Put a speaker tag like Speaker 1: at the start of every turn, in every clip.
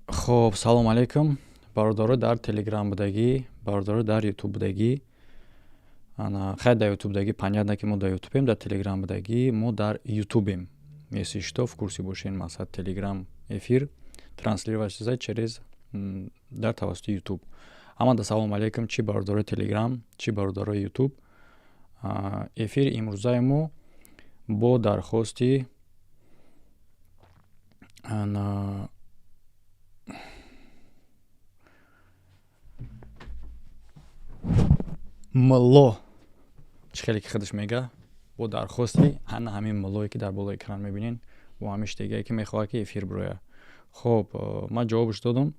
Speaker 1: Хоб, салом алейкум, бародаро дар Телеграм будагӣ, бародаро дар Ютуб будагӣ. Ана хайр, дар Ютуб будагӣ, понятно, ки мо дар Ютубем, дар Телеграм будагӣ, мо дар Ютубем. Если что, в курсе бошен, мақсад, Телеграм эфир транслировать шуда через дар тавассути Ютуб. Ҳамада салом алейкум, чӣ бародарои Телеграм, чӣ бародарои Ютуб. Эфири имрӯзаи мо бо дархости ана мулло, чӣ хеле ки худаш мега, бо дархости ана ҳамин муллое, ки дар болои экран мебинен, бо ҳамин дигае, ки мехоҳад, ки эфир бирояд. Хоб, ман ҷавобаш додам.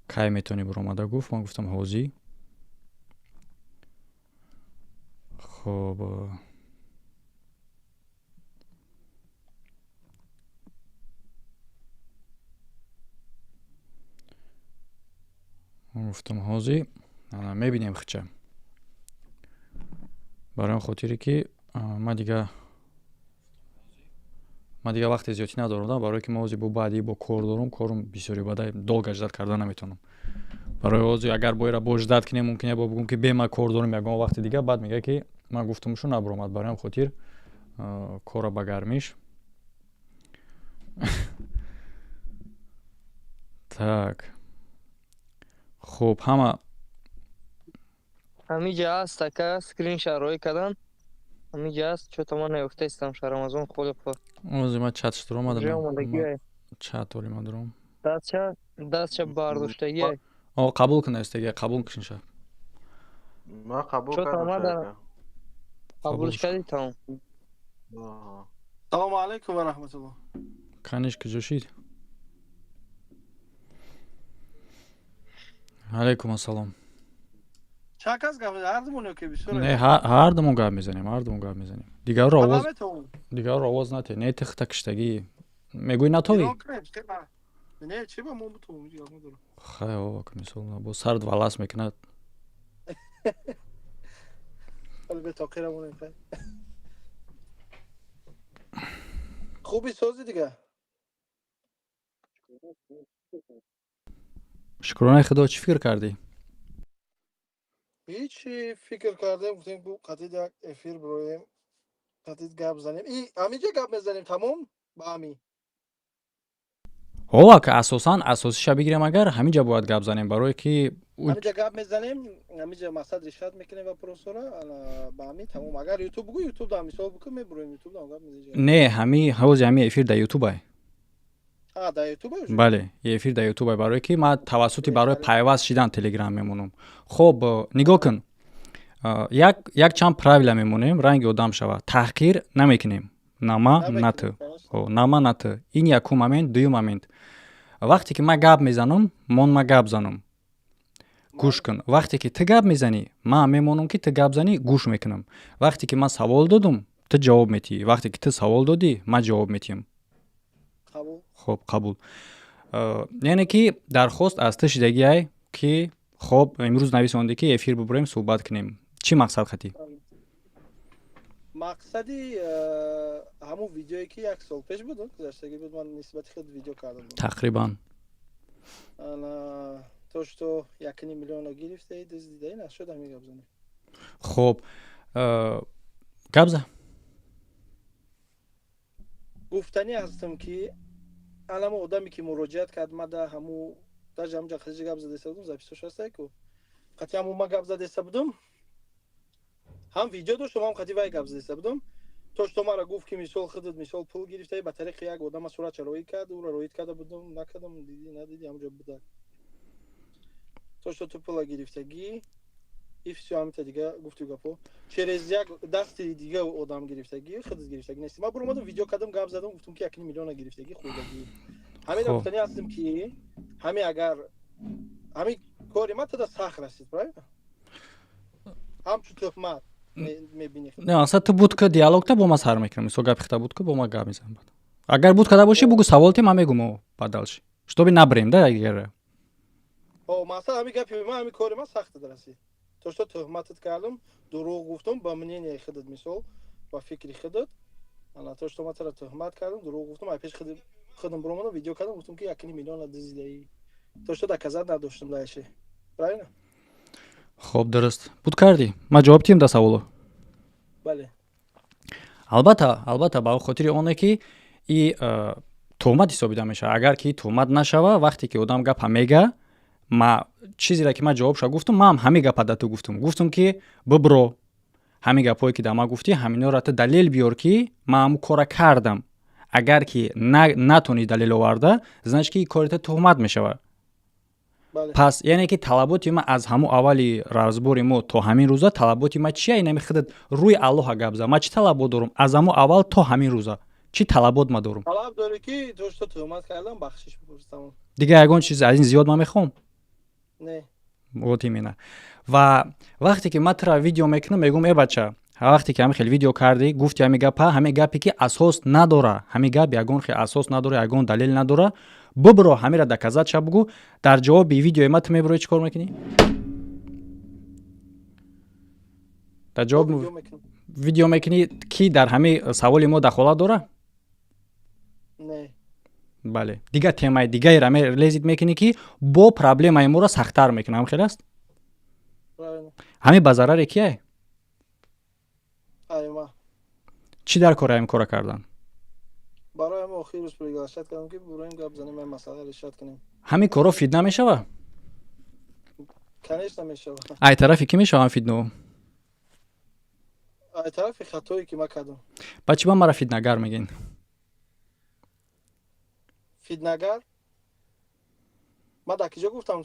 Speaker 1: Кай метавонӣ биромада, гуфт. Ман гуфтам, ҳозӣ. Хоб, гуфтам, ҳозӣ мебинем хича. Барои он хотире, ки ман дига вақти зиёдӣ надорам, барое ки ман ҳозир бо баъди бо кор дорам, корум бисёри бада, долго ждать карда наметавонам. Барои ҳозир агар боира бо ждать кунем, мумкин бо бигӯм, ки бе ман кор дорам, ягон вақти дига, баъд мега, ки ман гуфтамшу, набуромад. Барои ҳам хотир корра ба гармиш. Так, хуб, ҳама.
Speaker 2: Ҳамиҷа аст, ака, скрин шароӣ кардан. Ҳамиҷа аст, чо-то ман наёфтаистам, Рамазон Холиқов.
Speaker 1: Ози ман чатш дуромадам. Чат оли ман дуром.
Speaker 2: Дастча бардоштагиай.
Speaker 1: О, қабул кун, астага, қабул кунша.
Speaker 3: Ман қабул кардам.
Speaker 2: Қабулш кардӣ, тамом.
Speaker 4: Салому алайкум ва раҳматуллоҳ.
Speaker 1: Каниш, куҷо шид? Алайкум ассалом.
Speaker 4: Чанд кас гап, ҳардумон ё ки бисёр?
Speaker 1: Не, ҳардумон гап мезанем, ҳардумон гап мезанем. Дигарро овоз, дигарро овоз нате. Не, тихта киштагӣ мегӯй, натовӣ.
Speaker 4: Не, чи ба мо бутум.
Speaker 1: Хай, о, мисол, бо сард валас мекунад.
Speaker 4: Бетоқира монем. Хуби, сози дига?
Speaker 1: Шукронаи Худо. Чӣ фикр кардӣ?
Speaker 4: Ҳичи фикр кардем, гуфтем, қатид як эфир бироем, қатид гап занем. И ҳаминҷа гап мезанем, тамом, ба ҳамин.
Speaker 1: Ҳова, ка асосан асосиша бигирем, агар ҳаминҷа бояд гап занем, барое ки
Speaker 4: ҳаминҷа гап мезанем, ҳаминҷа мақсад решать мекунем вопросора ба ҳамин, тамом. Агар Ютуб бугӯ, Ютуб да мисол бикун, мебуроем, Ютуб да гап мезанем.
Speaker 1: Не, ҳами ҳози ҳами эфир дар Ютубай.
Speaker 4: Дар Ютуб?
Speaker 1: Бале, эфир дар Ютубай, барое ки ман тавассути барои пайваст шидан Телеграм мемонам. Хоб, нигоҳ кун, як чанд правила мемонем, ранги одам шава, таҳқир намекунем, на ма, на ту, на ма, на ту. Ин якум момент. Дуюм момент: вақте ки ман гап мезанам, мон ма гап занам, гӯш кун. Вақте ки ту гап мезанӣ, ман мемонам, ки ту гап занӣ, гӯш мекунам. Вақте ки ман савол додум, ту ҷавоб метиҳӣ. Вақте ки ту савол додӣ, ман ҷавоб метиҳам. Хоб, қабул. Яъне ки дархост аз ту шидагиай, ки хоб, имрӯз нависондӣ, ки эфир бубурем, суҳбат кунем. Чӣ мақсад хатӣ?
Speaker 4: Мақсади ҳамун видеое, ки як сол пеш буд, гузаштагӣ буд, ман нисбати худ видео кардам.
Speaker 1: Тақрибан.
Speaker 4: То что 1,5 миллиона гирифтаи, дуздидаи, нашуд, ҳамин гап занем.
Speaker 1: Хоб, гап за.
Speaker 4: Гуфтанӣ ҳастам, ки анамо одаме, ки муроҷиат кард, мада ҳаму даже ҳамҷа хадиҷа гап задеста будум, записош ҳастай ку, қати ҳаму ма гап задеста будум, ҳам видео доштам, ҳам қати вай гап задеста будум. То что мара гуфт, ки мисол худат мисол пул гирифтаи, ба тариқи як одама суратша роӣ кард, ӯро роид карда будум, накардам, дидӣ, надидӣ, ҳамҷо буда. То что ту пула гирифтагӣ и всё, ҳамита дига гуфту гапо, через як дасти дига одам гирифтагӣ, худат гирифтагӣ нести. Ман буромадам, видео кардам, гап задам, гуфтам, ки 1,5 миллиона гирифтагӣ, хӯрдагӣ. Ҳамин гуфтанӣ ҳастем, ки ҳамин агар ҳамин кори ма тада сахт расид, правильно, ҳамчун туҳмат мебинӣ.
Speaker 1: Не, асла ту буд, ки диалогта бо ман сар мекунам. Мисол, гапи хита буд, ки бо ман гап мезанам. Агар буд када бошӣ, бугӯ, савол ти, ман мегӯм, баъд дальше, чтобы набрем да ягара.
Speaker 4: Масалан, ҳамин гапи ман, ҳамин кори ман сахт расид. То что туҳматат кардам, дурӯғ гуфтам, ба мненияи худат, мисол, ба фикри худат. Ана то что ман тура туҳмат кардам, дурӯғ гуфтам, ай пеш худам биромадам, видео кардам, гуфтам, ки 1,5 миллиона дизидаӣ. То что доказать надоштам дальше. Правильно?
Speaker 1: Хоб, дуруст буд, кардӣ. Ман ҷавоб тиҳам да саволо?
Speaker 4: Бале.
Speaker 1: Албатта, албатта, ба хотири оне ки и туҳмат ҳисобида мешавад. Агар ки туҳмат нашава, вақте ки одам гапа мега, ма чизере ки ман ҷавобша гуфтам, ман ҳам ҳамин гапа да ту гуфтам. Гуфтам, ки бибро, ҳамин гапҳое ки да ман гуфтӣ, ҳаминҳоро ту далел биёр, ки ман ҳамун кора кардам. Агар ки натонӣ далел оварда, значит ки кори ту туҳмат мешавад. Пас яъне ки талаботи ман аз ҳамун аввали разбори мо то ҳамин рӯза, талаботи ман чия? Инами худат рӯи Аллоҳа гап зад. Ман чӣ талабот дорам аз ҳамун аввал то ҳамин рӯза? Чӣ талабот ман дорам?
Speaker 4: Талаб дорӣ, ки то что туҳмат кардам, бахшиш бипурсам.
Speaker 1: Дигар ягон чиз аз ин зиёд ман мехоҳам?
Speaker 4: Не.
Speaker 1: Вот именно. Ва вақте ки ман тура видео мекунам, мегӯм: «Э, бача, вақте ки ҳамин хел видео кардӣ, гуфти ҳамин гапа, ҳамин гапе ки асос надора, ҳамин гап ягон хел асос надора, ягон далел надора, бибро, ҳамира доказать ша бугӯ». Дар ҷавоби видеои ман ту мебирои, чӣ кор мекунӣ? Дар ҷавоб видео мекунӣ, ки дар ҳамин саволи мо дахолат дора?
Speaker 4: Не.
Speaker 1: Бале, дигар темаи дигаеро лезить мекунӣ, ки бо проблемаи моро сахттар мекунад. Ҳам хел аст? Ҳамин ба зараре кияй? Чӣ дар кори ҳамин кора кардан?
Speaker 4: Барои ҳамин охир рӯз приглашать кардам, ки буроем, гап занем, ин масъала решать кунем.
Speaker 1: Ҳамин коро фитна мешава?
Speaker 4: Конечно, мешава.
Speaker 1: Ай тарафи кӣ мешава фитнао?
Speaker 4: Ай тарафи хатое, ки ман кардам.
Speaker 1: Ба чӣ ба мара фитнагар мегӯен?
Speaker 4: Фитнагар ман дар киҷо гуфтам?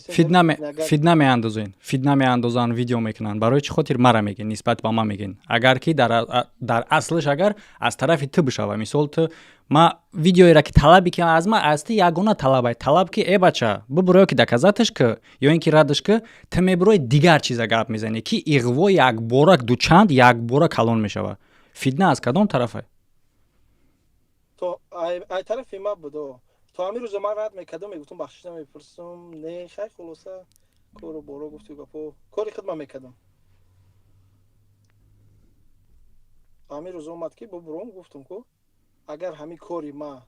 Speaker 1: Фитна меандозен, фитна меандозанд, видео мекунанд. Барои чӣ хотир мара мегӯен, нисбат ба ман мегӯен? Агар ки дар аслиш агар аз тарафи ту бишава, мисол, ту ма видеоеро ки талаби ки аз ма аз ту ягона талабай, талаб ки: «Э, бача, бибуро, ки доказать ш ки ё ин ки радш ки». Ту мебурои, дигар чиза гап мезанӣ, ки иғво якбора дучанд, якбора калон мешавад. Фитна аз кадом тарафай?
Speaker 4: Ай тарафи ма будо. То ҳамин рӯза ман рад мекардам, мегуфтам, бахшиш намепурсам, не. Хай, хулоса, кору боро гуфту гапо, кори худ ман мекардам. Ҳамин рӯз омад, ки бубуром. Гуфтам ку, агар ҳамин кори ма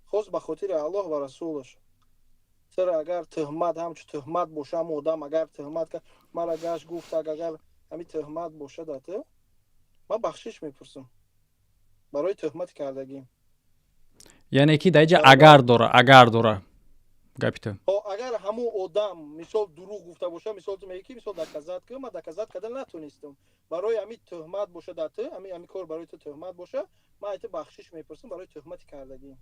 Speaker 4: хост ба хотири Аллоҳ ва расулаш, чаро агар тӯҳмат, ҳамчу тӯҳмат боша, ҳам одам агар тӯҳмат кард, мара гашт гуфт, агар ҳамин тӯҳмат боша дар ту, ман бахшиш мепурсам барои тӯҳмати кардагим.
Speaker 1: Яъне ки дар инҷа агар дора, агар дора гапи ту.
Speaker 4: Агар ҳамун одам, мисол, дурӯғ гуфта боша, мисол, ту мегӣ, ки мисол доказать ки, ман доказать карда натонистам, барои ҳамин тӯҳмат боша дар ту, ҳамин кор барои ту тӯҳмат боша, ман айта бахшиш мепурсам барои тӯҳмати кардагим.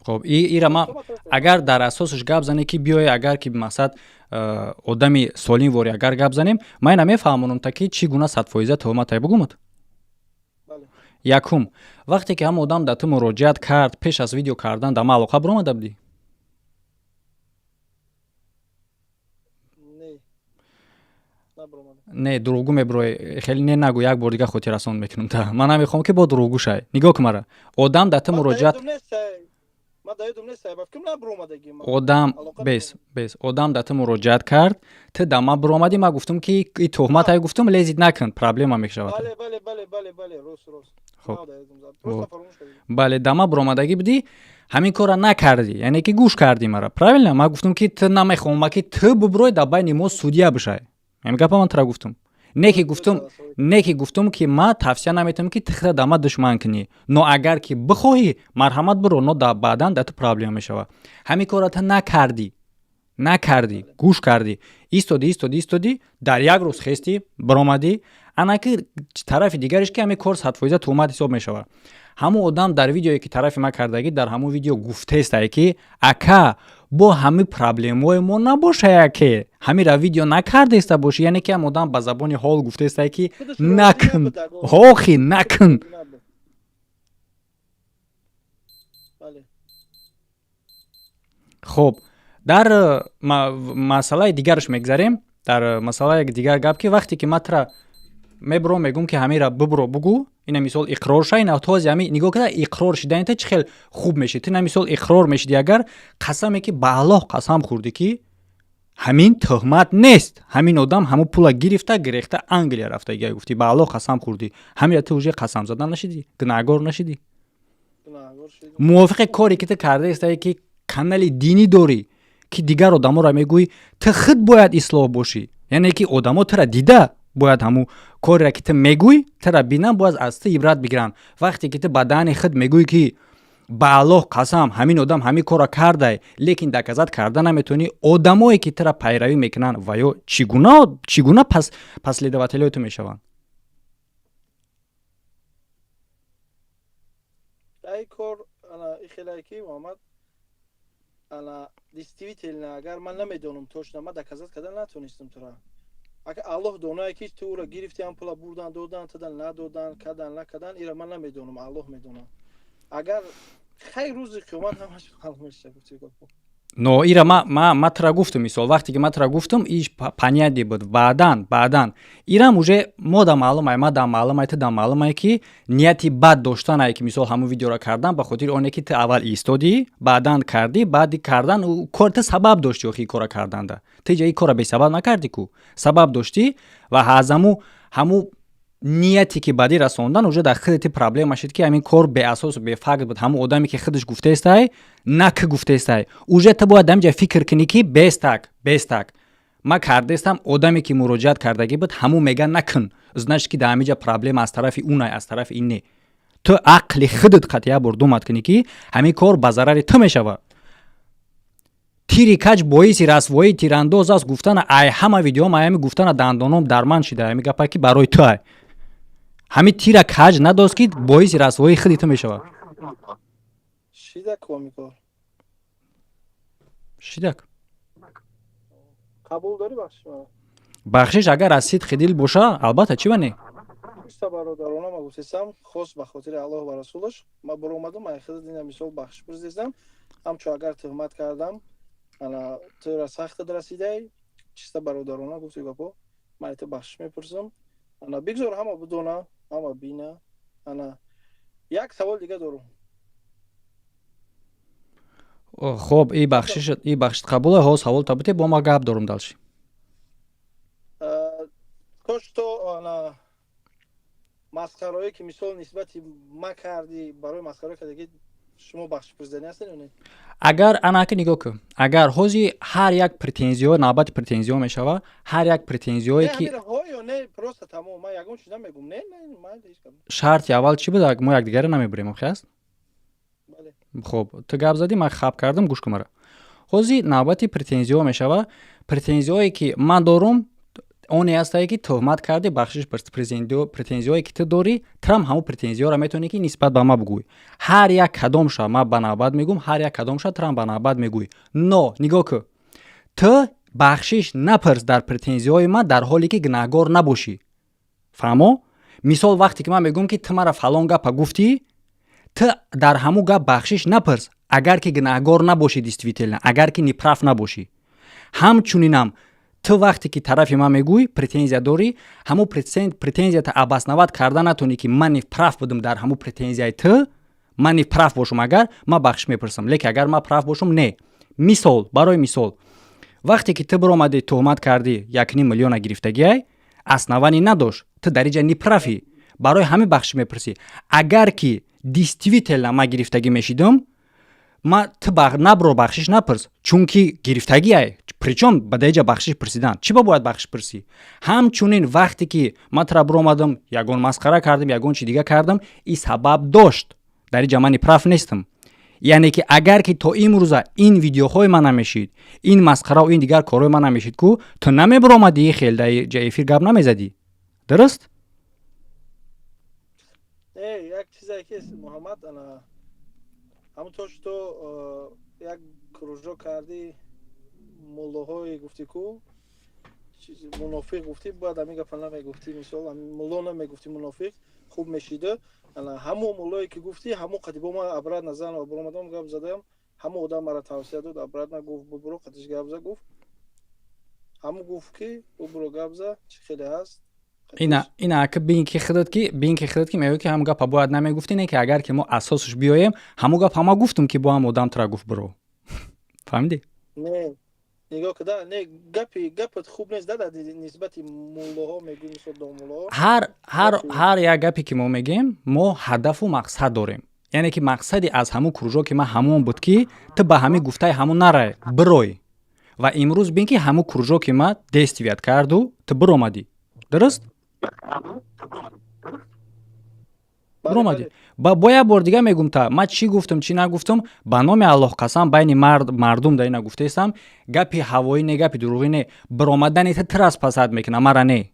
Speaker 1: Хоб, ира ман агар дар асосаш гап занем, ки биёе, агар ки мақсад одами солим ворӣ агар гап занем, ман ина мефаҳмонам та, ки чӣ гуна 100% тӯҳматай бугумад. Якум, вақте ки ҳама одам дар ту муроҷиат кард, пеш аз видео кардан дар ма алоқа биромада будӣ? Не, дурӯғгӯ мебирои, хеле не нагӯ. Як бор дига хотиррасон мекунам та, ман намехоҳам, ки бо дурӯғгӯ шай. Нигоҳ кун мара, одам дар ту муроҷиат, одам бес бес, одам дар ту муроҷиат кард, ту да ман биромадӣ, ман гуфтам, ки и туҳматай, гуфтам, лезить накун, проблема мешавад. Бале, да ман биромадагӣ будӣ, ҳамин корро накардӣ, яъне ки гӯш кардӣ мара, правильно? Ман гуфтам, ки ту намехоҳам, ки ту бубурой, дар байни мо судья бишай. Ҳамин гапа ман тура гуфтам. Не ки гуфтам, не ки гуфтам, ки ман тавсия наметавонам, ки ту худа да ман душман кунӣ, но агар ки бихоҳӣ, марҳамат, биро, но баъдан да ту проблема мешавад. Ҳамин корро ту накардӣ, накардӣ, гӯш кардӣ, истодӣ, истодӣ, истодӣ, дар як рӯз хестӣ, биромадӣ. Ана ки тарафи дигареш, ки ҳамин кор 100% туҳмат ҳисоб мешавад. Ҳамун одам дар видеое, ки тарафи ман кардагӣ, дар ҳамун видео гуфтаестае, ки ака, бо ҳамин проблемаҳои мо набошая, ки ҳамира видео накардаеста бошӣ. Яъне ки ҳам одам ба забони ҳол гуфтаестае, ки накун, охи, накун. Хуб, дар масъалаи дигараш мегзарем. Дар масъалаи дигар гап, ки вақте ки ман тура мебуром, мегӯм, ки ҳамира бубуро, бугӯ, ина мисол иқрор ша. Ина този ҳами нигоҳ када, иқрор шиданита чӣ хел хуб мешид. Ту ина мисол иқрор мешиди, агар қасаме, ки ба Аллоҳ қасам хӯрдӣ, ки Ҳамин тӯҳмат нест. Ҳамин одам ҳамун пула гирифта, гирехта, Англия рафта. Гуфтӣ, ба Аллоҳ қасам хӯрдӣ. Ҳамира ту уже қасам зада нашидӣ, гунаҳгор нашидӣ? Мувофиқи коре ки ту кардаистае, ки канали динӣ дорӣ, ки дигар одаморо мегӯӣ, ту худ бояд ислоҳ бошӣ. Яъне ки одамо тура дида бояд ҳамун кореро, ки ту мегӯй, тура бинанд, бояд аз ту ибрат бигиранд. Вақте ки ту ба даҳани худ мегӯӣ, ки ба Аллоҳ қасам, ҳамин одам ҳамин корро кардай, лекин доказать карда наметавонӣ, одамое ки тура пайравӣ мекунанд ва ё чӣ гуна последователои ту мешаванд?
Speaker 4: Ай кор ана ихелае, ки Муҳаммад, ана действительно, агар ман намедонам точно, ман доказать карда натонистам тура. Агар Аллоҳ донае, ки ту ӯро гирифти, ҳам пула бурдан, додан, тадан, надодан, кадан, накадан, ира ман намедонам, Аллоҳ медонад. Агар хайр, рӯзи қиёмат ҳамаш маълум мешавад, гуфти гапо.
Speaker 1: Но ира ма тура гуфтам. Мисол, вақте ки ма тура гуфтам, иш понятие буд. Баъдан ирам уже мо да маълум ай, ма да маълум ай, ту да маълум ай, ки нияти бад доштан ай, ки мисол ҳамун видеоро кардан ба хотири оне, ки ту аввал истодӣ, баъдан кардӣ. Баъди кардан кор ту сабаб доштӣ. Охи, кора карданда ту иҷа и кора бесабаб накардӣ ку, сабаб доштӣ. Ва ҳазаму ҳаму нияте ки бадӣ расондан уже дар худи ти проблема шид, ки ҳамин кор беасосу бефакт буд. Ҳамун одаме, ки худаш гуфтаестай, на ки гуфтаестай, уже ту бояд ҳаминҷа фикр кунӣ, ки бестак ма кардаестам. Одаме, ки муроҷиат кардагӣ буд, ҳамун мега накун, значит, ки дар ҳаминҷа проблема аз тарафи унай, аз тарафи ин не. Ту ақли худат қатъия бор думать кунӣ, ки ҳамин кор ба зарари ту мешавад. Тири каҷ боиси расвоии тирандоз аст гуфтана, ай ҳама видеом ай ҳами гуфтана дандоном дарманд шида. Ҳами гапа, ки барои ту ай, ҳамин тира каҷ надост, ки боиси расвоии худи ту мешавад.
Speaker 4: Шидак комикор.
Speaker 1: Шидак.
Speaker 4: Қабул дорӣ бахшиш?
Speaker 1: Бахшиш агар аз сидқи дил боша, албатта, чӣ ба не?
Speaker 4: Бародарона, ма гуфтесам, хос ба хотири Аллоҳ ва расулаш ма баромадам, ай худ дина мисол бахшиш пурсидесам. Ҳамчун агар туҳмат кардам, ана тура сахтат расидай, чиста бародарона гуфти гапо, ман ту бахшиш мепурсам. Ана бигзор ҳама бидона, ҳама бина. Ана як савол дига дорум.
Speaker 1: Хоб, и бахшиш қабула. Ҳо, савол табите, бо ма гап дорум дальше.
Speaker 4: То что ана масхароe, ки мисол нисбати ма кардӣ, барои масхароe кардаги шумо бахшиш пурсиданӣ ҳастед ё не?
Speaker 1: Агар анаки нигоҳ кун, агар ҳози ҳар як претензиё, навбати претензиё мешава, ҳар як претензиёе ки
Speaker 4: Просто тамом, ман ягон чиз намегум, не.
Speaker 1: Шарти аввал чӣ буд? Мо якдигарро намебурем, охи аст? Хоб, ту гап задӣ, ман хаб кардам, гӯш кун мара. Ҳози навбати претензиё мешава. Претензиёе, ки ман дорум, оне ҳастае, ки тӯҳмат кардӣ, бахшиш. Претензиҳое, ки ту дорӣ, турам ҳамун претензиҳоро метавонӣ, ки нисбат ба ман бигӯй. Ҳар як кадомша ман ба навбат мегӯм, ҳар як кадомша турам ба навбат мегӯй. Но нигоҳ кун, ту бахшиш напурс дар претензиҳои ман, дар ҳоле ки гунаҳгор набошӣ. Фаҳмо? Мисол, вақте ки ман мегӯм, ки ту мара фалон гапа гуфтӣ, ту дар ҳамун гап бахшиш напурс, агар ки гунаҳгор набошӣ, действительно, агар ки неправ набошӣ. Ҳамчунинам ту вақте ки тарафи ман мегӯй, претензия дорӣ, ҳамун претензията обосновать карда натонӣ, ки ман неправ будам дар ҳамун претензияи ту. Ман неправ бошум агар, ман бахшиш мепурсам, лекин агар ман прав бошум, не. Мисол, барои мисол, вақте ки ту биромадӣ, туҳмат кардӣ, 1,5 миллиона гирифтагиай, основание надошт, ту дар иҷа неправ ӣ, барои ҳамин бахшиш мепурсӣ. Агар ки действительно ман гирифтагӣ мешидам, ма ту набро, бахшиш напурс, чунки гирифтагиай. Причём ба даиҷа бахшиш пурсидан? Чӣ ба бояд бахшиш пурсӣ? Ҳамчунин вақте ки ман тура биромадам, ягон масхара кардам, ягон чи дига кардам, и сабаб дошт, дар иҷа ман неправ нестам. Яъне ки агар ки то имрӯза ин видеоҳои ман намешид, ин масхараву ин дигар корҳои ман намешид ку, ту намебиромадӣ, хел дар ҷа эфир гап намезадӣ, дуруст?
Speaker 4: Як чизе ки, Муҳаммад, ана ҳамун что як кружок кардӣ, муллоҳое гуфтӣ ку, мунофиқ гуфтӣ, бояд ҳамин гапа намегуфтӣ. Мисол, мулло намегуфтӣ, мунофиқ хуб мешида. Ҳамон муллое, ки гуфтӣ, ҳамон қати бо ман обратно зан баромадам, гап задам. Ҳамон одам мара тавсия дод, обратно гуфт: «Бубуро, қатиш гап за», гуфт. Ҳамон гуфт, ки бубуро, гап за, чӣ хеле ҳаст.
Speaker 1: Ина ака, бин ки худат ки мегӯӣ, ки ҳамон гапа бояд намегуфтӣ. Не ки агар ки мо асосш биёем, ҳамон гап ҳама гуфтум, ки бо ҳам одам тура гуфт биро, фаҳмидӣ?
Speaker 4: Не. Нигоҳ куда, не, гапи гапат хуб нест, да, нисбати муллоҳо мегӯй, мисол домуллоҳо.
Speaker 1: Ҳар як гапе ки мо мегӯем, мо ҳадафу мақсад дорем. Яъне ки мақсади аз ҳамун кружоки ман ҳамон буд, ки ту ба ҳамин гуфтаи ҳамун нарай, бирой. Ва имрӯз бин, ки ҳамун кружоки ма действият карду ту биромадӣ, дуруст? Биромадӣ. Бо як бор дига мегум, та ман чӣ гуфтам, чӣ нагуфтам, ба номи Аллоҳ қасам, байни мардум да ина гуфтаистам, гапи ҳавоӣ не, гапи дурӯғӣ не. Биромадани ту тира спасать мекуна, мара не.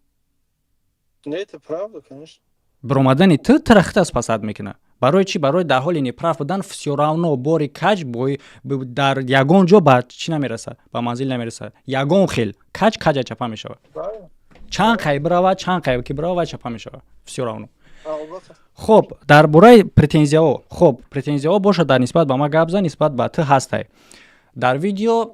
Speaker 1: Биромадани ту тира хита спасать мекуна. Барои чӣ? Барои дар ҳоли неправ будан всё равно бори каҷ дар ягон ҷо ба чӣ намерасад, ба манзил намерасад. Ягон хел каҷ каҷа чапа мешавад, чанд қай биравад, чанд қай ки биравад, вай чапа мешавад всё равно. Хоб, дар бораи претензияҳо. Хоб, претензияҳо бошад, дар нисбат ба ман гап зан, нисбат ба ту ҳастай дар видео.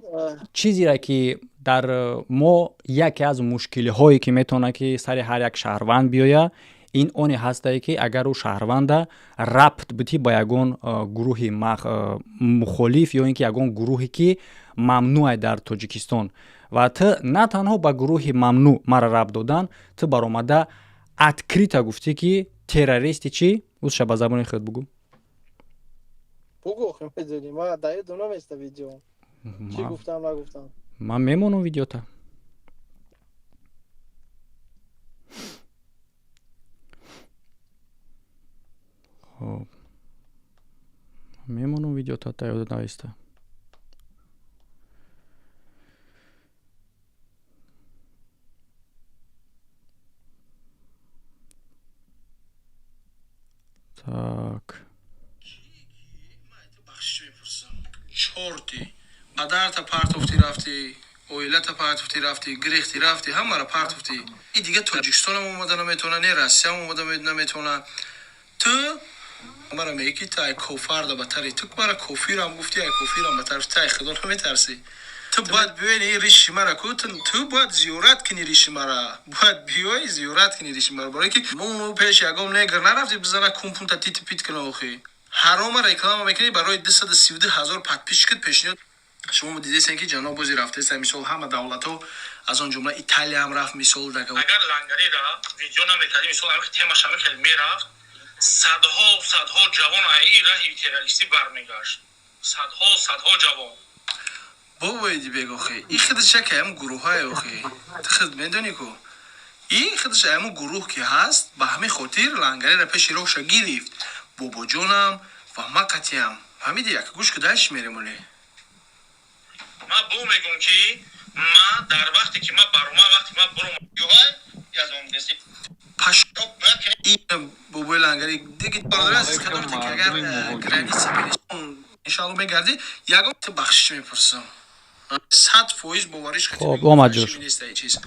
Speaker 1: Чизере ки дар мо яке аз мушкилиҳое ки метавонад ки сари ҳар як шаҳрванд биёяд, ин оне ҳастае, ки агар ӯ шаҳрванда рабт битӣ ба ягон гурӯҳи мухолиф ё ин ки ягон гурӯҳе ки мамнӯъ дар Тоҷикистон. Ва ту на танҳо ба гурӯҳи мамнӯъ мара рабт додан, ту баромада открыто гуфтӣ, ки террористи. Чӣ узша, ба забони худ бугӯ.
Speaker 4: Бугӯ, медонӣ, ма даёдум наместа видео, чӣ гуфтам, нагуфтам.
Speaker 1: Ман мемонам видеота. Хоб, мемонам видеота, та ёдат наиста. Так.
Speaker 4: Бахшиш мепурсам, чорти падарта партофтӣ рафтӣ, оилата партофтӣ рафтӣ, гирехтӣ рафтӣ, ҳамаро партофтӣ. И дига Тоҷикистонам омада наметавона, не Россиям омада наметавона. Ту мара мегӣ, ки ту ай кофарда батари, ту мара кофирам гуфтӣ, ай кофирам батар. Ту ай худо наметарсӣ? Ту бояд биёи риши мара ку, ту бояд зиёрат кунӣ риши мара, бояд биёи зиёрат кунӣ риши мара, барое ки мо пеш ягон негр нарафтӣ бизана кумпунта тити пит куна. Охи ҳарома реклама мекунӣ барои 232 000 подписчикат пешниҳод. Шумо дидесен, ки ҷаноб бози рафтеса, мисол, ҳама давлатҳо, аз он ҷумла Италияам рафт, мисол.
Speaker 5: Агар лангарира видео намекардӣ, мисол, ами темаш ами хел мерафт, садҳо садҳо ҷавон аи раҳи террористӣ бармегашт, садҳо садҳо ҷавон.
Speaker 4: Бобоиди бегохи, и худаш яке ам гурӯҳае. Охи, ту худ медонӣ ку, и худаш аму гурӯҳ ки ҳаст, ба ҳамин хотир лангарира пеши роҳша гирифт бобоҷонам ва ма қатиам. Фаҳмиди? Як гӯш ку, дальше мерем оле.
Speaker 5: Ман бо мегӯм, ки ма дар вақте ки ма барома, вақте ма буром
Speaker 4: бобои лангари диги, бародари азиз, кадомте ки агар граница иншоалло мегардӣ, ягон бахшиш мепурсам, 100% бовариш.
Speaker 1: Хоб, омад ҷош.
Speaker 4: Чиз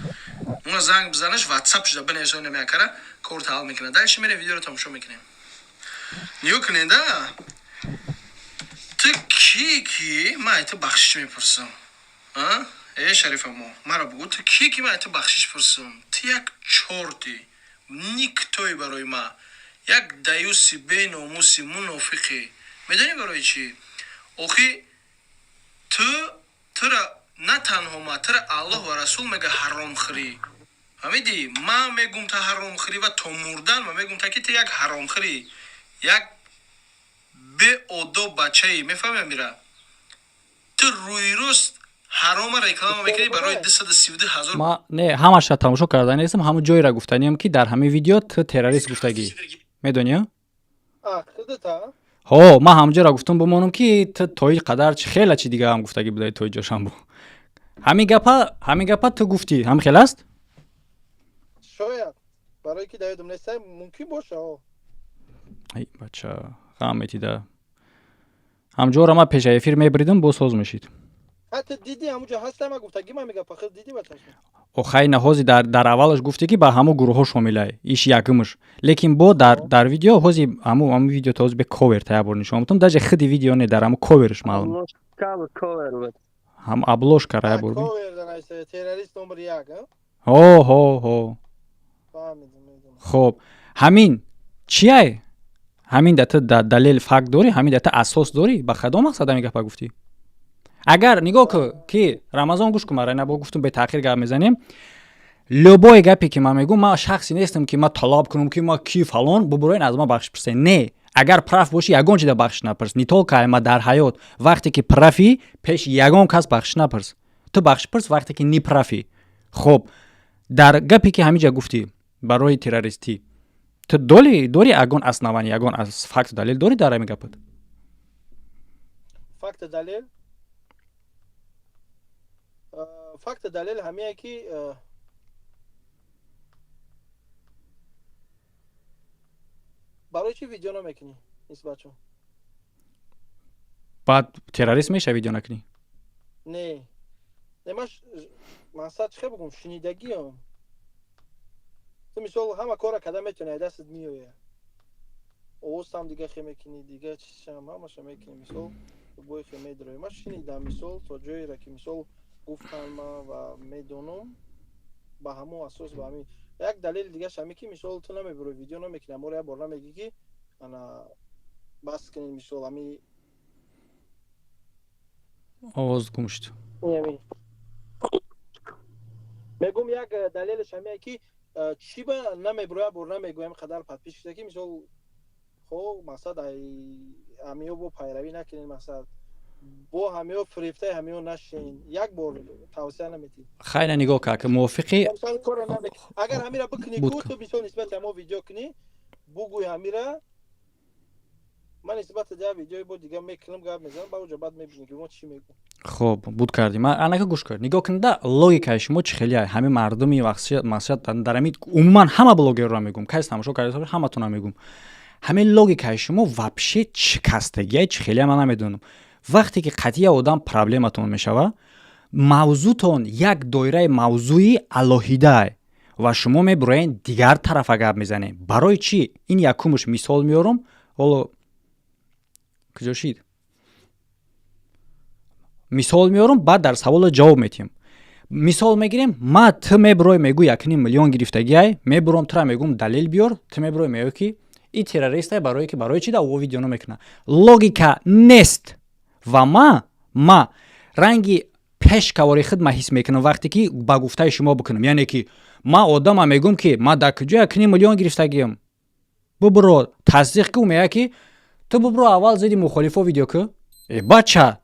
Speaker 4: уна занг бизанаш, ватсап шуда бинависо, намеякара корта ҳал мекунад. Дальше мерем, видеоро тамошо мекунем. Нигоҳ кунед, да, ту ки ки ман ай ту бахшиш мепурсам? Э, шарифамо, маро бугӯ, ту ки ки ман ай ту бахшиш пурсам? Ту як чорти, никтои барои ма, як даюси беномуси мунофиқе. Медонӣ барои чӣ? Охи, ту тура на танҳо ма, тура Аллоҳ ва Расул мега ҳаромхӯрӣ. Фаҳмидӣ? Ман мегум та ҳаромхӯрӣ ва то мурдан ма мегум та, ки ту як ҳаромхӯрӣ, як беодоб бачаӣ. Мефаҳми, амира? Ту рӯйрост ҳарома реклама мекунӣ барои 232 000.
Speaker 1: Ма не, ҳамаша тамошо карда нестам. Ҳамун ҷойра гуфтаниям, ки дар ҳамин видео ту террорист гуфтагӣ, медонӣ? Ҳо, ман ҳамҷоро гуфтам, бимонам, ки ту то ин қадар чи хела чи дига ҳам гуфтагӣ будаи, то ҷошам бу ҳамин гапа ту гуфтӣ, ҳам хел аст?
Speaker 4: Шояд, барое ки даёдам неста, мумкин боша.
Speaker 1: Ай бача, ғам метида. Ҳамҷоро ман пеша эфир мебридам, боз соз мешид.
Speaker 4: Ҳатто диди, ҳамуҷо ҳаста, ма гуфтагӣ, ма мега фақат диди бача.
Speaker 1: Охай, наҳози дар аввалаш гуфтӣ, ки ба ҳамун гурӯҳҳо шомилай, иш якумш, лекин бо дар видео ҳози ҳаму видео то ҳози бе ковер та як бор нишон бутам, даже худи видео не, дар ҳаму коверш маълум, ҳам обложка ра як бор.
Speaker 4: Террорист номер як.
Speaker 1: Ҳо, ҳо, ҳо. Хоб, ҳамин чияй? Ҳамин да ту далел, факт дорӣ? Ҳамин да ту асос дорӣ? Ба кадом мақсад ҳамин гапа гуфтӣ? Агар нигоҳ ку, ки Рамазон, гӯш кун, мара бо гуфтум, бетаъхир гап мезанем. Любой гапе ки ман мегӯм, ман шахсе нестам, ки ман талаб кунам, ки ман ки фалон бубуроен, аз ман бахшиш пурсен. Не, агар прав бошӣ, ягон чиза бахшиш напурс, не только ма, дар ҳаёт вақте ки прав ӣ, пеши ягон кас бахшиш напурс. Ту бахшиш пурс, вақте ки не прав ӣ. Хоб, дар гапе ки ҳамиҷа гуфтӣ барои террористӣ, ту дори ягон основание, ягон аз факту далел дорӣ дар ҳамин гапат?
Speaker 4: Факту далел, факту далел ҳамие ки барои чӣ видео намекунӣ нисбатшон?
Speaker 1: Баъд террорист меша, видео накунӣ?
Speaker 4: Не, не, ман мақсад чӣ бигӯм, шунидагиам. Ту мисол ҳама кора карда метавонӣ, ай дастат меояд, овозтам дига хе мекунӣ, дига чизшам ҳамаша мекунӣ, мисол бой хе медроӣ. Ман шунидам, мисол, то ҷоеро ки мисол гуфтан ма ва медонам, ба ҳамон асос, ба ҳамин як далели дигаш ҳаме ки мисол ту намебурӣ, видео намекунӣ, аморо як бор намегӣ, ки ана бас кунед, мисол ҳами.
Speaker 1: Овоз гум шуд.
Speaker 4: Мегум, як далелаш ҳамие ки чӣ ба намебурӣ, як бор намегӯям, қадар подписчик ки мисол хо мақсад ай ҳамиё бо пайравӣ накунед, мақсад бо ҳамиё фирефтаи ҳамиё нашин, як бор тавсия наметӣ.
Speaker 1: Хайна, нигоҳ кар, ки мувофиқи
Speaker 4: Агар ҳамира бикунӣ ку, ту мисол нисбати ҳамо видео кунӣ, бугӯй ҳамира, ман нисбати я видеои бо дига мекунам, гап мезанам, ба уҷа баъд мебинем, ки мо чӣ мегӯм.
Speaker 1: Хоб, буд кардӣ. Ман анака, гӯш кар, нигоҳ кунда, логикаи шумо чӣ хеле ҳамин мардуми масият дар ҳамин, умуман ҳама блогерро мегӯм, касе тамошо карда, ҳаматонро мегӯм, ҳамин логикаи шумо вообще чӣ кастагия, чӣ хеле, ман намедонам. Вақте ки қатъия одам проблематон мешава, мавзӯътон як доираи мавзӯи алоҳидае ва шумо мебуроен, дигар тарафа гап мезанем. Барои чӣ? Ин якумш. Мисол меорам, ҳоло куҷо шид, мисол меорам, баъд дар саволо ҷавоб метиҳем. Мисол мегирем, ма ту мебурой, мегӯ 1,5 миллион гирифтагиай, мебуром, тура мегӯм, далел биёр, ту мебурой, мегӯ, ки и террористай, барое ки барои чи да о видео намекуна? Логика нест. Ва ма ранги пешкавори худ ма ҳис мекунам, вақте ки ба гуфтаи шумо бикунам, яъне ки ма одама мегӯм, ки ма дар куҷо 1,5 миллион гирифтагиам, бубуро тасдиқ ку, мега, ки ту бубуро аввал зидди мухолифо видео ку. Э, бача,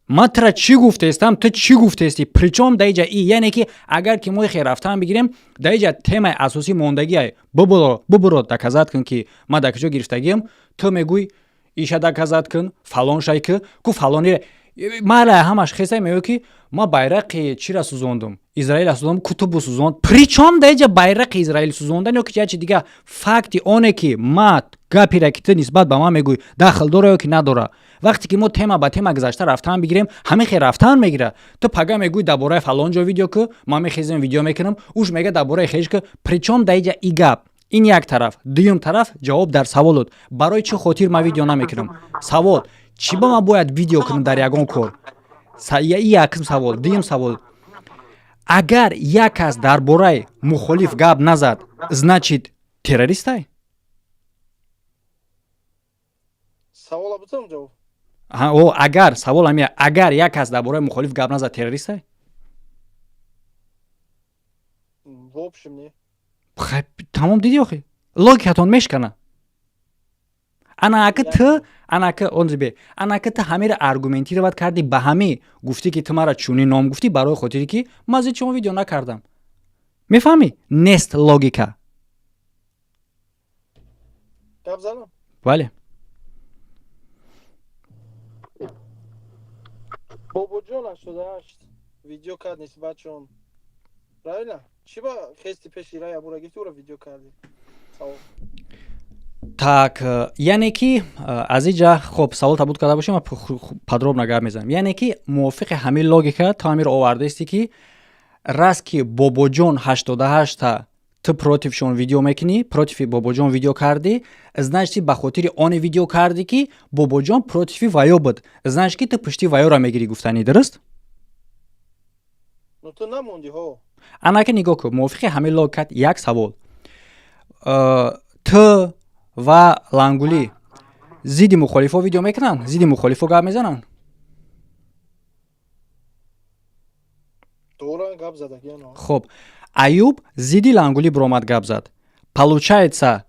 Speaker 1: ман тура чӣ гуфтаистам, ту чӣ гуфтаистӣ? Причём дар иҷа и? Яъне ки агар ки мо хе рафтан бигирем, дар иҷа темаи асосӣ мондагиай. Бубуро, бубуро, доказать кун, ки ман дар куҷо гирифтагиам. Ту мегӯй, иша доказать кун, фалон шай ку, ку фалони мала ҳамаш хеса, мегӯ, ки ма байрақи чира сӯзондум, Израила сӯзондум, кутубу сӯзонд. Причём дар иҷа байрақи Израил сӯзондан ё ки ячи дига? Факти оне ки ма гапира, ки ту нисбат ба ман мегӯй, дахл дора ё ки надора? Вақте ки мо тема ба тема гузашта рафтан бигирем, ҳамин хел рафтан мегира. Ту пага мегӯй, дар бораи фалон ҷо видео ку, ман мехезем, видео мекунам, уш мега, дар бораи хеш ку. Причём дар иҷа и гап? Ин як тараф. Дуюм тараф, ҷавоб дар саволот: барои чӣ хотир ман видео намекунам? Савол: чӣ ба ман бояд видео кунам дар ягон кор? И якум савол. Дуюм савол: агар як кас дар бораи мухолиф гап назад, значит террористай?
Speaker 4: Савола бутам ҷавоб.
Speaker 1: О, агар савол ҳамия: агар як кас дар бораи мухолиф гап назад, террористай?
Speaker 4: В общем, не.
Speaker 1: Тамом, дидӣ, охи логикатон мешкана. Анака ту, анака онзибе, анака ту ҳамеро аргументировать кардӣ, ба ҳаме гуфтӣ, ки ту мара чунин ном гуфтӣ, барои хотире ки ман зид шумо видео накардам. Мефаҳмӣ? Нест логика.
Speaker 4: Гап занам?
Speaker 1: Бале.
Speaker 4: Бобоҷон 88 видео кард нисбатшон, правильно? Чӣ ба хести пеши рая бура гирифти, ура видео кардӣ? Савол.
Speaker 1: Так, яъне ки аз иҷа, хоб, савол табуд карда бошем, подробно гап мезанем. Яъне ки мувофиқи ҳамин логика ту ҳаминро овардаисти, ки раст ки Бобоҷон 88-та ту протившон видео мекунӣ, противи Бобоҷон видео кардӣ, значит, ба хотири оне видео кардӣ, ки Бобоҷон противи ваё буд, значит, ки ту пушти ваёро мегирӣ, гуфтанӣ, дуруст?
Speaker 4: Ну, ту намонди ҳо.
Speaker 1: Анака, нигоҳ кун, мувофиқи ҳамин логикат як савол: ту ва Лангулӣ зидди мухолифо видео мекунанд, зидди мухолифо гап мезананд?
Speaker 4: Гап задагиано.
Speaker 1: Хуб, Аюб зидди Лангулӣ биромад, гап зад. Получается,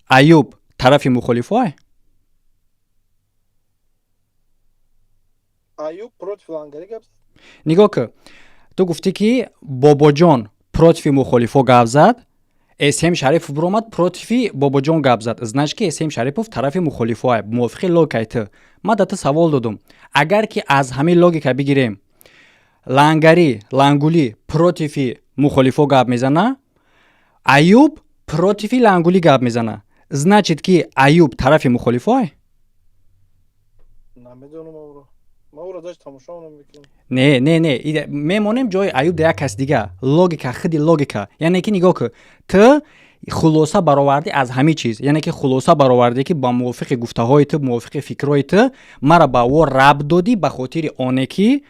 Speaker 1: Аюб тарафи мухолифое?
Speaker 4: Аюб против Лангари гап зад.
Speaker 1: Нигоҳ кӣ, ту гуфтӣ, ки Бобоҷон против мухолифо гап зад, Эсем Шарипов биромад, против Бобоҷон гап зад, значит ки Эсем Шарипов тарафи мухолифое, мувофиқи логикаи ту. Ман да ту савол додум: агар ки аз ҳамин логика бигирем, Лангари, Лангулӣ против мухолифо гап мезана, Аюб против Лангулӣ гап мезана, значит ки Аюб тарафи мухолифое?
Speaker 4: Намедонам ӯро. Ман ӯро даже тамошо намекунам.
Speaker 1: Не, не, не, мемонем ҷои Аюб да як кас дига. Логика, худи логика, яъне ки нигоҳ кун, ту хулоса баровардӣ аз ҳамин чиз, яъне ки хулоса баровардӣ, ки ба мувофиқи гуфтаҳои ту, мувофиқи фикрҳои ту мара ба во рабт додӣ, ба хотири оне ки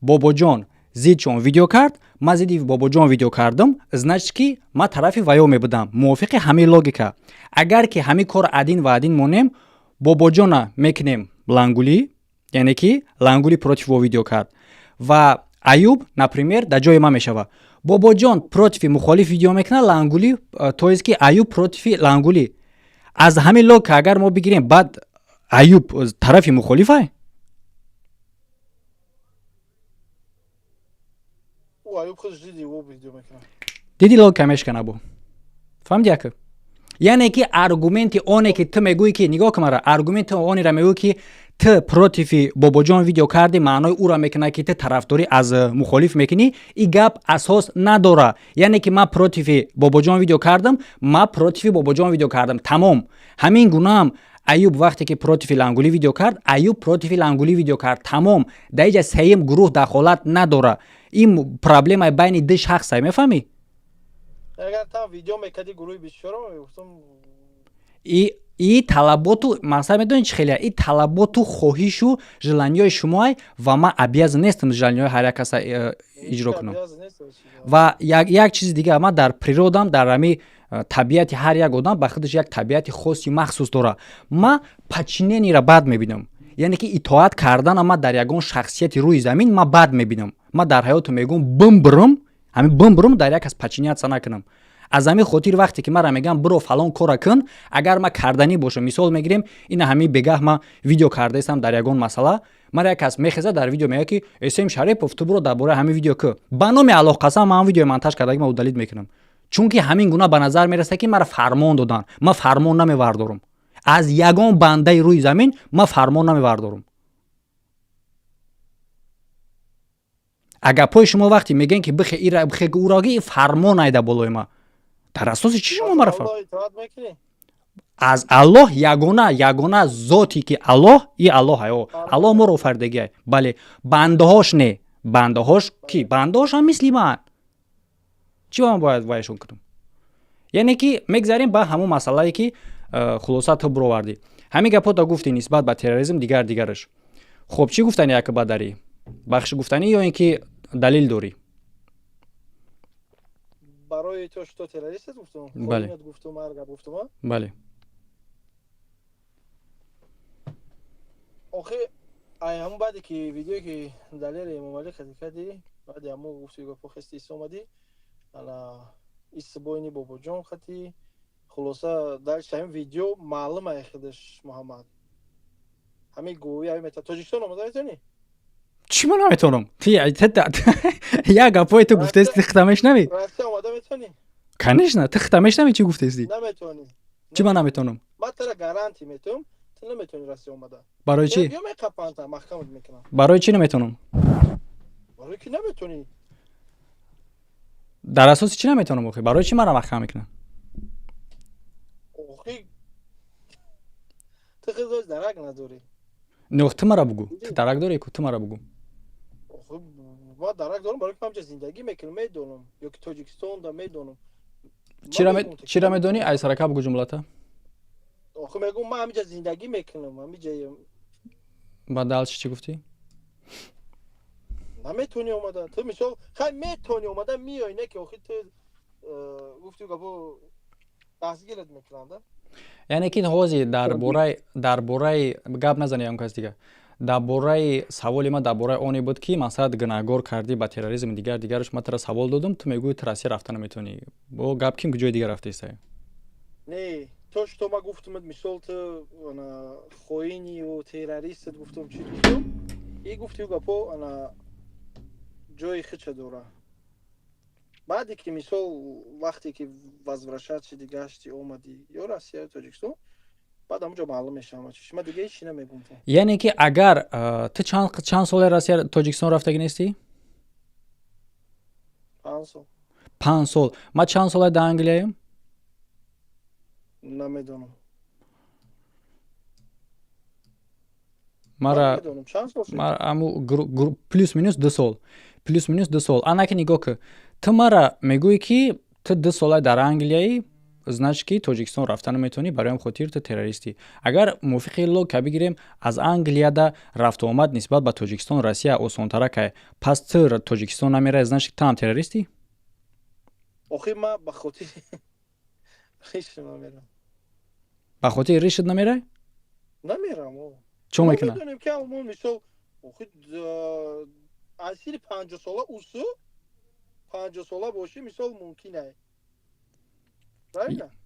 Speaker 1: Бобоҷон зидшон видео кард, ман зидди Бобоҷон видео кардам, значит ки ман тарафи ваё мебудам. Мувофиқи ҳамин логика, агар ки ҳамин кор один ва один монем, Бобоҷона мекунем Лангулӣ, яъне ки Лангулӣ против во видео кард, ва Аюб, например, дар ҷои ман мешавад. Бобоҷон против мухолиф видео мекунад, Лангулӣ, то есть ки Аюб против Лангулӣ. Аз ҳамин логика агар мо бигирем, баъд Аюб тарафи мухолифай?
Speaker 4: Аюб худаш диди во видео мекунад.
Speaker 1: Диди, логика мешкана бо. Фаҳмиди, яка? Яъне ки аргументи оне ки ту мегӯӣ, ки нигоҳ кун мара, аргументи онеро мегӯӣ, ки ту против Бобоҷон видео кардӣ, маънои ӯро мекунад, ки ту тарафдорӣ аз мухолиф мекунӣ. И гап асос надора. Яъне ки ман против Бобоҷон видео кардам, ман против Бобоҷон видео кардам, тамом. Ҳамин гунаам Аюб вақте ки против Лангулӣ видео кард, Аюб против Лангулӣ видео кард, тамом. Дар иҷа сеюм гурӯҳ дахолат надора. Ин проблемаи байни ду шахсай, мефаҳмӣ?
Speaker 4: Агар там видео мекарди гурӯҳи бисёро, мегуфтам.
Speaker 1: И талаботу мақсад медонӣ чӣ хеле? И талаботу хоҳишу желание ҳои шумоай, ва ман обязан нестам желание ҳои ҳар як каса иҷро кунам. Ва як чизи дигар, ман дар природа м, дар ҳами табиати ҳар як одам ба худаш як табиати хоси махсус дорад. Ман подчинение ро бад мебинам, яъне ки итоат кардана ман дар ягон шахсияти рӯи замин ман бад мебинам. Ман дар ҳаёту мегӯм, бимбирам, ҳамин бимбирам, дар як кас подчиняться накунам. Аз ҳамин хотир вақте ки мара мегӯям, биро фалон кора кун, агар ман карданӣ бошам, мисол мегирем, ина ҳамин бегаҳ ман видео кардаистам дар ягон масъала, мара як кас мехезад, дар видео мегӯяд, ки Эсем Шарипов, ту биро дар бораи ҳамин видео ку. Ба номи Аллоҳ қасам, ман видеои монтаж кардаги ман удалить мекунам, чунки ҳамин гуна ба назар мерасад, ки мара фармон доданд. Ман фармон намевардорам аз ягон бандаи рӯи замин, ман фармон намевардорам. А гапҳои шумо вақте мегӯен, ки бихе ира, бихе ураги, фармон айда болои ман. Дар асоси чӣ шумо мара? Аз Аллоҳ, ягона зоте ки Аллоҳ, и Аллоҳ аё, Аллоҳ моро офаридагиай, бале, бандаҳош не. Бандаҳош ки, бандаҳош ҳам мисли ман, чӣ ман бояд вайшон кунам? Яъне ки мегзарем ба ҳамон масъалае, ки хулоса ту буровардӣ, ҳамин гапҳото гуфтӣ нисбат ба терроризм, дигар дигараш. Хуб, чӣ гуфтани, яка бадарӣ бахши гуфтанӣ ё ин ки далел дорӣ?
Speaker 4: Барои то что террорист гуфтум?
Speaker 1: Бале.
Speaker 4: Гуфтум, ҳар гап гуфтум.
Speaker 1: Бале.
Speaker 4: Охи, ай ҳамун баъде ки видеое ки Далери Эмомалӣ хати кардӣ, баъди ҳамун гуфти гапо хести омадӣ, ана исбойни Бобоҷон хати, хулоса, дальше ҳамин видео маълум ай худаш Муҳаммад. Ҳамин гӯи ҳамин мета Тоҷикистон омада метавонӣ?
Speaker 1: Чӣ ман наметавонам? Як гапҳое ту гуфтаисти, ти хита мешунавӣ?
Speaker 4: Россия омада метавонӣ?
Speaker 1: Конечно, ту хита мешунавӣ, чӣ гуфтаисти?
Speaker 4: Наметавонӣ.
Speaker 1: Чӣ ман наметавонам?
Speaker 4: Ман тара гарантия метавам, ту наметавонӣ Россия омада.
Speaker 1: Барои чӣ?
Speaker 4: Ё меқапанта, маҳкамат мекунам.
Speaker 1: Барои чӣ наметавонам?
Speaker 4: Барои ки наметавонӣ.
Speaker 1: Дар асоси чӣ наметавонам охи? Барои чӣ маро маҳкам мекунам?
Speaker 4: Охи, ту худаш дарак надорӣ.
Speaker 1: Не, ту мара бугӯ, ту дарак дорӣ ку, ту мара бугӯ.
Speaker 4: Ман дарак дорам, барои ки ман ҳамҷа зиндагӣ мекунам, медонам, ё ки Тоҷикистонда медонам.
Speaker 1: Чира медонӣ? Ай сарака бугӯ ҷумлата.
Speaker 4: Охи, мегӯм, ман ҳамиҷа зиндагӣ мекунам, ҳамиҷа.
Speaker 1: Баъд дальше чӣ гуфтӣ?
Speaker 4: Наметавонӣ омада. Ту мисол хай метавонӣ омада, миёй, не ки охи ту гуфти гапо дастгират мекунанда.
Speaker 1: Яъне ки ҳозир дар бораи гап назани, ягон кас дигар. Дар бораи саволи ман, дар бораи оне буд, ки масалан гунаҳгор кардӣ ба терроризм, дигар дигараш. Ман тара савол додум, ту мегӯӣ, ту Россия рафта наметавонӣ. Бо гап ким ҷои дигар рафтаистай?
Speaker 4: Не, то что ма гуфтумад, мисол, ту хоинию террористат гуфтум, чӣ гуфтум, и гуфти гапо ана ҷои хича дора. Баъде ки, мисол, вақте ки возвращать шиди, гашти, омадӣ ё Россия, ё Тоҷикистон, баъд ҳамонҷо маълум мешавад чиш. Ма дига ҳеч чи намегум.
Speaker 1: Яъне ки агар ту чанд соле Россия, Тоҷикистон рафтагӣ нестӣ?
Speaker 4: 5 сол.
Speaker 1: 5 сол. Ма чанд сола дар Англияем?
Speaker 4: Намедонам.
Speaker 1: Мара аму плюс минус 2 сол, плюс минус 2 сол. Анаки нигоҳ ки, ту мара мегӯӣ, ки ту 2 сола дар Англияи, значит ки Тоҷикистон рафта наметавонӣ, барои ҳам хотир ту террористӣ. Агар мувофиқи логика бигирем, аз Англияда рафтуомад нисбат ба Тоҷикистон, Россия осонтаракай. Пас ту Тоҷикистон намераи, значит ту ҳам террористӣ.
Speaker 4: Охи ма ба хотири риш намерам.
Speaker 1: Ба хотири ришат намерай?
Speaker 4: Намерам.
Speaker 1: Чо мекунад?
Speaker 4: Медонем ки мо, мисол, охи асири 50-сола, усу 50-сола бошӣ, мисол, мумкин ай.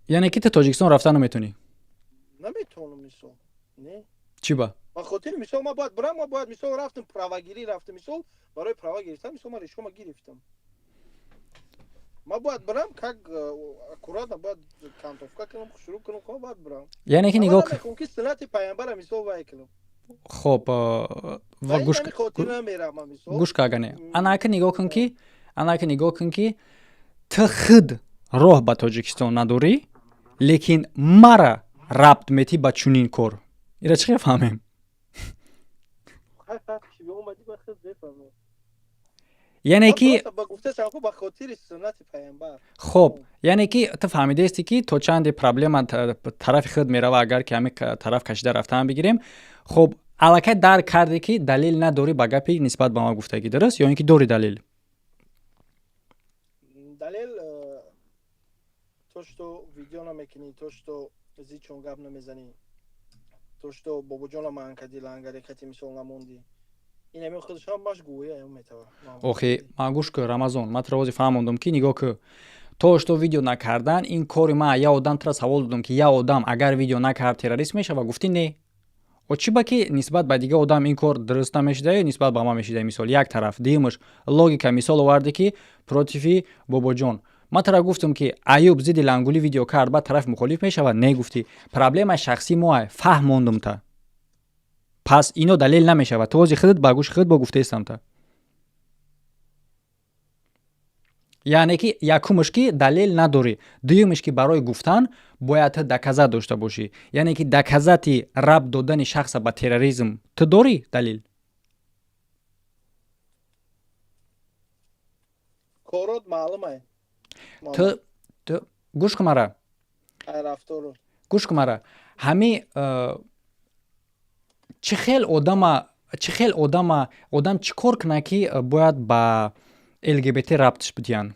Speaker 1: Яъне ки ту Тоҷикистон рафта наметавонӣ?
Speaker 4: Наметавонам, мисол, не.
Speaker 1: Чӣ ба?
Speaker 4: Ба хотири, мисол, ма бояд бирам, ма бояд, мисол, рафтам, правагирӣ рафтам, мисол, барои права гирифтан, мисол, ма решома гирифтам, ма бояд бирам, как аккуратно бояд кантовка кунам, шурӯъ кунам, бояд бирам.
Speaker 1: Яъне ки нигоҳ
Speaker 4: ки суннати пайғамбара, мисол, вай кунам.
Speaker 1: Хоб, ва гӯш кагане, анака нигоҳ кун ки, анака нигоҳ кун ки ту худ роҳ ба Тоҷикистон надорӣ, лекин мара рабт метӣ ба чунин кор. Ира чӣ хел фаҳмем? Яъне ки хоб, яъне ки ту фаҳмидаисти, ки то чанде проблема тарафи худ мерава, агар ки ҳамин тараф кашида рафтаам бигирем. Хоб, аллакай дарк кардӣ, ки далел надорӣ ба гапи нисбат ба ман гуфтагӣ, дуруст? Ё ин ки дорӣ далел?
Speaker 4: Далел то что видео намекунӣ, то что зичон гап намезанӣ, то что бобоҷона манъ кардӣ, лангари қати, мисол, намондӣ. Ин ҳамин худаш ҳамаш гӯя метава.
Speaker 1: Охи ман гӯш кӯ, Рамазон, ман туро ози фаҳмондум, ки нигоҳ кӯ, то что видео накардан ин кори ма. Я одам тура савол додум, ки я одам агар видео накард, террорист мешава, гуфтӣ не. О чӣ ба ки нисбат ба дигар одам ин кор дуруст намешуда ё нисбат ба ман мешуда, мисол, як тараф. Дуюмаш, логика, мисол оварде, ки против и бобоҷон. Ман тура гуфтам, ки Аюб зидди Лангулӣ видео кард, баъд тарафи мухолиф мешавад? Не, гуфтӣ, проблемаи шахсии моа. Фаҳмондум та. Пас ино далел намешавад. Ту ози худат ба гӯши худ бо гуфтаистам та. Яъне ки якумаш ки далел надорӣ, дуюмаш ки барои гуфтан бояд ту доказать дошта бошӣ. Яъне ки доказать и рабт додани шахса ба терроризм ту дорӣ далел?
Speaker 4: Корот маълумай.
Speaker 1: Ту гӯш кун мара, гӯш кун мара. Ҳами чӣ хел одама, чӣ хел одама, одам чӣ кор кунад, ки бояд ба ЛГБТ рабтш бидиҳанд?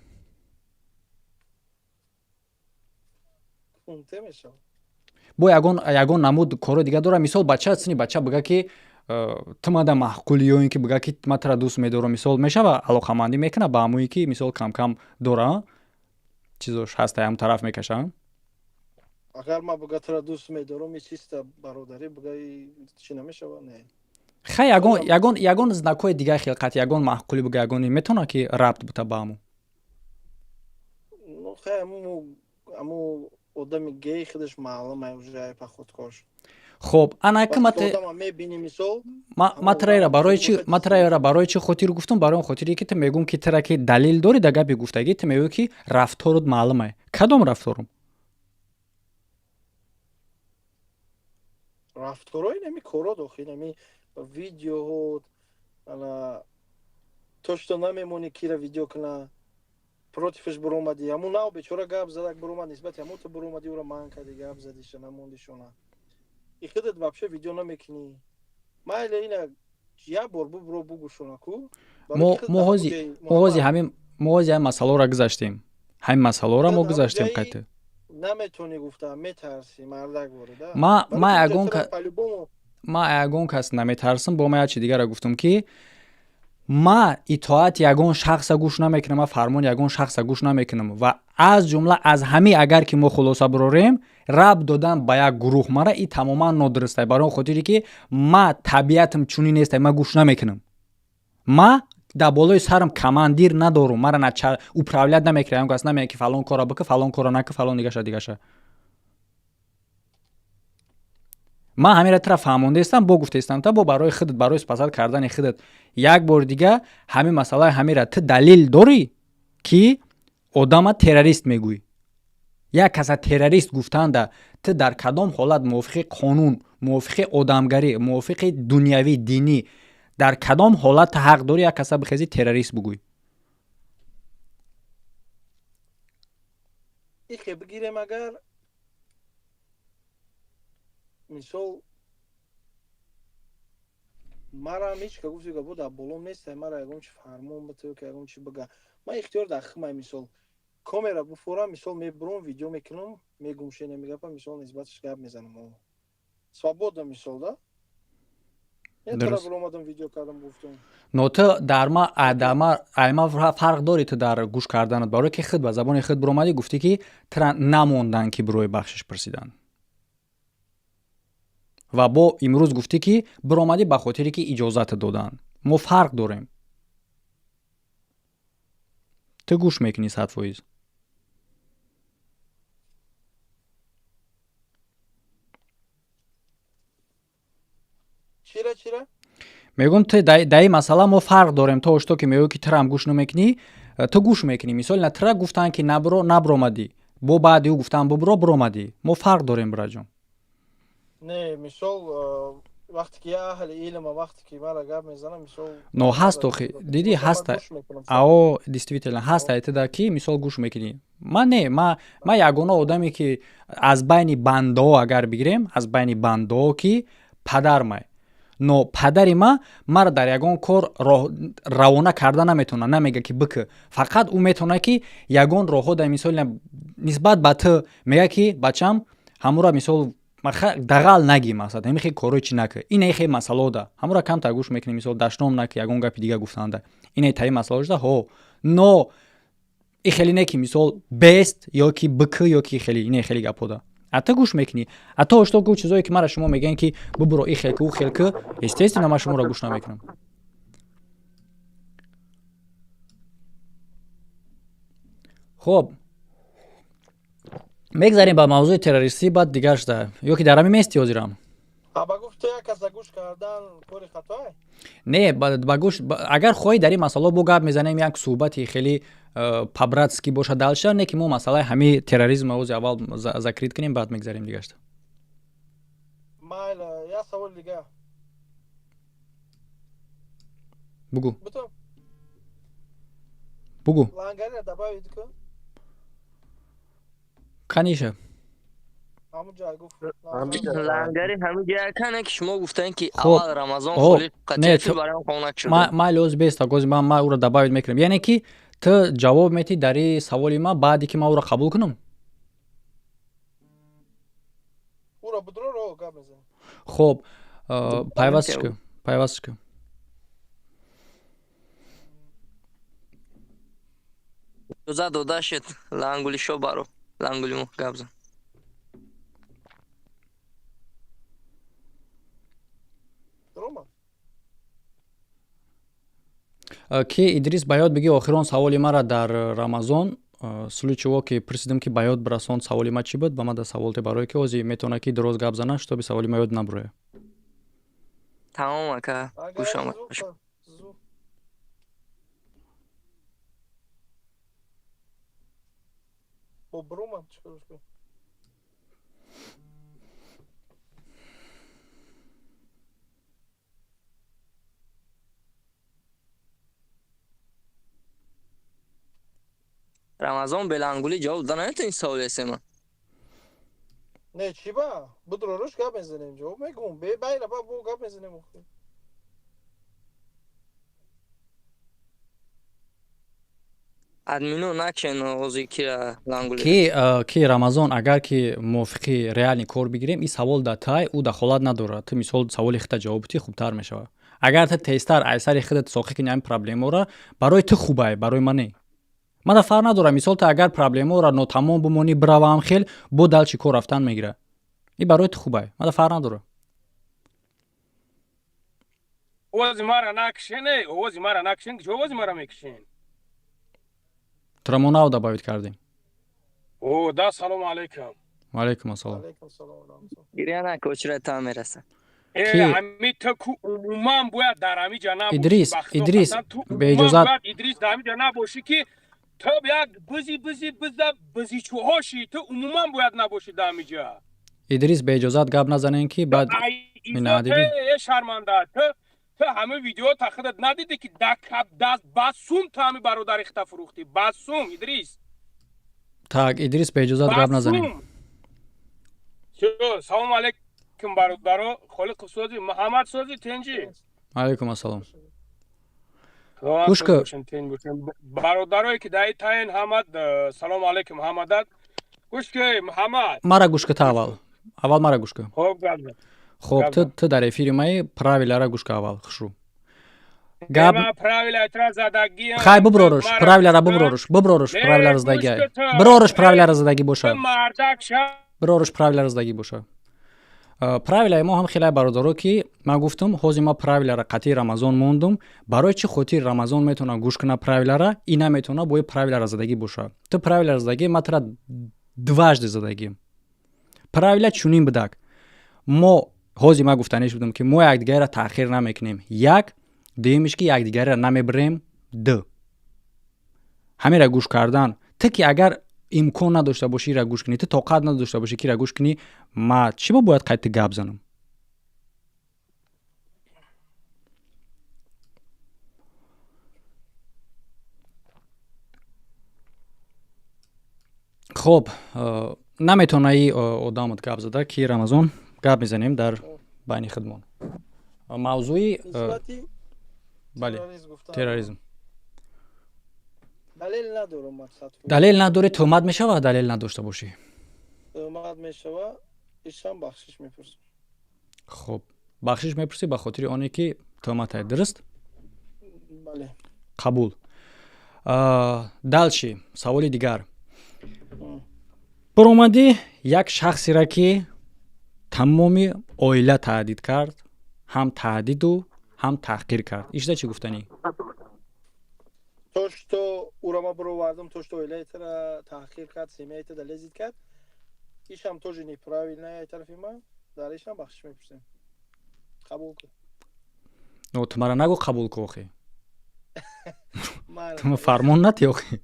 Speaker 1: Бо ягон намуд корҳои дигар дорад. Мисол, бача, сини бача бига, ки ту мада маъқулӣ, ё ин ки бига, ки ман тура дӯст медорам, мисол, мешава, алоқамандӣ мекунад ба ҳамое ки, мисол, камкам дора, чизош ҳаста, ҳам тараф мекаша.
Speaker 4: Агар ман бига тура дӯст медорам, чиста бародарӣ бига, чӣ намешава, не.
Speaker 1: Хай, ягон знакҳои дигар хилқат, ягон маъқулӣ бига, ягон метавонад, ки рабт бута ба ҳаму.
Speaker 4: Ну хай, аму одами гей худаш маълум уже походкош.
Speaker 1: Хоб, анака ма траера барои чи, ма траера барои чи хотир гуфтум? Барои он хотире ки ту мегӯм, ки тура ки далел дорӣ дар гапи гуфтагӣ, ту мегӯӣ, ки рафторут маълумае. Кадом рафторум?
Speaker 4: Рафторои нами корот, охи нами видеоҳо, ана то что намемонӣ кира видео куна, против ш буромадӣ. Ҳамун нав бечора гап задак буромад, нисбати ҳамун ту буромадӣ, ӯро манъ кардӣ, гап задиша, намондишона. И худат вообще видео намекунӣ. Майли, ина як бор бубуро, бугӯшона ку.
Speaker 1: Мо ҳози ҳамин, мо ҳози ҳамин масъаларо гузаштем, ҳамин масъаларо мо гузаштем қайта.
Speaker 4: Наметавонӣ гуфта, метарсӣ, мардак ворида.
Speaker 1: Ма ягон Ма ягон кас наметарсам. Бо ма як чи дигарро гуфтам, ки ма итоати ягон шахса гӯш намекунам, ма фармони ягон шахса гӯш намекунам. Ва аз ҷумла аз ҳамин агар ки мо хулоса бирорем, рабт додан ба як гурӯҳ мара и тамоман нодурустай, барои он хотире ки ма табиатам чунин нестай, ма гӯш намекунам. Ма дар болои сарам командир надорум, мара управлять намекунад, ягон кас намеяд, ки фалон корро бикун, фалон корро накун, фалон дигаша дигаша. Ман ҳаминро тура фаҳмондаистам, бо гуфтаистам, та бо барои худат, барои спасать кардани худат як бори дига ҳамин масъалаи ҳамира ту далил дорӣ, ки одама террорист мегӯӣ. Як каса террорист гуфтанда ту дар кадом ҳолат, мувофиқи қонун, мувофиқи одамгарӣ, мувофиқи дунявӣ, динӣ, дар кадом ҳолат ту ҳақ дорӣ як каса бихези террорист бугӯй?
Speaker 4: Ихе бигирем, агар мисол марам ҳеч ка гуфти гапо дар болом нестай, мара ягон чи фармон бите ки ягон чи бига, ман ихтиёр дар химай. Мисол, камера буфорам, мисол, мебурам, видео мекунам, мегум шенами гапа, мисол, нисбаташ гап мезанам свободно, мисол, да. Омадам, видео кардам, гуфтам.
Speaker 1: Но ту дар ма дар айма фарқ дорӣ, ту дар гӯш карданат, барое ки худ ба забони худ биромадӣ, гуфтӣ, ки тура намонданд, ки бирои бахшиш пурсидан, ва бо имрӯз гуфтӣ, ки биромадӣ ба хотире ки иҷозат доданд. Мо фарқ дорем. Ту гӯш мекунӣ 100%.
Speaker 4: Чира, чира?
Speaker 1: Мегӯм, ту дар ин масъала мо фарқ дорем. То ошто ки мегӯӣ, ки турам гӯш намекунӣ, ту гӯш мекунӣ. Мисол, на тура гуфтанд, ки набро, набромадӣ, бо баъди ӯ гуфтанд, бубро, биромадӣ. Мо фарқ дорем, бираҷон.
Speaker 4: Не, мисол, вақте ки я аҳли илма, вақте ки мара гап мезанам, мисол.
Speaker 1: Но ҳаст, охи, дидӣ, ҳаста. Ао, действительно ҳаста, этида ки мисол гӯш мекунӣ. Ман не, ма ягона одаме, ки аз байни бандао агар бигирем, аз байни бандао, ки падармай, но падари ма мара дар ягон кор равона карда наметавонад, намега, ки бикӯ. Фақат ӯ метавонад, ки ягон роҳҳо дар мисол нисбат ба ту мега, ки бачам, ҳамура мисол дағал нагӣ, мақсад, ҳамин хел корҳои чӣ накӯ, инаи хел масъалао да ҳамура камтар гӯш мекунӣ, мисол, дашном накӣ, ягон гапи дига гуфтанда, инаи таи масъалао шуда ҳо. Но и хеле не, ки мисол бест ё ки бикӯ, ё ки хеле инаи хеле гапҳо да. А ту гӯш мекунӣ. А то ошто ку чизое, ки мара шумо мегӯянд, ки бубуро, и хел ку, ӯ хел ку, естественно, ман шуморо гӯш намекунам. Хоб, мегзарем ба мавзӯи террористӣ, баъд дигар шуда, ё ки дар ҳамин мести ҳозирам?
Speaker 4: Ба гуфти як каса гӯш кардан кори хатое?
Speaker 1: Не, ба гӯш, агар хоҳӣ, дар ин масъало бо гап мезанем, як суҳбати хеле по-братски боша дальше. Не ки мо масъалаи ҳамин терроризм ози аввал закрыть кунем, баъд мегзарем дигашта.
Speaker 4: Майла, як саволи дига.
Speaker 1: Бугӯ, бугӯ.
Speaker 4: Лангарира добавить кун.
Speaker 1: Каниша.
Speaker 2: Лангари ҳамин ҷая кане, ки шумо гуфтанд, ки аввал Рамазон холиқ қатъи барои хона шуд.
Speaker 1: Майли, оз беста гози ман ӯро добавить мекунам. Яъне ки ту ҷавоб метиҳӣ дар ин саволи ман баъде ки ман ӯро қабул кунам?
Speaker 4: Ӯро бидро, гап мезанем.
Speaker 1: Хоб, пайвастш кун, пайвастш кун.
Speaker 2: Иҷозат дода шуд, лангулишо, баро лангулимо гап зан.
Speaker 1: Ки Идрис, ба ёд бигӣ охирон саволи мара дар Рамазон случаево, ки пурсидам, ки ба ёд бирасон, саволи ма чӣ буд, ба ман да саволте, барое ки ҳозир метавонад, ки дуроз гап зана, шитоби саволи ма ёд набурояд.
Speaker 2: Тамом, ака, гӯш омад.
Speaker 4: Бо брумам чикор кунем?
Speaker 2: Рамазон белангулӣ ҷавоб дода наметавонӣ саволи эсема.
Speaker 4: Не, чӣ ба будро, руш гап мезанем, ҷавоб мегӯм, байла ба бо гап мезанем.
Speaker 2: Админо накшен ози кира лангули.
Speaker 1: Ки Рамазон, агар ки мувофиқи реальный кор бигирем, ин савол да тай ӯ дахолат надорад. Ту мисол саволи хита ҷавоб битӣ, хубтар мешавад. Агар ту тезтар аз сари худат соқӣ кунӣ ҳамин проблемаро, барои ту хубай, барои ман не. Мана фарқ надорад, мисол ту агар проблемаро нотамом бимонӣ, биравам хел, бо дальше кор рафтан мегирад. Ин барои ту хубай, мана фарқ надорад.
Speaker 6: Овози мара накшен, овози мара накшен, чо овози мара мекшен?
Speaker 1: Тура мо нав добавить кардем.
Speaker 6: О, да, салому алейкум.
Speaker 1: Ва алейкум ассалом.
Speaker 2: Гиря нака, очират та мераса.
Speaker 6: Ами ту ку умуман бояд дар ҳами ҷа набошӣ.
Speaker 1: Идрис, Идрис, беиҷозат.
Speaker 6: Идрис, дар ҳами ҷа набошӣ, ки ту як бизи бизи биза бизичӯҳошӣ, ту умуман бояд набошӣ дар ҳами ҷа.
Speaker 1: Идрис, беиҷозат гап назанен, ки баъд
Speaker 6: минадидӣ. Шарманда, ту ҳама видео та худат надидӣ, ки даст ба сум ту ҳами бародари хита фурӯхтӣ, ба сум, Идрис.
Speaker 1: Так, Идрис, беиҷозат гап назанем.
Speaker 6: Салому алейкум, бародаро, Холиқов сози, Муҳаммад сози, тенҷи.
Speaker 1: Алейкум ассалом. Гӯш ку.
Speaker 6: Бародарое ки даи таен, ҳамад салому алейкум ҳамадат. Гӯш ки, Муҳаммад.
Speaker 1: Мара гӯш ку, та аввал. Аввал мара гӯш ку.
Speaker 6: Хоб,
Speaker 1: хоб, ту дар эфири маи, правилара гӯш ку аввал, хушрӯ. Гап хай, буброрӯш правилара, буброрӯш, буброрӯш правилара задагиай, бирорӯш правилара задагӣ боша, бирорӯш правилара задагӣ боша. Правилаи мо ҳам хеле, бародаро, ки ман гуфтам, ҳозир ма правилара қатъи Рамазон мондум. Барои чӣ хотир Рамазон метавона гӯш куна правилара и наметавона бои правилара задагӣ боша? Ту правилара задагӣ, ма тура дважды задагӣ. Правила чунин будак: мо ҳозир ман гуфтаниш будам, ки мо якдигарро таъхир намекунем, як, дуюмиш, ки якдигарро намебирем, ду. Ҳамеро гӯш кардан, ту ки агар имкон надошта бошӣ ира гӯш кунӣ, ту тоқат надошта бошӣ ки ира гӯш кунӣ, ма чӣ ба бояд қайти гап занам? Хоб, наметавона и одамот гап зада, ки Рамазон гап мезанем дар байни худмон мавзӯи, бале, терроризм.
Speaker 4: Далел надорам.
Speaker 1: Далел надорӣ, тӯҳмат мешавад, далел надошта бошӣ.
Speaker 4: Тӯҳмат мешавад, ишам бахшиш мепурсам.
Speaker 1: Хуб, бахшиш мепурсӣ ба хотири оне ки тӯҳматай, дуруст?
Speaker 4: Бале.
Speaker 1: Қабул. Дальше саволи дигар. Баромадӣ, як шахсеро, ки тамоми оила таҳдид кард, ҳам таҳдиду ҳам таҳқир кард, ишда чӣ гуфтанӣ?
Speaker 4: То что ура ма баровардам, то что оилаитара таҳқир кард, семьяитара лезить кард, ишам тоже неправильно тарафи ман, дар ишам бахшиш мепурсем. Қабул кун.
Speaker 1: Но ту мара нагӯ қабул ку, охи ту фармон натӣ, охи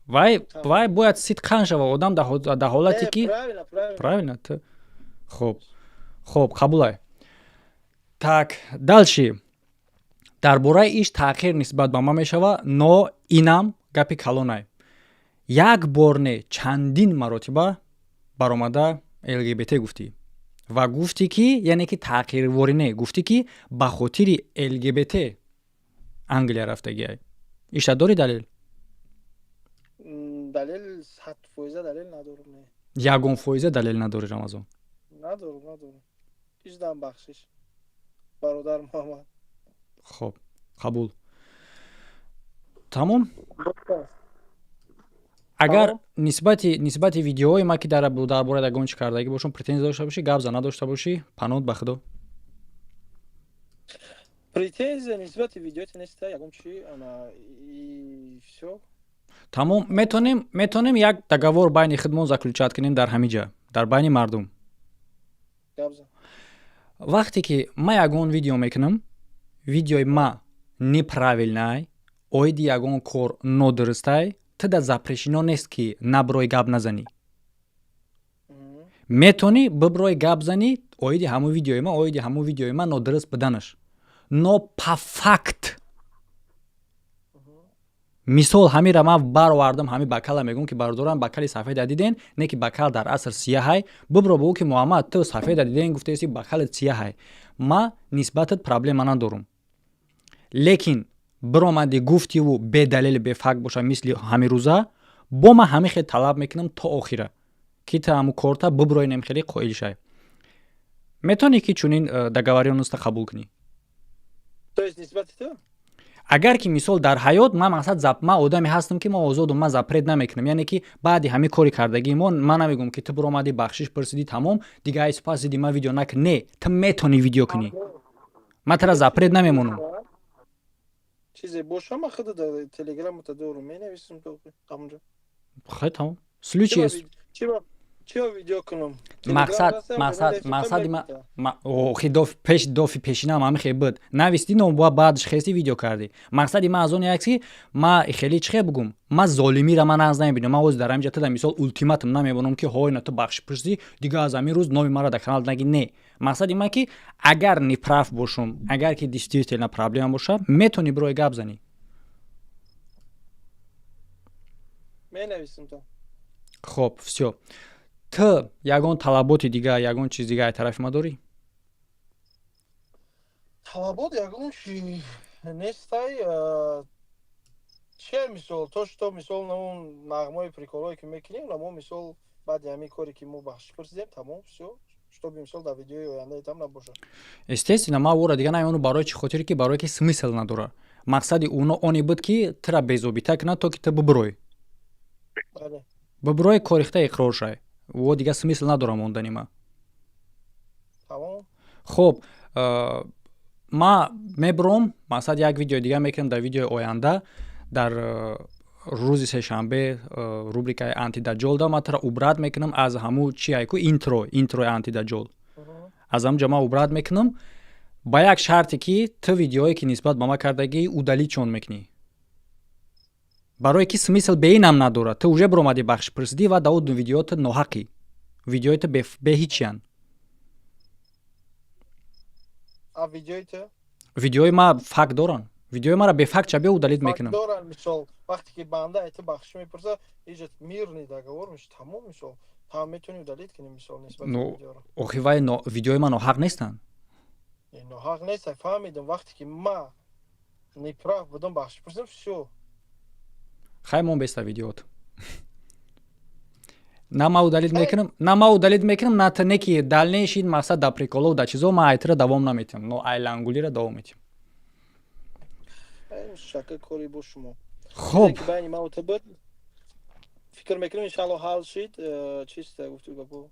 Speaker 1: вай бояд сидқан шава одам дар ҳолате ки правильно ту. Хуб, қабулай. Так, дальше дар бораи иш таъхир нисбат ба ман мешава, но инам гапи калонай. Як бор не, чандин маротиба баромада ЛГБТ гуфтӣ ва гуфтӣ, ки яъне ки таъхирворӣ не, гуфтӣ, ки ба хотири ЛГБТ Англия рафтагиай. Ишта дорӣ далел?
Speaker 4: Далел, 100% далел надорам, не.
Speaker 1: Ягон фоиза далел надорӣ, Рамазон?
Speaker 4: Надорам, надорам. Иждам бахшиш, бародар Муҳаммад.
Speaker 1: Хоб, қабул, тамом. Агар нисбати видеои ма, ки дар бораи ягон чӣ кардагӣ бошам, претензия дошта бошӣ, гап за, надошта бошӣ, панод ба худо.
Speaker 4: Претензия нисбати видеоти неста, ягон чи ана, и всё.
Speaker 1: Тамом, метавонем як договор байни худмон заключать кунем дар ҳамин ҷа, дар байни мардум.
Speaker 4: Гап зан.
Speaker 1: Вақте ки ман ягон видео мекунам, видеои ма неправильнай, оиди ягон кор нодурустай, ту да запрещено нест, ки наброи гап назанӣ. Метавонӣ биброи гап занӣ оиди ҳамун видеои ма, оиди ҳамун видеои ма нодуруст буданаш, но по факт. Мисол, ҳамира ман баровардам, ҳами бакала мегӯм, ки бародарам, бакали сафеда диден, не ки бакал дар аср сияҳай. Бибро бигӯ, ки Муҳаммад, ту сафеда диден, гуфтаеси, бакалат сияҳай, ма нисбатат проблема надорум, лекин биромадӣ гуфтиву бедалел, бефакт боша, мисли ҳамин рӯза, бо ман ҳамин хел талаб мекунам то охира, ки та ҳамун корта биброинем, хеле қоил шай. Метавонӣ ки чунин договорённость а қабул кунӣ?
Speaker 4: То есть нисбати ту?
Speaker 1: Агар ки мисол дар ҳаёт ман мақсад ман одаме ҳастам, ки ман озодум, ман запрет намекунам. Яъне ки баъди ҳамин кори кардагии мо ман намегӯям, ки ту биромадӣ, бахшиш пурсидӣ, тамом, дига ай сипас диди ман видео накун. Не, ту метавонӣ видео кунӣ, ман тара запрет намемонам.
Speaker 4: Чизе боша, ман худ дар телеграмата дорум, менависам то ҳамонҷо.
Speaker 1: Хай, тамом, случай есть.
Speaker 4: Чиро видео кунам?
Speaker 1: Мақсад, мақсад, мақсади ма охи доф пеш дофи пешинам ҳами хел буд, нависти, но баъдаш хести видео кардӣ. Мақсади ман аз он як, ки ма хеле чӣ хел бугум, ма золимира ман нағз намебинам. Ман ҳозир дар ҳамин ҷа тада мисол ултиматум намебонам, ки ҳой, на, ту бахшиш пурсидӣ, дига аз ҳамин рӯз номи маро дар канал наги. Не, мақсади ман ки агар неправ бошум, агар ки действительно проблема боша, метавонӣ бирои гап занӣ.
Speaker 4: Менависам то.
Speaker 1: Хоб, всё. Ту ягон талаботи дига, ягон чиз дига ай тарафи ма дорӣ?
Speaker 4: Талабот ягон чи нестай. Че, мисол, то что мисол он нағмаи приколое ки мекунем, мо мисол баъди ҳамин коре ки мо бахшиш пурсидем, тамом, всё, чтобы мисол дар видеои ояндаи там набошад.
Speaker 1: Естественно, ман ӯро дига намемонам. Барои чӣ хотире ки барое ки смысл надорад. Мақсади уно оне буд, ки тура безобита кунад, то ки ту бибурой, бибурой, корихта иқрор шай. Во дига смысл надорам мондани ма. Хоб, ма мебуром, мақсад як видеои дига мекунам. Дар видеои оянда, дар рӯзи сешанбе, рубрикаи антидаҷолда ман тура убрать мекунам аз ҳаму чи айку интрои антидаҷол, аз ҳамун ҷо ман убрать мекунам, ба як шарте, ки ту видеое ки нисбат ба ман кардагӣ, удалить чон мекунӣ, барое ки смысл беинам надорад. Ту уже биромадӣ, бахшиш пурсидӣ ва дар он видео ту ноҳақӣ, видеои ту беҳичиян. Видеои ма факт доранд. Видеои мара бефакт ча бе удалить мекунам?
Speaker 4: Доранд. Мисол, вақте ки банда айти бахшиш мепурсад, иҷа мирный договор меша, тамом. Мисол, там метавонӣ удалить кунӣ, мисол, нисбати видеоро.
Speaker 1: Охи вай видеои ма ноҳақ нестанд.
Speaker 4: Ноҳақ нест, фаҳмидам. Вақте ки ма неправ будам, бахшиш пурсидам, всё.
Speaker 1: Хай, мон беста видеот. На ма удалить мекунам, на ма удалить мекунам, на та. Не ки дальнейший мақсад дар приколов, дар чизо ма айтра давом наметиҳам, но айлангулира давом метиҳам.
Speaker 4: Шака кори бо шумо.
Speaker 1: Хоб.
Speaker 4: Байни ма ту буд, фикр мекунам, иншалло, ҳал шид, э, чиста гуфту гапо.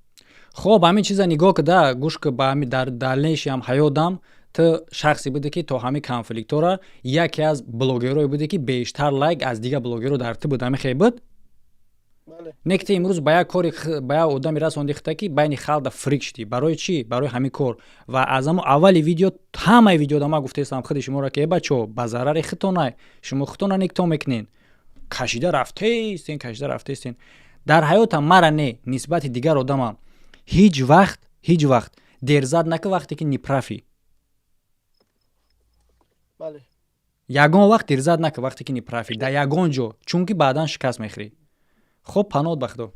Speaker 1: Хоб, ҳамин чиза нигоҳ куда, гӯш ки, ба ҳами дар дальнейший ҳам ҳаётам ту шахсе буде, ки то ҳамин конфликтора яке аз блогерое буде, ки бештар лайк аз дигар блогеро дар ту буд. Ҳамин хел буд, не ки ту имрӯз ба як кори ба як одаме расонди хита, ки байни халқ фрик шудӣ. Барои чӣ? Барои ҳамин кор. Ва аз ҳамон аввали видео, ҳамаи видеода ман гуфтаистам худи шуморо, ки э бачаҳо, ба зарари худтонай, шумо худтона никто мекунен, кашида рафтаистен, кашида рафтаистен. Дар ҳаётам мара не, нисбати дигар одамам ҳеҷ вақт, ҳеҷ вақт дерзать нака, вақте ки неправ ӣ. Ягон вақт дерзать нака, вақте ки неправ ӣ, дар ягон ҷо, чунки баъдан шикаст мехӯрӣ. Хоб, паноҳ ба Худо.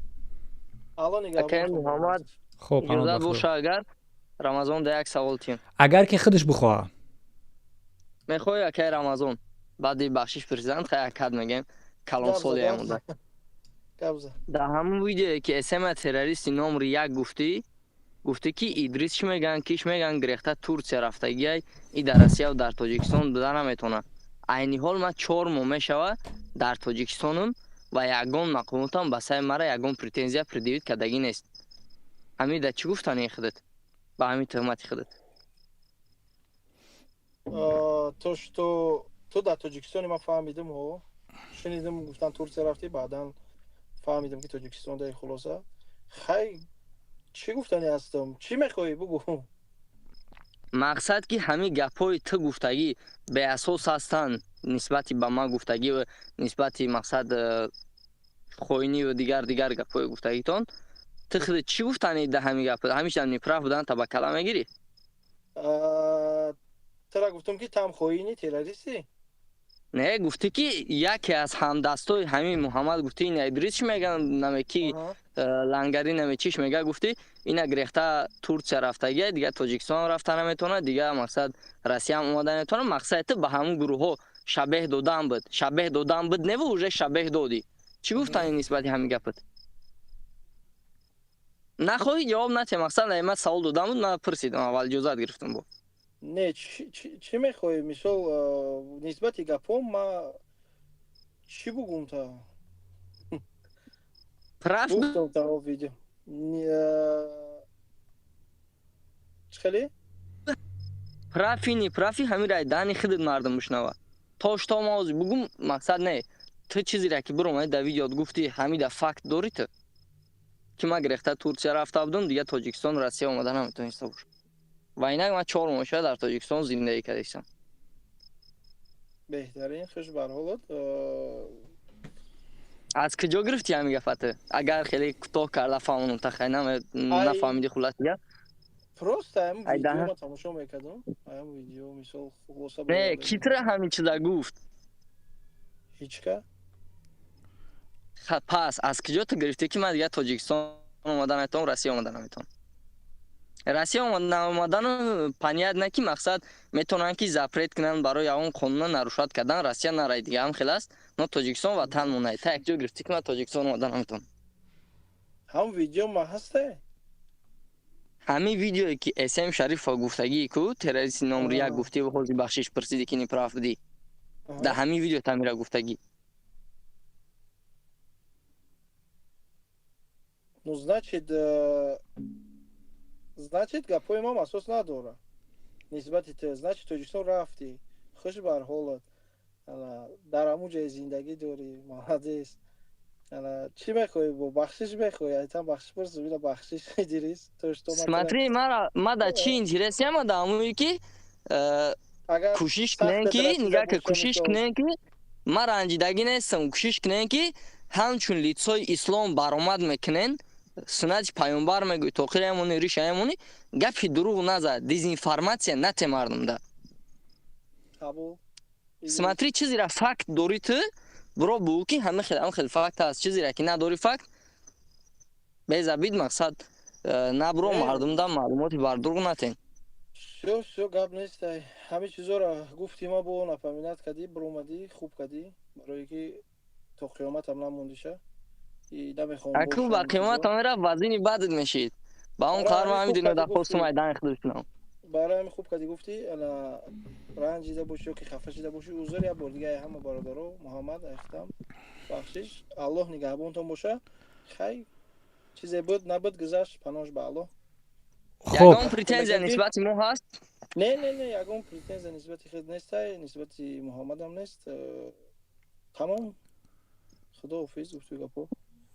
Speaker 2: Хоб, боша. Агар Рамазон да як савол тим.
Speaker 1: Агар ки худаш бихоҳа.
Speaker 2: Мехоҳӣ, акай Рамазон, баъди бахшиш президент хай акад мегем, калонсоли амуда, дар ҳамон видеое ки сма террористи номри як гуфтӣ, гуфтӣ ки Идрис чӣ мегӯянд, киш мегӯянд, гирехта Турсия рафтагиай, и дар Россияву дар Тоҷикистон буда наметавонад. Айни ҳол ман 4 моҳ мешавад дар Тоҷикистонам ва ягон мақомотам ба сари мара ягон претензия предъявить кардагӣ нест. Ҳамин да чӣ гуфтани худат ба ҳамин туҳмати худат?
Speaker 4: То что ту дар Тоҷикистони, ман фаҳмидим, ҳо, шунидим, гуфтан Турсия рафтӣ, баъдан фаҳмидим, ки Тоҷикистон даи. Хулоса, хай, чӣ гуфтани ҳастам? Чӣ мехоҳӣ, бугӯ.
Speaker 2: Мақсад ки ҳамин гапҳои ту гуфтагӣ беасос ҳастанд нисбати ба ман гуфтагӣ, нисбати мақсад хоиниву дигар дигар гапҳои гуфтагитон. Ту худат чӣ гуфтани да ҳамин гап? Ҳамишам неправ будан та ба кала мегирӣ?
Speaker 4: Тура гуфтам, ки там хоини, террористӣ.
Speaker 2: Не, гуфтӣ, ки яке аз ҳамдастои ҳамин Муҳаммад, гуфтӣ, ина Идрис чӣ меган, наме ки лангари, наме чиш мега, гуфтӣ, ина гирехта Турсия рафтагия, дига Тоҷикистон рафта наметавонад, дига мақсад Россиям омада наметавонад. Мақсади ту ба ҳамун гурӯҳҳо. Шабеҳ додан буд, шабеҳ додан буд, неву уже шабеҳ додӣ. Чӣ гуфтани нисбати ҳамин гапат? Нахоҳӣ, ҷавоб натиҳ. Мақсад, ман савол додам буд, ман пурсидам, аввал иҷозат гирифтам бо.
Speaker 4: Не, чӣ мехоҳӣ? Мисол, нисбати гапом ма чӣ бугум та?
Speaker 2: Прав.
Speaker 4: Гуфтам та видео. Чӣ хеле?
Speaker 2: Прав и не прав и, ҳамин рай дани худат мардум бишнава. То что ма ҳозир бугум, мақсад не. Ту чизере ки биромадӣ дар видеот гуфтӣ, ҳамида факт дорӣ ту? Ки ман гирехта Турсия рафта будам, дигар Тоҷикистон, Россия омада наметониста бошам. Ва инак ман 4 моҳ шуда дар Тоҷикистон зиндагӣ кардистам.
Speaker 4: Беҳтарин, хуш бар ҳолат.
Speaker 2: Аз куҷо гирифтӣ ҳамин гафаты? Агар хеле кӯтоҳ карда фаҳмонам, тахай нафаҳмиди, хуллас дигар.
Speaker 4: Просто ҳамин видео ма тамошо мекардам, ҳамин видео, мисол, хулоса.
Speaker 2: Не, ки тура ҳамин чиза гуфт?
Speaker 4: Ҳичка.
Speaker 2: Пас аз куҷо ту гирифтӣ, ки ман дигар Тоҷикистон омада наметавонам, Россия омада наметавонам? Россия омадану понятно, ки мақсад метавонанд, ки запрет кунанд барои ягон қонуна нарушать кардан, Россия нарай, дига ҳам хел аст, но Тоҷикистон ватан монай. Та як ҷо гирифтӣ, ки ман Тоҷикистон омада наметавонам?
Speaker 4: Ҳам видео ма ҳасте.
Speaker 2: Ҳамин видеое, ки СМ Шарифова гуфтагии ку, террористи номер як гуфтӣ ва ҳозир бахшиш пурсидӣ, ки неправ будӣ, дар ҳамин видео тамира гуфтагӣ.
Speaker 4: Ну, значит, гапҳои ман асос надорад нисбати ту. Значит, Тоҷикистон рафтӣ, хуш бар ҳолат, дар ҳамун ҷои зиндагӣ дорӣ, молодец. Чӣ мехоҳӣ? Бо бахшиш мехоҳӣ, айтам бахшиш пурс, бина, бахшиш дирис.
Speaker 2: Смотри, мара ма да чӣ интерес яма, да ҳамуе ки кӯшиш кунем, ки нигаҳ ки кӯшиш кунем, ки ман ранҷидагӣ нестам, кӯшиш кунем, ки ҳамчун лицои ислом баромад мекунен, суннати паёмбар мегӯй, тоқираямони, ришаямони, гапи дурӯғ назад, дезинформация нате мардумда. Смотри, чизера факт дорӣ ту, биро бугӯ, ки ҳама хел, ҳама хел факт ҳаст. Чизере ки надорӣ факт, безабид, мақсад, набро мардумда маълумоти бардурӯғ натен.
Speaker 4: Всё, всё, гап нестай. Ҳамин чизоро гуфти, ма бо напоминать кардӣ, биромадӣ, хуб кардӣ, барое ки то қиёматам намондиша.
Speaker 2: Аку ба қиёматам мерафт, вазини бадат мешид. Ба он қадар ман ҳамин дунё дархостум айдан худаш кунам.
Speaker 4: Барои ҳамин хуб кардӣ, гуфтӣ. Ана ранҷида бошӣ ё ки хафа шида бошӣ, узр. Як бор дига ҳама бародаро, Муҳаммад, айхтам бахшиш. Аллоҳ нигаҳбонтон боша. Хай, чизе буд набуд, гузашт, паноҳш ба Аллоҳ.
Speaker 2: Ягон претензия нисбати мо ҳаст?
Speaker 4: Не, не, не, ягон претензия нисбати худ нестай, нисбати Муҳаммадам нест. Тамом, худоҳофиз, гуфту гапо.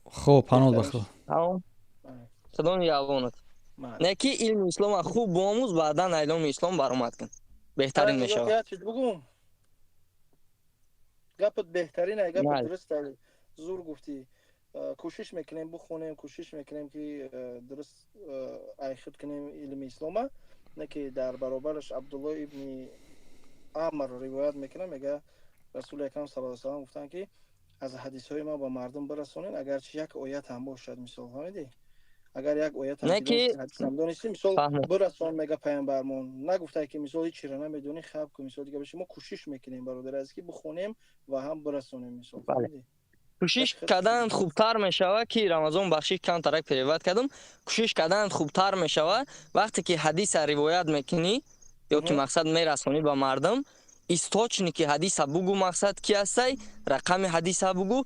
Speaker 1: Хуб, паноҳ ба Худо.
Speaker 2: Худо нигаҳбонат. Не ки илми ислома хуб биомӯз, баъдан айломи ислом баромад кун, беҳтарин мешавад.
Speaker 4: Бугум, гапат беҳтарин, ай гапат дуруст, зур гуфтӣ. Кӯшиш мекунем бухонем, кӯшиш мекунем, ки дуруст айхуд кунем илми ислома. Не ки дар баробараш Абдулло ибни Амр ривоят мекунам, мега, Расули Акрам саллаллоҳу салам гуфтанд, ки аз ҳадисҳои ман ба мардум бирасонед, агарчи як оят ҳам бошад. Мисол, фаҳмидӣ? Агар як оят ҳам донистӣ, мисол, бирасон, мега паямбармон. Нагуфта, ки мисол ҳечиро намедонӣ, хаб ку, мисол, дига. Мо кӯшиш мекунем, бародар азиз, ки бихонем ва ҳам бирасонем, мисол.
Speaker 2: Кӯшиш кардан хубтар мешавад, ки Рамазон, бахшиш, камтарак перевод кардам. Кӯшиш кардан хубтар мешавад, вақте ки ҳадиса ривоят мекунӣ ё ки мақсад мерасонӣ ба мардум, источники ҳадиса бугӯ, мақсад ки ҳастай, рақами ҳадиса бугӯ,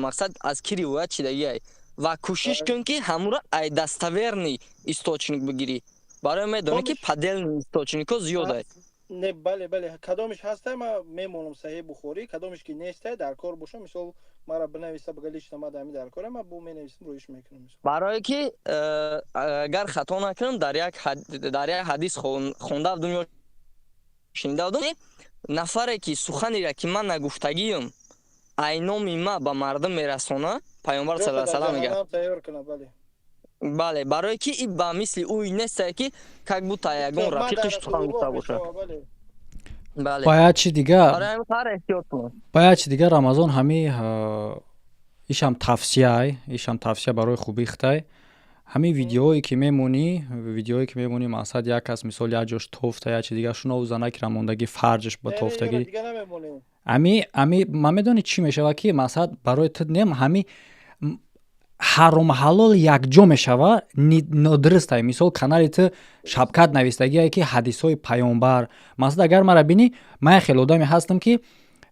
Speaker 2: мақсад аз ки ривоят шидагиай, ва кӯшиш кун, ки ҳамуро ай достоверный источник бигирӣ, барои медонӣ, ки поддельный источникҳо зиёдай.
Speaker 4: Не, бале, бале, кадомиш ҳастай, ма мемонам Саҳеҳи Бухорӣ. Кадомиш ки нестай, дар кор боша, мисол, мара бинависа, бига, лично ма дами дар кора, ма бу менависам, рӯиш мекунам.
Speaker 2: Барое ки агар хато накунам, дар як ҳадис хонда будум ё шунида будум, нафаре ки суханере ки ман нагуфтагиюм, ай номи ма ба мардум мерасона, Паёмбар саллаллоҳу салам мегӯяд. Бале, барое ки и ба мисли ӯ нестае, ки как будто ягон рафиқиш сухан гуфта бошад.
Speaker 1: Ба як чи дигар, ба як чи дигар, Рамазон, ҳами ишам тавсияй, ишам тавсия барои хубии хитай. Ҳамин видеое ки мемонӣ, видеое ки мемонӣ, мақсад, як кас, мисол, як ҷош тофта, як чи дига, шунаву занакира мондагӣ, фарҷаш ба тофтагӣ. Ами ман медонӣ, чӣ мешава, ки мақсад, барои ту нем, ҳами ҳаром ҳалол якҷо мешава, нодурустай. Мисол, канали ту шабкат навистагие, ки ҳадисҳои паёмбар. Мақсад, агар мара бинӣ, ман як хеле одаме ҳастам, ки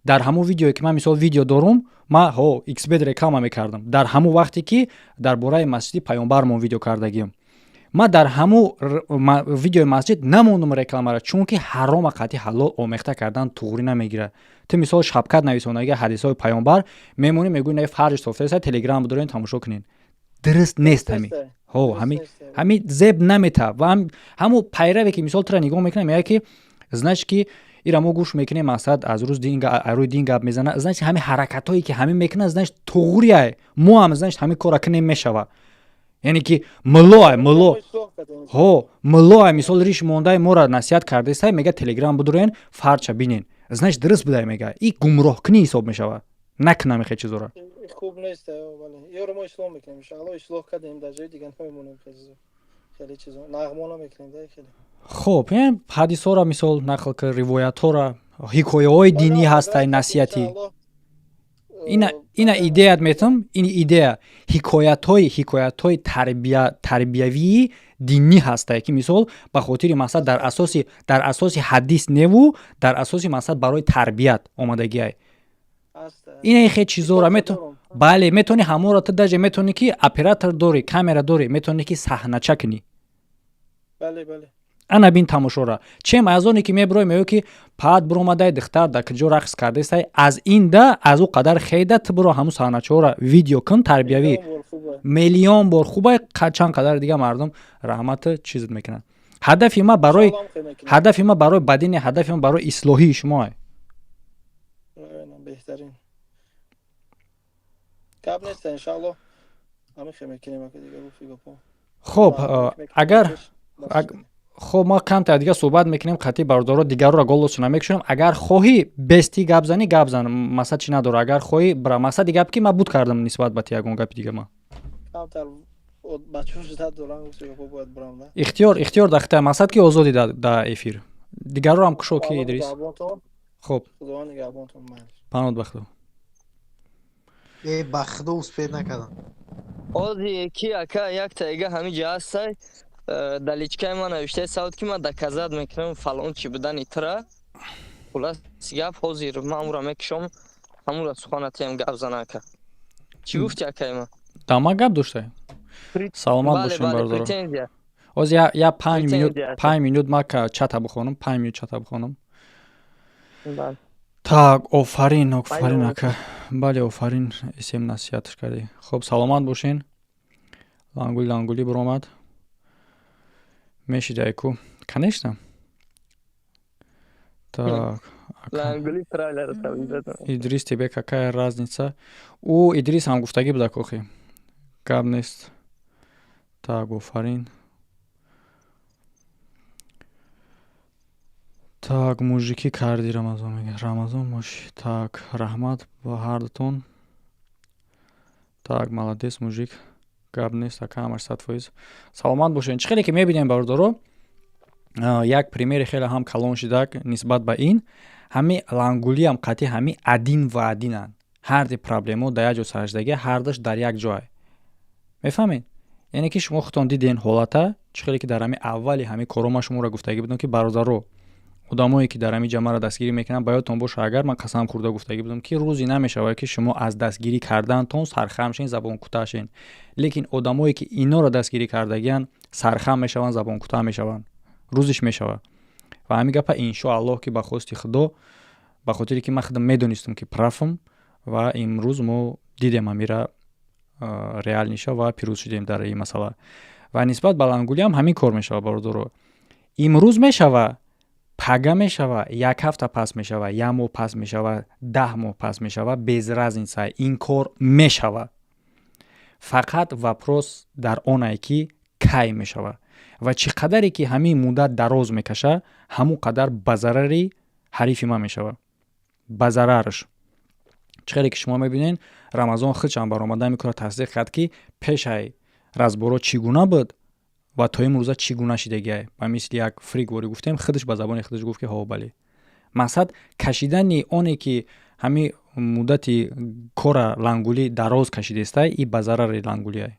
Speaker 1: дар ҳамун видеое ки ман, мисол, видео дорум, ман ҳо xbet реклама мекардам. Дар ҳамун вақте ки дар бораи масҷиди паёмбармон видео кардагиам, ман дар ҳамун видеои масҷид намондум рекламара, чунки ҳарома қатъи ҳалол омехта кардан туғрӣ намегирад. Ту, мисол, шабкат нависонаги ҳадисҳои паёмбар мемонӣ, мегӯӣ, не, фарҷ софтаеса, телеграм бидорен, тамошо кунен. Дуруст нест ҳами. Ҳо, ҳами зеб намета. Ва ҳамун пайраве ки, мисол, тура нигоҳ мекунад, мегӯяд, ки значит, ки ира мо гӯш мекунем, мақсад, аз рӯз дин, рӯи дин гап мезана, значит, ҳамин ҳаракатҳое ки ҳамин мекунад, значит, туғрия, мо ҳам, значит, ҳамин кора кунем, мешава. Яъне ки муллоа, мулло, ҳо, муллоа, мисол, риш мондаи моро насиҳат кардесай, мега, телеграм бидурен, фарча бинен, значит, дуруст будай, мега. И гумроҳкунӣ ҳисоб мешава. Накунам ихе чизора.
Speaker 4: Хуб нест, бале, ёро мо ислоҳ мекунем, иншаалло. Ислоҳ кардем, дар ҷои дигар намемонем, хеле чизо нағмо намекунем да хеле.
Speaker 1: Хуб, ҳадисҳоро, мисол, нақл кар, ривоятҳоро, ҳикояҳои динӣ ҳастай, насиҳатӣ. Ина идеят метам, ин идея, ҳикоятҳои тарбиявии динӣ ҳастай, ки, мисол, ба хотири мақсад, дар асоси ҳадис неву дар асоси, мақсад, барои тарбият омадагиай. Ина хе чизора бале, метавонӣ ҳамонро ту даже метавонӣ, ки оператор дорӣ, камера дорӣ, метавонӣ, ки саҳнача кунӣ. Ана бин тамошора, чем аз оне ки мебурой, мегӯ, ки паат буромадай, духтар дар куҷо рақс кардестай. Аз ин да аз ӯ қадар хейда ту буро, ҳамун саҳначаҳоро видео кун, тарбиявӣ миллион бор хубай. Чанд қадар дига мардум раҳмату чизат мекунанд. Ҳадафи ма барои бадини, ҳадафи ма барои ислоҳии шумоа.
Speaker 4: Беҳтарин, гап нест, иншаалло, ҳамин хе мекунем дига.
Speaker 1: Хуб, агар, хоб, ма камтар дига суҳбат мекунем қатъи бародаро, дигарро голосу намекушем. Агар хоҳӣ бести гап занӣ, гап зан, масъала чӣ надора. Агар хоҳӣ, бра. Мақсади гап, ки ма буд кардам нисбат ба ти, ягон гапи дига ма ихтиёр дахта, мақсад, ки озодӣ да эфир, дигарро ҳам кушо, ки Идрис. Хуб, панод ба худо.
Speaker 7: Ба худо, успеть накардам.
Speaker 2: Ози ки, ака, якта ига ҳамин ҷа ҳастай. Дар личкаи ман навиштаи савд, ки ман доказать мекунам фалон чӣ будани тура. Хулас гап, ҳозир ман ӯра мекушом, ҳамура суханатиам гап зана. Ака, чӣ гуфти, акаи ман?
Speaker 1: Дама гап доштай. Саломат бошем, бародаро. Ҳозир я 5 минут, 5 минут ма чата бихонам, 5 минут чата бихонам. Так, офарин, офарин, ака, бале, офарин, исем насиҳатш кардӣ. Хуб, саломат бошен. Лангули, лангули биромад мешидайку, конечно. Так, Идрис, тебе какая разница? Ӯ Идрис ҳам гуфтагӣ буда, кохи гап нест. Так, офарин. Так, мужикӣ карди, Рамазон мега, Рамазон моши. Так, раҳмат ба ҳардутон. Так, молодец, мужик, гап нест, ака, ҳамаш 100%. Саломат бошед. Чӣ хеле ки мебинем, бародаро, як примери хеле ҳам калон шидак нисбат ба ин. Ҳами лангулиам қатъи ҳами один ва одинанд. Ҳарди проблемо дар як ҷо саршудагӣ, ҳардаш дар як ҷой, мефаҳмед? Яъне ки шумо худтон диден ҳолата, чӣ хеле ки дар ҳами аввали ҳами коро ман шуморо гуфтагӣ будам, ки бародаро, одамое ки дар ҳами ҷамъаро дастгирӣ мекунанд, ба ёдтон боша, агар ман қасам хӯрда гуфтагӣ будам, ки рӯзе намешавад, ки шумо аз дастгирӣ кардантон сархам шен, забонкӯтаҳ шен. Лекин одамое ки иноро дастгирӣ кардагианд, сархам мешаванд, забонкӯтаҳ мешаванд, рӯзиш мешавад. Ва ҳамин гапа, иншоаллоҳ, ки ба хости Худо, ба хотире ки ман худам медонистам, ки прав ам, ва имрӯз мо дидем ҳамира реальный ша ва пирӯз шудем дар ин масъала. Ва нисбат ба лангулиам ҳамин кор мешавад, бародаро. Имрӯз мешава, пага мешава, як ҳафта пас мешава, як моҳ пас мешава, 10 моҳ пас мешава, без разница, ин кор мешава. Фақат вопрос дар онае, ки кай мешава ва чӣ қадаре ки ҳамин муддат дароз мекаша, ҳамон қадар ба зарари ҳарифи ман мешава, ба зарараш. Чӣ хеле ки шумо мебинед, Рамазон худшам баромада мекунад, тасдиқ кард, ки пешай. Разборо чӣ гуна буд ва то имрӯза чӣ гуна шидагиай. Ба мисли як фрик ворӣ гуфтем, худаш ба забони худаш гуфт, ки ҳо, бале. Мақсад кашидани оне ки ҳами муддати кора Лангулӣ дароз кашидестай, и ба зарари Лангулиай,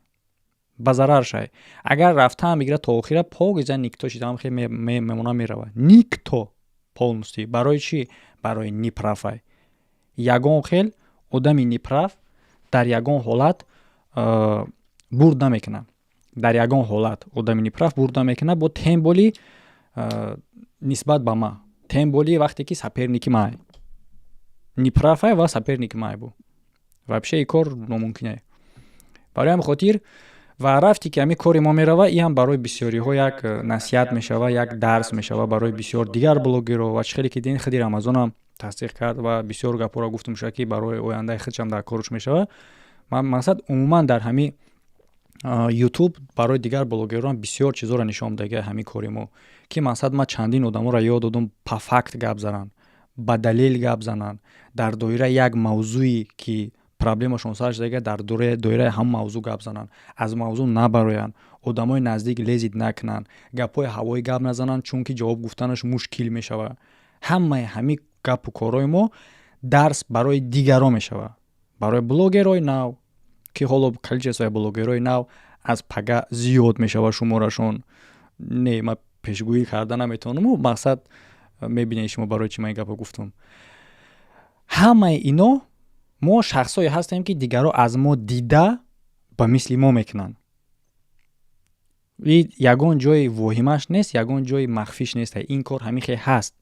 Speaker 1: ба зарар шай. Агар рафтаам бигира то охира покиза, никто шидаам хе мемона, мерава никто полностью. Барои чӣ? Барои неправ ай. Ягон хел одами неправ дар ягон ҳолат бурд намекунад. Дар ягон ҳолат одами неправ бурд намекунад, бо тем более нисбат ба ма, тем более вақте ки соперник и май неправ ай ва соперник и май бу. Вообще и кор номумкин. Барои ҳамин хотир ва рафте ки ҳамин кори мо мерава, и ҳам барои бисёриҳо як насиҳат мешава, як дарс мешава барои бисёр дигар блогерро. Ва чӣ хеле ки дин, худи Рамазонам тасдиқ кард ва бисёр гапҳоро гуфтум, шояд ки барои ояндаи худшам дар корш мешава. Мақсад, умуман дар ҳамин Ютуб барои дигар блогерон бисёр чизоро нишон дага ҳамин кори мо, ки мақсад, ман чандин одаморо ёд додум по факт гап зананд, ба далел гап зананд, дар доираи як мавзӯе ки проблемашон сар шудага, дар доираи ҳамон мавзӯъ гап зананд, аз мавзӯъ набароянд, одамои наздик лезить накунанд, гапҳои ҳавоӣ гап назананд, чунки ҷавоб гуфтанаш мушкил мешавад. Ҳамаи ҳамин гапу корҳои мо дарс барои дигарон мешавад, барои блогерҳои нав, ки ҳоло количество и блогерҳои нав аз пага зиёд мешавад шуморашон. Не, ман пешгӯӣ карда наметавонаму мақсад, мебинед шумо барои чӣ ман ин гапро гуфтам. Ҳамаи ино мо шахсое ҳастем, ки дигарро аз мо дида ба мисли мо мекунанд. И ягон ҷои воҳимаш нест, ягон ҷои махфиш нест, ин кор ҳамин хел ҳаст.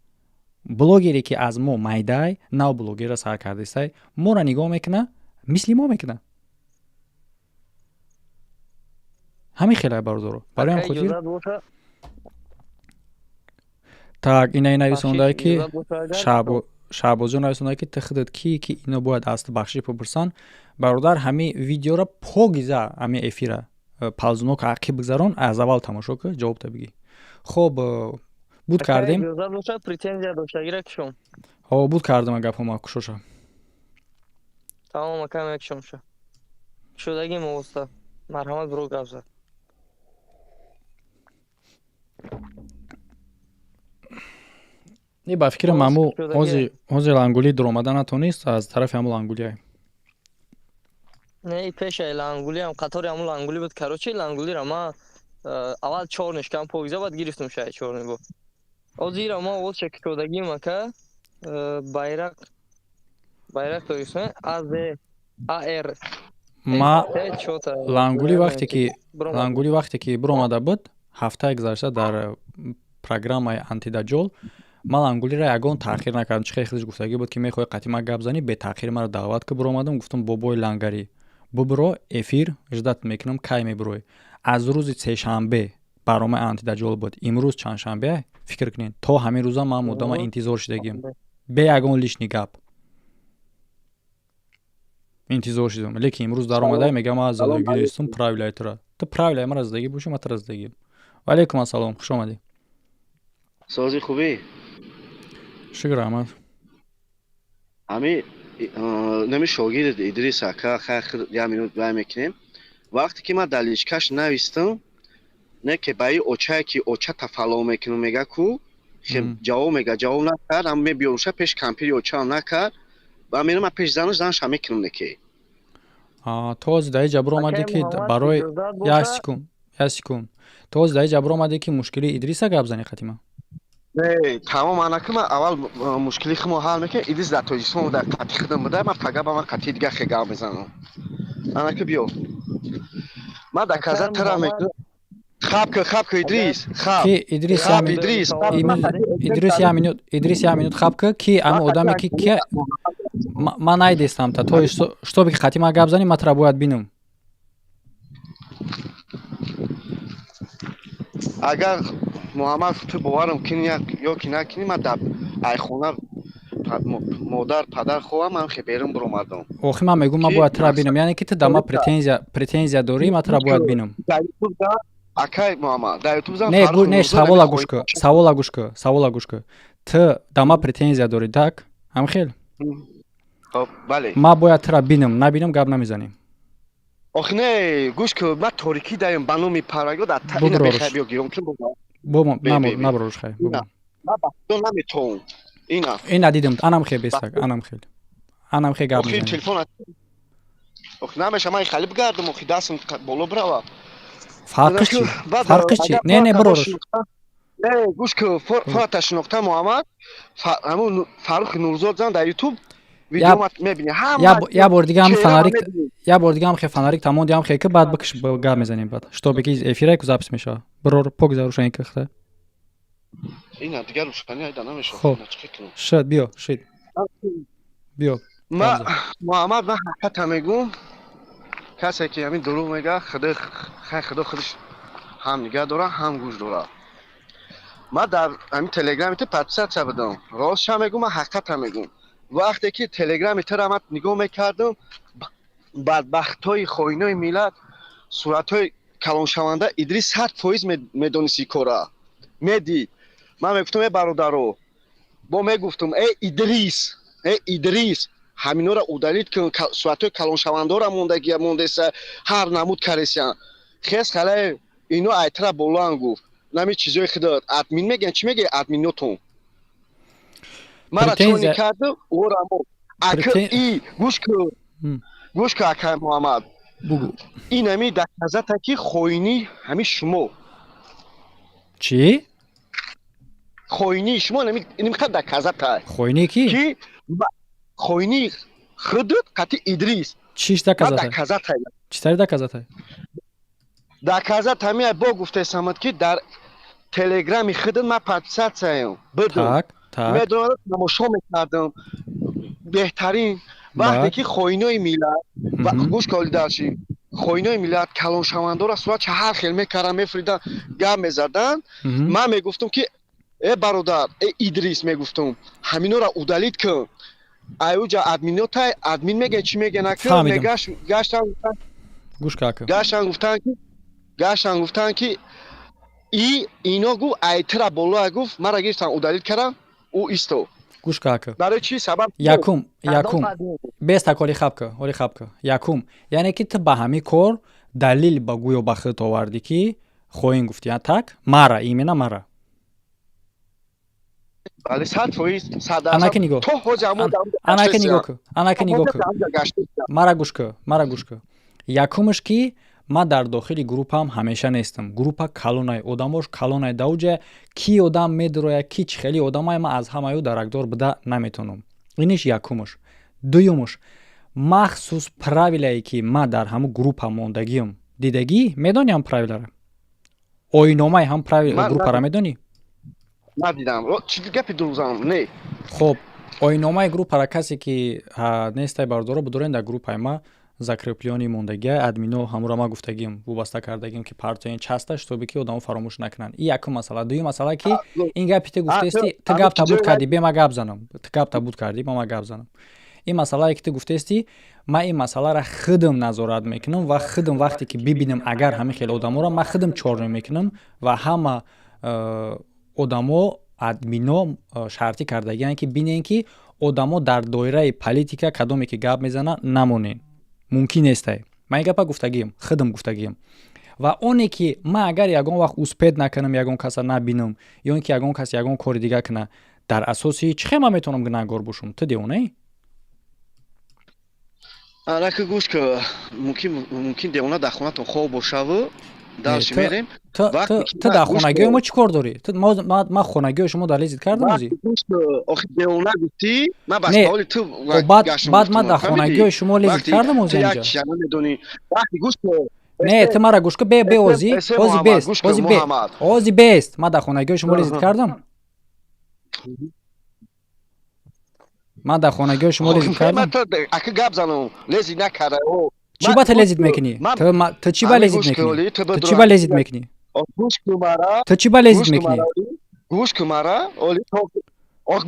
Speaker 1: Блогере ки аз мо майдай, нав блогерро сар кардестай, моро нигоҳ мекуна, мисли мо мекуна. Ҳамин хелай, бародаро. Барои ҳам хотир так ина нависондае ки Шаҳбозҷон нависондае, ки ту худат кӣ, ки ино бояд аз ту бахшиш бипурсанд. Бародар, ҳамин видеоро покиза, ҳамин эфира ползунок ақиб бигзарон, аз аввал тамошо кӯ, ҷавобта бигӣ. Хоб, буд кардем. Ҳо, буд кардам гапҳома, кушоша.
Speaker 2: Тамом, акам, якшомша шудагим овоста. Марҳамат, биро, гап зад.
Speaker 1: И ба фикрам, ҳаму ҳозир Лангулӣ дуромада натонист, аз тарафи ҳаму Лангулиай.
Speaker 2: Не, пешаи Лангулиам, қатори ҳаму Лангули буд. Короче, Лангулира ма аввал чорниш кам покиза, баъд гирифтум шаи чорни бо. Ҳозира ма овозша кушодагим, ака, байрақ, байрақ тоистон аз ар.
Speaker 1: Ма Лангули вақте ки, Лангули вақте ки биромада буд ҳафтаи гузашта дар программаи Антидаҷол, ман Лангулиро ягон таъхир накардам. Чӣ хеле худаш гуфтагӣ буд, ки мехоҳӣ қатъи ман гап занӣ, бетаъхир маро даъват ки. Биромадам, гуфтам: «Бобои лангарӣ, бубиро эфир, ждать мекунам, кай мебироӣ?» Аз рӯзи сешанбе барномаи Антидаҷол буд, имрӯз чандшанбе, фикр кунед, то ҳамин рӯза ман муддама интизор шидагим, бе ягон лишний гап интизор шидам. Лекин имрӯз даромада мегам: «Ман задагӣ нестум правила и тура». Ту правила и мара задагӣ бошӣ, ман тура задагим. Ваалайкум ассалом, хуш омадӣ.
Speaker 7: Сози, хубӣ?
Speaker 1: Шукр, раҳмат.
Speaker 7: Ҳами нами шогирд Идрис ака, як минут вай мекунем. Вақте ки ман дар личка ш навистам, не ки ба и очае ки оча тафалло мекунам, мега ку ҷавоб мега, ҷавоб накард. Ам мебиёруша пеш кампири очаам накард ва мерам ман пеш занаш, занашам мекунам, не ки.
Speaker 1: То ҳозир дар иҷа биромадӣ, ки барои, як секунд, як секунд, то ҳозир дар иҷа биромадӣ, ки мушкили Идриса гап зани қатима?
Speaker 7: Не, тамом, анаки ман аввал мушкили хумо ҳал мекунам. Идрис дар Тоҷикистон буда, қатъи худам буда, ман пага ба ман қатъи дига хе гап мезанам. Анаки биё, ман доказать тара мекунам. Хаб ки, хаб ки, Идрис, хаб.
Speaker 1: Ки Идрис?
Speaker 7: Хаб, Идрис.
Speaker 1: Идрис, як минут, Идрис, як минут, хаб ки. Ки ами одаме ки ман найдестам та, то чтобы ки қатъи ман гап зани, ман тура бояд бинам.
Speaker 7: Агар, Муҳаммад, ту боварам кунӣ ё ки накунӣ, ман дар айхона модар, падар хоҳам, ман хе берун биромадам.
Speaker 1: Охи, ман мегӯм, ман бояд тура бинам, яъне ки ту да ман претензия дорӣ, ман тура бояд бинам.
Speaker 7: Акай Муҳаммад, дар Ютуб зан.
Speaker 1: Не, не, савола гӯш кӯ, савола гӯш кӯ, савола гӯш кӯ. Ту да ман претензия дорӣ, так, ҳамхел?
Speaker 7: Хоб, бале.
Speaker 1: Ман бояд тура бинам, набинам, гап намезанем.
Speaker 7: Ох, не, гӯш ку, ман торикӣ даем, ба номи Парвардигор, дар ина бехай, биё гиром кун.
Speaker 1: Бо наброруш, хай.
Speaker 7: Ман ба Худо наметавон. Ина.
Speaker 1: Ина дидем, анам хе бестак, анам хел. Анам хе гап
Speaker 7: мезанем. Телефон. Ох, намеша, ман хали бигардам, охи дастам боло брава.
Speaker 1: Фарқиш чи? Фарқиш чи? Не, не, бироруш.
Speaker 7: Не, гӯш ку, фората шинохта, Муҳаммад, ҳамун Фаррухи Нурзод зан дар YouTube,
Speaker 1: я бор дига ҳам фонарик, я бор дига ҳам хе фонарик тамон диҳам хе ки, баъд бикиш, гап мезанем баъд. Чтобы ки эфира ку запись мешава. Бирор, пок за рӯшани кихта.
Speaker 7: Ина дигар рӯшани айда намешава.
Speaker 1: Хоб. Шуд, биё, шуд. Биё.
Speaker 7: Ма Муҳаммад, ман ҳақиқата мегӯм, касе ки ҳамин дурӯғ мега, худо хай, худо худаш ҳам нигаҳ дора, ҳам гӯш дора. Ман дар ҳамин телеграми ту подписаться будам. Ростша мегӯм, ман ҳақиқата мегӯм. Вақте ки телеграми тура ман нигоҳ мекардам, бадбахтҳои хоинои миллат суратҳои калоншаванда Идрис 100% медонист, кора медид. Ман мегуфтам: «Э, бародаро», бо мегуфтам: «Э, Идрис, э, Идрис, ҳаминора удалить кун, суратҳои калоншавандора мондагия мондаеса, ҳар намуд каресиян хес халае, ино айтра болоан», гуфт. Нами чизои худо админ мегӯян, чӣ мегӯяй, админотон мара чони карду орамо ака и гӯш ку, гӯш ку, акай Муҳаммад,
Speaker 1: бугу.
Speaker 7: Ин ҳами доказата ки хоинӣ ҳами шумо.
Speaker 1: Чӣ?
Speaker 7: Хоинии шумо нимқа доказата.
Speaker 1: Хоинӣ ки?
Speaker 7: Ки хоинии худут қати Идрис.
Speaker 1: Чиш доказата?
Speaker 7: Доказата.
Speaker 1: Чӣ тари доказата?
Speaker 7: Доказат ҳами бо гуфтесамад, ки дар телеграми худут ман подписаться ям будум.
Speaker 1: Так, так.
Speaker 7: Медонам, тамошо мекардам. Беҳтарин вақте ки хоинои миллат, гӯш коли, дарши хоинои миллат калоншавандора суратча ҳар хел мекардам, мефридан, гап мезаданд, ман мегуфтам ки: «Э, бародар, э, Идрис», мегуфтам, «ҳаминора удалить кун». Аюҷа админотай админ мегӯян, чӣ мегӯян, гаштан гаштан гуфтанд ки и ино гуфт айтра болоа, гуфт мара гирифтан, удалить кардам, ӯ исто.
Speaker 1: Гӯш ка.
Speaker 7: Барои чӣ сабаб?
Speaker 1: Якум, якум, беста, оли хабка, оли хабка. Якум, яъне ки ту ба ҳамин кор далил ба гӯё ба худ овардӣ, ки хоин гуфтӣ, так мара, именно мара.
Speaker 7: Бале, 100%.
Speaker 1: Анаки нигоҳ, анаки нигоҳ ку, анаки нигоҳ ку, мара гӯш ку, мара гӯш ку. Якумш, ки ман дар дохили группаам ҳамеша нестам. Группа калонай, одамош калонай, даоҷа ки одам медурояд, ки чӣ хели одамай, ман аз ҳамаю даракдор буда наметонам. Иниш якумш. Дуюмш, махсус правила е ки ман дар ҳамун группа мондагиам, дидагӣ, медонӣ ҳам правила ра, оиномаи ҳам группара медонӣ?
Speaker 7: Надидам, чӣ гапи дурӯзам, не.
Speaker 1: Хоб, оиномаи группара касе ки нестай, бардоро будорен, дар группаи ма закреплённый мондагия, админо ҳамуро ма гуфтагим, вобаста кардагим, ки партоен часта, чтобы ки одамо фаромӯш накунанд. И якум масъала. Дуюм масъала, ки ин гапи ту гуфтести, ту гап табуд кардӣ, бе ма гап занам, ту гап табуд кардӣ, ба ма гап занам. Ин масъалае ки ту гуфтести, ман ин масъаларо худам назорат мекунам ва худам вақте ки бибинам, агар ҳамин хел одаморо ман худам чорно мекунам ва ҳама одамо, админо шартӣ кардагианд, ки бинен, ки одамо дар доираи политика кадоме ки гап мезанад, намонен, мумкин нестай. Ман ин гапа гуфтагиам, худам гуфтагиам. Ва оне ки ман агар ягон вақт успеть накунам, ягон каса набинам ё ин ки ягон кас ягон кори дига куна, дар асоси чӣ хел ман метавонам гунаҳгор бошам? Ту девонаӣ?
Speaker 7: Анаки гӯш ки, мумкин девона дар хонатон хоб бошаву дарши мерем.
Speaker 1: Ту дар хонагиҳои мо чӣ кор дорӣ? Ман хонагиҳои шумо дар лезить кардам ози?
Speaker 7: Охи, девона гуфтӣ, ман ба саволи ту.
Speaker 1: Баъд ман дар хонагиҳои шумо лезить кардам ози инҷа? Не, ту мара гӯш ку, бе бе ози, ози бест, ози бе, ози бест. Ман дар хонагиҳои шумо лезить кардам? Ман дар хонагиҳои шумо лезить кардам?
Speaker 7: Ака, гап занам, лезить накарда.
Speaker 1: Чӣ ба ту лезить мекунӣ? Ту чӣ ба лезить мекунӣ? Ту чӣ ба лезить мекунӣ? Ту чӣ ба лезить мекунӣ?
Speaker 7: Гӯш ку мара, оли,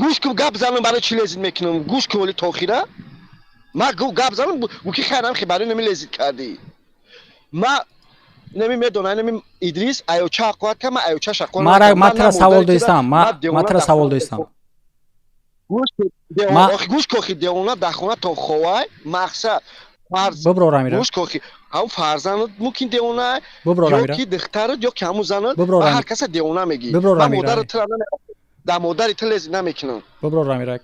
Speaker 7: гӯш ку, гап занам, барои чӣ лезить мекунам, гӯш ку, оли тохира ма гап занам, гӯ ки хайрам, хи барои нами лезить кардӣ. Ма нами медонам, нами Идрис аёча ҳаққоат кар, ма аёча шаққоат.
Speaker 1: Мара, ма тура савол доистам, ма тура савол доистам.
Speaker 7: Гӯш ку, охи, девона дар хонатон ховай, мақсад
Speaker 1: биброр, Амира.
Speaker 7: Гӯш ку, охи. Ҳам фарзандат мумкин девона, ё ки духтарат, ё ки ҳамун занат, ба ҳар каса девона мегӣ. Ман модари тура дар модари ту лез намекунам.
Speaker 1: Бибро, Рамира.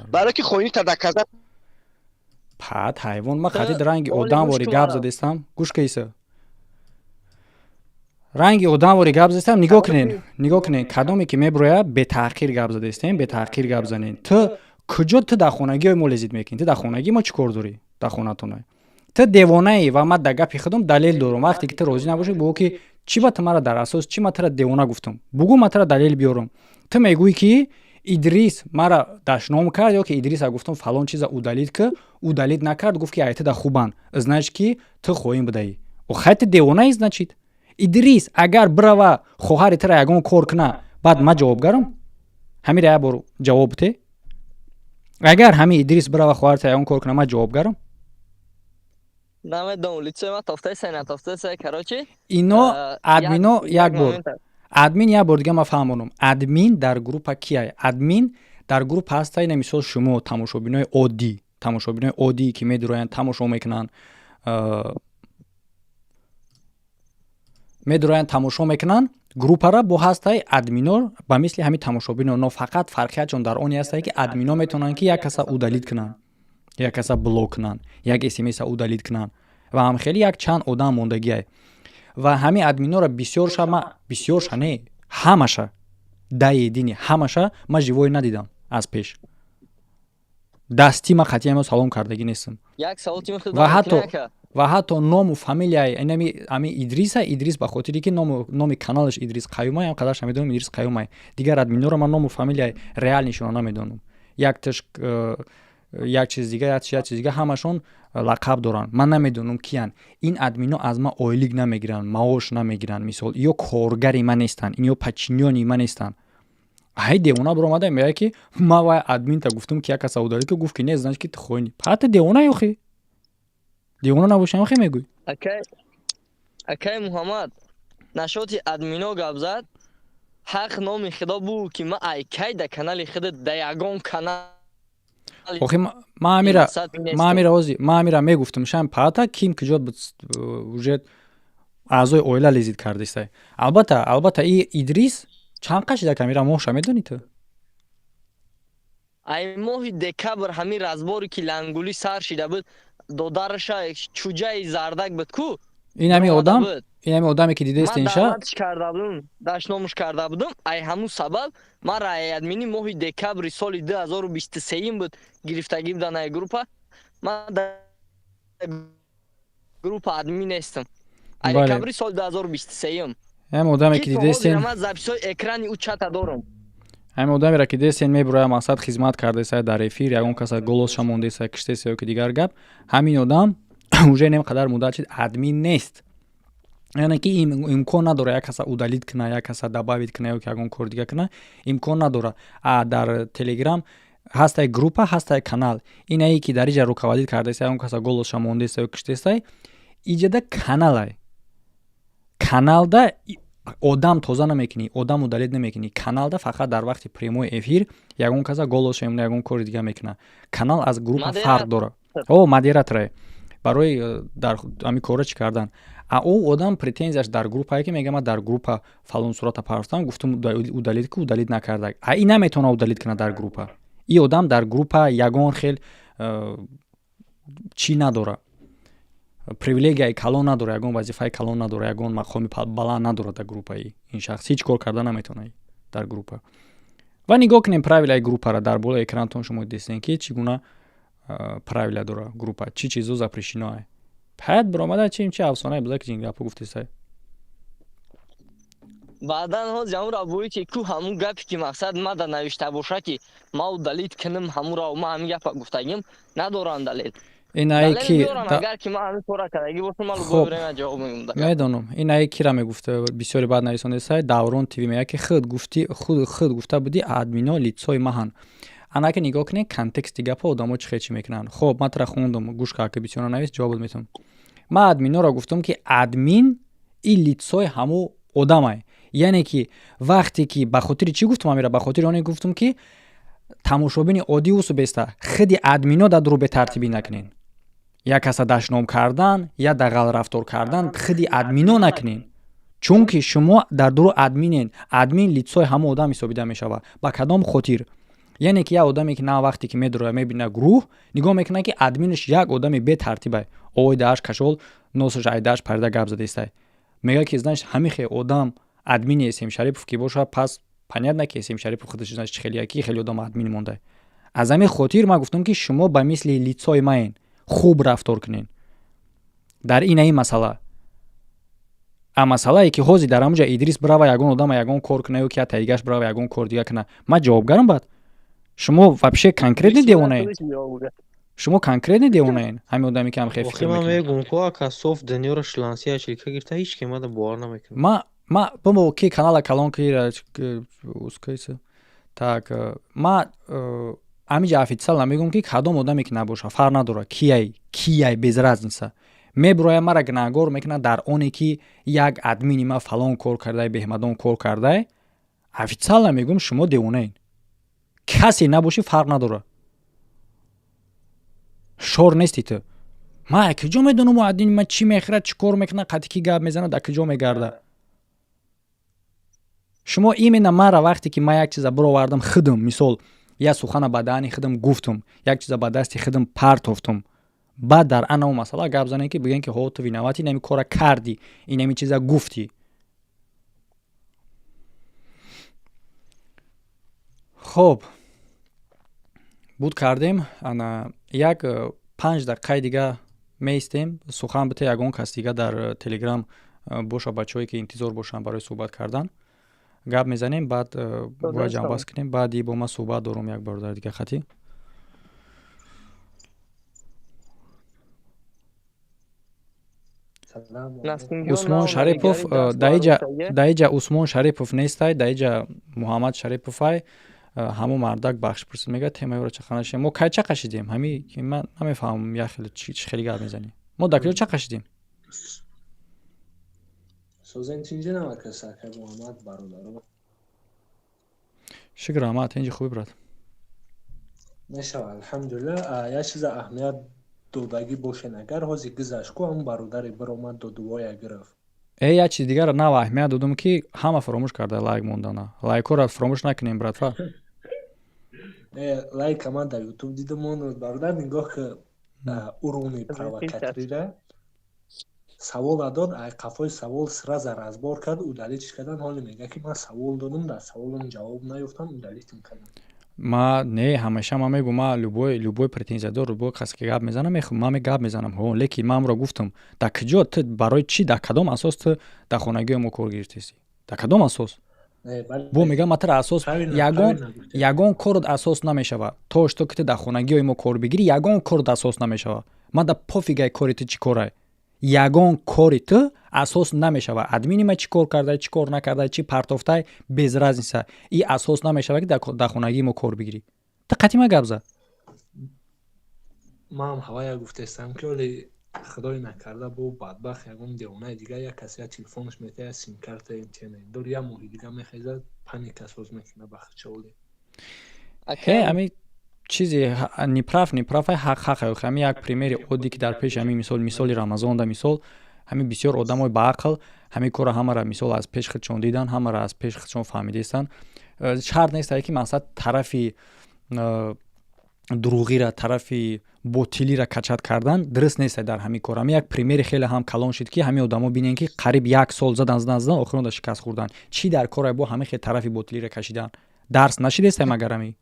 Speaker 7: Барои ки хоини та доказать.
Speaker 1: Пат ҳайвон, ма хатид ранги одам вори гап задестам. Гӯш кайса. Ранги одам вори гап задестам, нигоҳ кунен, нигоҳ кунен, кадоме ки меброя, бетаъхир гап задестем, бетаъхир гап занен. Ту куҷо, ту дар хонагиҳои мо лезид мекунӣ? Ту дар хонагии мо чӣ кор дорӣ? Дар хонатона? Ту девонаӣ ва ман дар гапи худам далел дорам. Вақте ки ту розӣ набошӣ, бугӯ, ки чӣ ба ту мара дар асос чӣ ман тура девона гуфтам, бугӯ, ман тура далел биёрам. Ту мегӯӣ, ки Идрис мара дашном кард ё ки Идриса гуфтам, фалон чиза удалить ки, удалить накард, гуфт, ки ай ту да хубанд, значит, ки ту хоин будаӣ. Хай, ту девонаӣ, значит. Идрис агар бирава, хоҳари тура ягон кор куна, баъд ман ҷавобгарам? Ҳамира як бор ҷавоб бите. Агар ҳамин Идрис бирава, хоҳари тура ягон кор куна, ман ҷавобгарам?
Speaker 2: Намедонам, лицои ма тофтаеса, натофтаеса, короче.
Speaker 1: Ино админо, як бор админ, як бор дига ман фаҳмонам, админ дар группа кияй? Админ дар группа ҳаста, ина мисол шумо тамошобинои оддӣ, тамошобинои оддӣ, ки медуроянд, тамошо мекунанд, медуроянд, тамошо мекунанд группара. Бо ҳастай админо, ба мисли ҳамин тамошобино, но фақат фарқиятшон дар оне ҳастае, ки админо метавонанд, ки як каса удалить кунанд, як каса блок кунанд, як смса удалить кунанд ва ҳамхеле як чанд одам мондагиай. Ва ҳамин админора бисёрша ма, бисёрша не, ҳамаша даедини, ҳамаша ма живой надидам аз пеш, дастӣ ма қатъиян салом кардагӣ нестам. Ва ҳатто ному фамилияи инами ами Идриса, Идрис ба хотире ки номи каналаш Идрис Қаюмай, ам қадарша медонам, Идрис Қаюмай. Дигар админора ман ному фамилияи реальныйшонро намедонам. Якташ як чиз дига, як чиз дига, ҳамашон лақаб доранд, ман намедонам киянд. Ин админо аз ман ойлик намегиранд, маош намегиранд, мисол, ё коргари ман нестанд, ин ё подчинённый ман нестанд. Ҳай, девона биромада, мегӯяд, ки ман вай админта гуфтам, ки як каса удалить ки, гуфт, ки не, значит, ки ту хоини. Ҳатто девона охи, девона набошам, охи мегӯй.
Speaker 2: Акай Муҳаммад, нашоти админо гап зад, ҳақ номи худо бу, ки ман айкай да канали худат, да ягон канал.
Speaker 1: Охи, ма амира ози, ма амира мегуфтам, шам паата ким киҷо уже аъзои оила лезить кардистай. Албатта, албатта, и Идрис чанд қашида камира моҳша медонӣ ту?
Speaker 2: Ай моҳи декабр ҳамин разборе, ки лангулӣ сар шида буд, додараша чуҷаи зардак буд ку.
Speaker 1: Ин ҳами одам, ин ҳами одаме, ки дидест, инша.
Speaker 2: Карда будум, дашномуш карда будум. Ай ҳамун сабаб ман раи админи моҳи декабри соли 2023 буд, гирифтагӣ будан ай группа. Ман группа админ нестам. Ай декабри соли 2023.
Speaker 1: Ҳам одаме, ки дидестен.
Speaker 2: Ман записҳои экрани ӯ чата дорам.
Speaker 1: Ҳамин одамеро, ки дидестен, мебуроя, мақсад, хизмат кардеса дар эфир, ягон каса голосша мондеса, киштеса ё ки дигар гап, ҳамин одам уже нем қадар муддат шид админ нест. Яъне ки имкон надора як каса удалить куна, як каса добавить куна ё ки ягон кори дига куна, имкон надора. А дар Телеграм ҳастай группа, ҳастай канал. Инае, ки дар иҷа руководить кардеса, ягон каса голосша мондеса ё киштесай, иҷада каналай. Каналда одам тоза намекунӣ, одам удалить намекунӣ. Каналда фақат дар вақти прямой эфир ягон каса голосша мемона, ягон кори дига мекуна. Канал аз группа фарқ дора. О, модераторе барои дар ҳамин корро чӣ кардан. А ӯ одам претензияш дар группае, ки мега, ман дар группа фалон сурата партофтам, гуфтум, удалить ки, удалить накарда. А и наметавона удалить кунад дар группа. И одам дар группа ягон хел чӣ надора, привилегияи калон надора, ягон вазифаи калон надора, ягон мақоми баланд надорад дар группаи. Ин шахс ҳеҷ кор карда наметавонад дар группа. Ва нигоҳ кунем правилаи группаро, дар болои экранатон шумо дидестем, ки чӣ гуна правила дора группа, чӣ чизо запрещено. Ҳаят биромада, чи чи афсонаи буда, ки гапо гуфтесай.
Speaker 2: Баъдан ҳози ҳамура буи, ки ку ҳамун гапе, ки мақсад мада навишта боша, ки ма удалить кунам ҳамура, ма ҳамин гапа гуфтагим, надорам далел.
Speaker 1: Инае ки
Speaker 2: агар ки ман ҳамин кора кардагӣ бошам, ман любой время ҷавоб мегӯм.
Speaker 1: Медонам, инае кира мегуфт, бисёре баъд нависондесай. Даврон ТВ мега, ки худ гуфти, худ гуфта будӣ, админо лицои маҳан. Анаки нигоҳ кунед контексти гапа, одамо чӣ хел чӣ мекунанд. Хоб, ман тара хондум, гӯш кар, ки бисёр навис, ҷавобот метавонам. Ман админоро гуфтам, ки админ и лицои ҳамун одамай. Яъне ки вақте ки ба хотири чӣ гуфтам амира? Ба хотири оне гуфтам, ки тамошобини оддӣ усу беста, худи админо дар дуру бетартибӣ накунен. Як каса дашном кардан, я дағал рафтор кардан худи админо накунен, чунки шумо дар дуру админен. Админ лицои ҳама одам ҳисобида мешавад. Ба кадом хотир? Яъне ки як одаме ки на вақте ки медуроя, мебина гурӯҳ, нигоҳ мекунад, ки админаш як одами бетартибай, овои дааш кашол, носаш айдааш парида гап задестай. Мегӯяд ки, знаешь, ҳамин хел одам админи Эсем Шарипов ки бошад, пас понятно, ки Эсем Шарипов худаш, знаешь, чӣ хеле ки хеле одам админ монда. Аз ҳамин хотир ман гуфтам, ки шумо ба мисли лицои маен, хуб рафтор кунен дар ина ин масъала. А масъалае ки ҳозир дар ҳамуҷа Идрис бирава, ягон одама ягон кор куна ё ки я таигаш бирава, ягон кор дига куна, ман ҷавобгарам. Баъд шумо вообще конкретно девонаен, шумо конкретно девонаен, ҳамин одаме ки ҳам хел фикр
Speaker 8: ман мегум ку, ака, соф дунёро шлансия чилка гирифта, ҳеч ки мада бовар намекунад.
Speaker 1: Ма бимо ки канала калон ки ускайса. Так, ма ҳамиҷа официально мегӯм, ки кадом одаме ки набоша, фарқ надорад кияй, кияй, без разница, мебуроя, мара гунаҳгор мекунад дар оне ки як админи ма фалон кор кардай, беҳмадон кор кардай. Официально мегӯм, шумо девонаен, касе набошӣ, фарқ надорад, шор нести ту. Ма куҷо медонам админи ма чӣ мехӯрад, чӣ кор мекунад, қати ки гап мезанад, дар куҷо мегардад? Шумо именно мара, вақте ки ман як чиза бировардам худам, мисол, як сухана ба даҳани худам гуфтум, як чиза ба дасти худам партофтум, баъд дар анав масъала гап занем, ки бигӯем, ки ҳо, ту виноватӣ, инами кора кардӣ, инами чиза гуфтӣ. Хоб, буд кардем. Ана як 5 дақиқаи дига меистем, сухан бите ягон кас дига дар Телеграм боша, бачаҳое ки интизор бошанд барои суҳбат кардан, гап мезанем, баъд бояд ҷамъбаст кунем. Баъди бо ман суҳбат дорум як бародари дига хатӣ. Усмон Шарипов даиҷа, Усмон Шарипов нестай даиҷа, Муҳаммад Шариповай. Ҳамон мардак бахш пурсид, мегӯяд, темаёро чақа нашидем. Мо кай чақа шидем? Ҳами ман намефаҳмам, як хеле чӣ хеле гап мезанӣ. Мо дар куҷо чақа шидем? Шукр, раҳмат, инҷи хуби, брат?
Speaker 9: Мешава, алҳамдулилла. Як чиза аҳамият додагӣ бошен, агар ҳозир гузашт ку, ҳамн бародаре биромад, додувоя гирифт.
Speaker 1: Як чиз дигарро нав аҳамият додум, ки ҳама фаромӯш карда лайк мондана. Лайкҳоро фаромӯш накунем, братва.
Speaker 9: Лайка ман дар Ютуб дидам, он бародар нигоҳ ки уровни провокаторира савола дод, ай қафои савол сразу разбор кард, удалить кардан. Ҳоле мега, ки ман савол додум, дар саволам ҷавоб наёфтам, удалитьм кардам.
Speaker 1: Ма не, ҳамеша ма мегӯм, ма любой претензиядор, любой касе ки гап мезанам, ма гап мезанам. Ҳо, лекин ман амро гуфтам, дар куҷо ту, барои чӣ, дар кадом асос ту дар хонагиҳои мо кор гирифтеси, дар кадом асос? Бо мегам, ма тура асос, ягон корот асос намешавад, то что ки ту дар хонагиҳои мо кор бигирӣ, ягон корот асос намешавад. Ма да пофигай кори ту чӣ корай, ягон кори ту асос намешавад. Админи ма чӣ кор кардай, чӣ кор накардай, чӣ партофтай, без разница, и асос намешавад, ки дар хонагии мо кор бигирӣ. Ту қатъи ма гап зад.
Speaker 9: Ман ҳавая гуфтестам, ки оли худои накарда бо бадбахт ягон девонаи дига як касе я телефонаш метая, симкарта МТН дор, як моҳи дига мехезад, паника соз мекунад ба худча оли.
Speaker 1: Ами чизе неправ, неправ, ҳақ ҳақ. Ҳами як примери оддӣ, ки дар пеши ҳамин мисол, мисоли Рамазон да, мисол, ҳамин бисёр одамои баақл ҳамин корро ҳамара, мисол, аз пеш худшон дидан, ҳамара аз пеш худшон фаҳмидаистанд. Шарт нестае, ки мақсад тарафи дурӯғира, тарафи ботилира качат кардан дуруст нестае дар ҳамин кор. Ҳамин як примери хеле ҳам калон шуд, ки ҳамин одамо бинен, ки қариб як сол задан, задан, задан, охирон шикаст хӯрдан. Чӣ дар корае бо ҳамин хел тарафи ботилира кашидан? Дарс нашидестай магар ҳамин?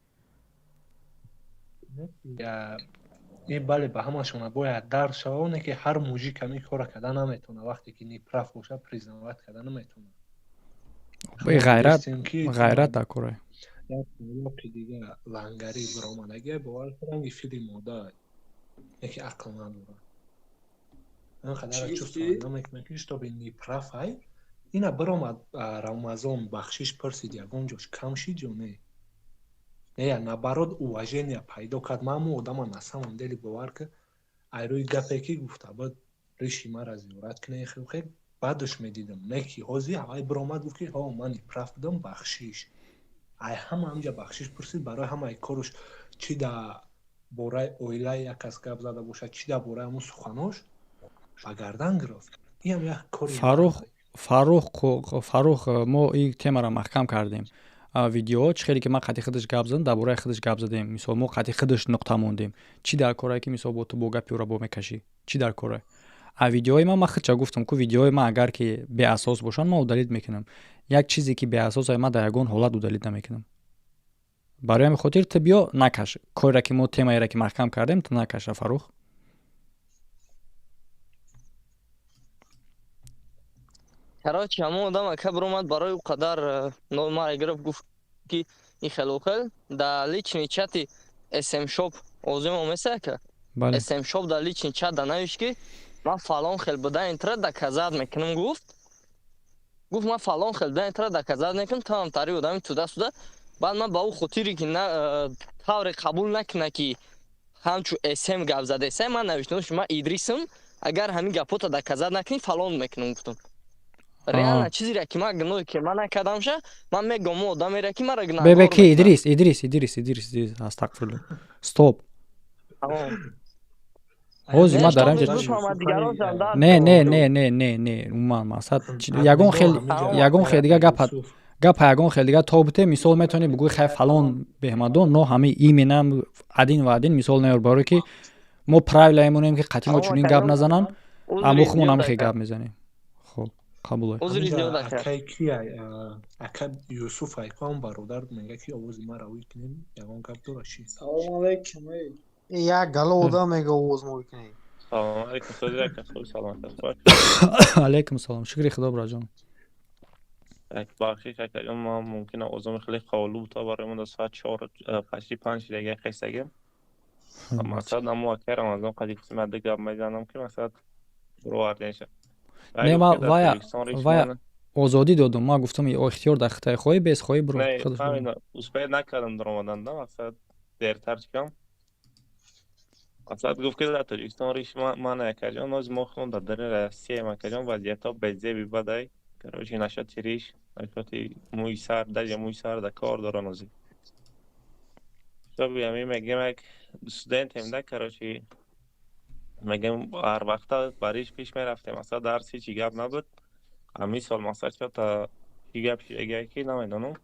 Speaker 9: Бале, ба ҳамашона бояд дарс шава, оне ки ҳар мужик ҳамин кора карда наметавона, вақте ки неправ боша, признавать карда наметавона.
Speaker 1: Ғайрат, ғайрат дар корае.
Speaker 9: Ки дига лангари биромадагия, бовар ранги фили мода, яке ақл надорад, анқадар чувствовать намекунад, ки чтобы неправ ай. Ина биромад, Рамазон бахшиш пурсид, ягон ҷош кам шид ё не? Не, наоборот, уважение пайдо кард. Ман ҳамун одама на самом деле, бовар ки, ай рӯи гапе ки гуфта буд, риши мара зиёрат кунед, хел хел бадаш медидам, не ки ҳозир ҳавай биромад, гуфт, ки ҳо, ман неправ будам, бахшиш. Ай ҳама ҳамҷа бахшиш пурсид барои ҳамаи коруш, чӣ да бораи оилаи як кас гап зада бошад, чӣ дар бораи ҳамун суханош ба гардан гирифт. Инам як кори.
Speaker 1: Фаррух, Фаррух, Фаррух, мо ин темаро маҳкам кардем. Видео чӣ хеле ки ман қати худаш гап задам, дар бораи худаш гап задем. Мисол, мо қати худаш нуқта мондем. Чӣ дар корае, ки мисол бо ту бо гапи ӯро бо мекашӣ? Чӣ дар корае? А видеои ман худча гуфтам, ку видеои ман агар ки беасос бошанд, ман удалить мекунам. Як чизе ки беасос, ман дар ягон ҳолат удалить намекунам. Барои ҳамин хотир ту биё накаш. Корера ки мо, темаеро ки маҳкам кардем, ту накаша, Фаррух.
Speaker 2: Короче, ҳамон одам ака биромад, барои ӯ қадар нормал гирифт, гуфт ки ин хелу хел дар личный чати СМ шоп озим омеса ака. СМ шоп дар личный чат да навишт, ки ман фалон хел буда, интра доказать мекунам, гуфт. Гуфт, ман фалон хел буда, интра доказать мекунам, тамам тари одами туда суда. Баъд ман ба ӯ хотире ки тавре қабул накуна, ки ҳамчун СМ гап задеса, ман навиштам, ки ман Идрисам, агар ҳамин гапота доказать накунӣ, фалон мекунам, гуфтам. Реально чизере ки ман гуноҳе ки ман накардамша, ман мегӯям, одамере ки маро гунаҳгор.
Speaker 1: Бебе, ки Идрис, Идрис, Идрис, Идрис, Идрис, астағфирулло, стоп. Ҳозир ман дар инҷа не, не, не, не, не, не, умуман мақсад ягон хел дига гапа, гапа ягон хел дига то буте. Мисол, метавонӣ бигӯӣ, хай, фалон беҳмадон, но ҳамаи именам один ва один мисол наёр, барое ки мо правила мемонем, ки қатъи мо чунин гап назананд, аммо хумон ҳама гап мезанем. Хоб, қабул.
Speaker 9: Акай кия, ака Юсуф, айкон бародар мега, ки овози маро ӯй кунем, ягон гап дора чи?
Speaker 4: Салому алейкум.
Speaker 8: Як гало одам мега, овоз мо кунем.
Speaker 10: Салому алейкум, сози ака, хуби, саломат?
Speaker 1: Алейкум салом, шукри худо, браҷон.
Speaker 10: Бахшиш, акаҷон, ман мумкин овозам хеле қавлу та барои мо соат 4 пашти 5 дега хестагим. Мақсад намо акай Рамазон қади қисмат гап мезанам, ки мақсад бироварденша.
Speaker 1: Не, ма вая озодӣ додум, ман гуфтам, ихтиёр дар хитаи, хоҳӣ бес, хоҳӣ биро.
Speaker 10: Успеҳ накардам даромадан, да, мақсад дертар чикам. Мақсад гуфт, ки дар Тоҷикистон риш ман, акаҷон, ноз мо худмон дар дари Россия, акаҷон, вазъиятҳо безеби бадай. Короче, нашоти риш, нашоти мӯи сар, даже мӯи сар да кор дора нози. Шоби ҳамин мегем, як студентем, да, короче, мегем, ҳар вақта ба риш пеш мерафтем, масалан, дарс ҳечи гап набуд. Ҳамин сол масалан чота чӣ гап шидагия, ки намедонам,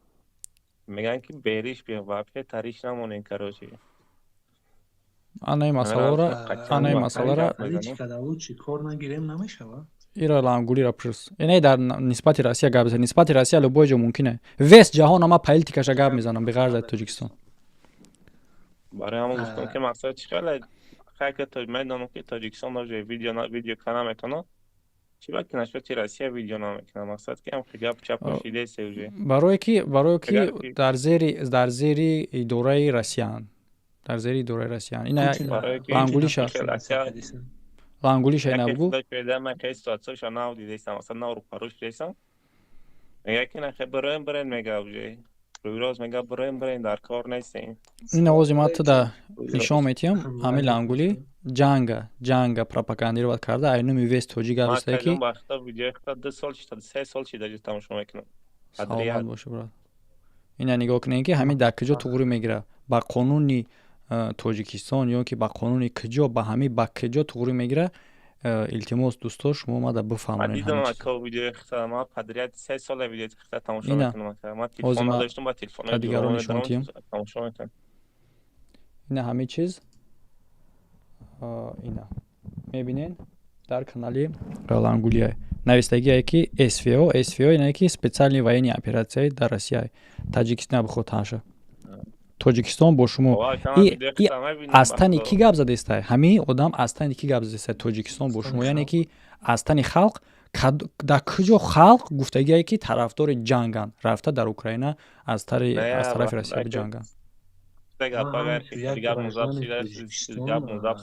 Speaker 10: мегӯянд, ки бериш биё, вообще тариш намонем, короче.
Speaker 1: Анаи масъаларо, анаи масъаларо.
Speaker 9: Чӣ кор нагирем, намешавад?
Speaker 1: Ира лангулира пурс. Ине дар нисбати Россия гап зад. Нисбати Россия любой ҷо мумкине. Весь ҷаҳон ама политикаша гап мезанам, беғарз аз Тоҷикистон.
Speaker 10: Барои ҳамон гуфтам, ки мақсад чӣ хеле хайка медонам, ки Тоҷикистон даже видео ка наметавонад. Чӣ ба ки нашоти Россия видео намекунад? Мақсад ки ҳам гап чапо шидесе уже.
Speaker 1: Барое ки дар зери идораи Россияанд. Дар зери идораи Россияанд. Ина лангулиша. Лангулиша ина бугу.
Speaker 10: Ман хеле ситуатсияшо нав дидесам, масалан, нав рӯпарӯ шудесам. Мега, ки нахе бироем, бирен, мега, уже. Рӯйроз мега, бироем, бирен, дар кор нестем.
Speaker 1: Ин овози ман ту да нишон метиҳам, ҳамин лангули ҷанга пропагандировать карда, ай номи весь тоҷик гап зада, ки
Speaker 10: видеои 2 сол шида, 3 сол шида тамошо мекунам.
Speaker 1: Саломат боша, брат. Ина нигоҳ кунем, ки ҳамин дар куҷо туғрӣ мегирад, ба қонуни Тоҷикистон ё ки ба қонуни куҷо, ба ҳамин ба куҷо туғрӣ мегирад. Илтимос, дӯсто, шумо омада бифаҳмонед.
Speaker 10: Дидам, ака, видеои хита, ман подряд 3 сола видеои хита тамошо мекунам, ака. Ман телефон надоштам, ба телефони
Speaker 1: дигарон нишон диҳем.
Speaker 10: Тамошо мекунам.
Speaker 1: Ина ҳамин чиз, ина мебинен, дар канали Лангулия навистагие, ки СВО, СВО ине ки специальный военный операция дар Россия, Таҷикистон биход таша, Тоҷикистон бо шумо. Аз тани кӣ гап задестай? Ҳамин одам аз тани кӣ гап задестай? Тоҷикистон бо шумо, яъне ки аз тани халқ. Дар куҷо халқ гуфтагие, ки тарафдори ҷанганд, рафта дар Украина аз тарафи Россия биҷанганд?
Speaker 10: Гап музаб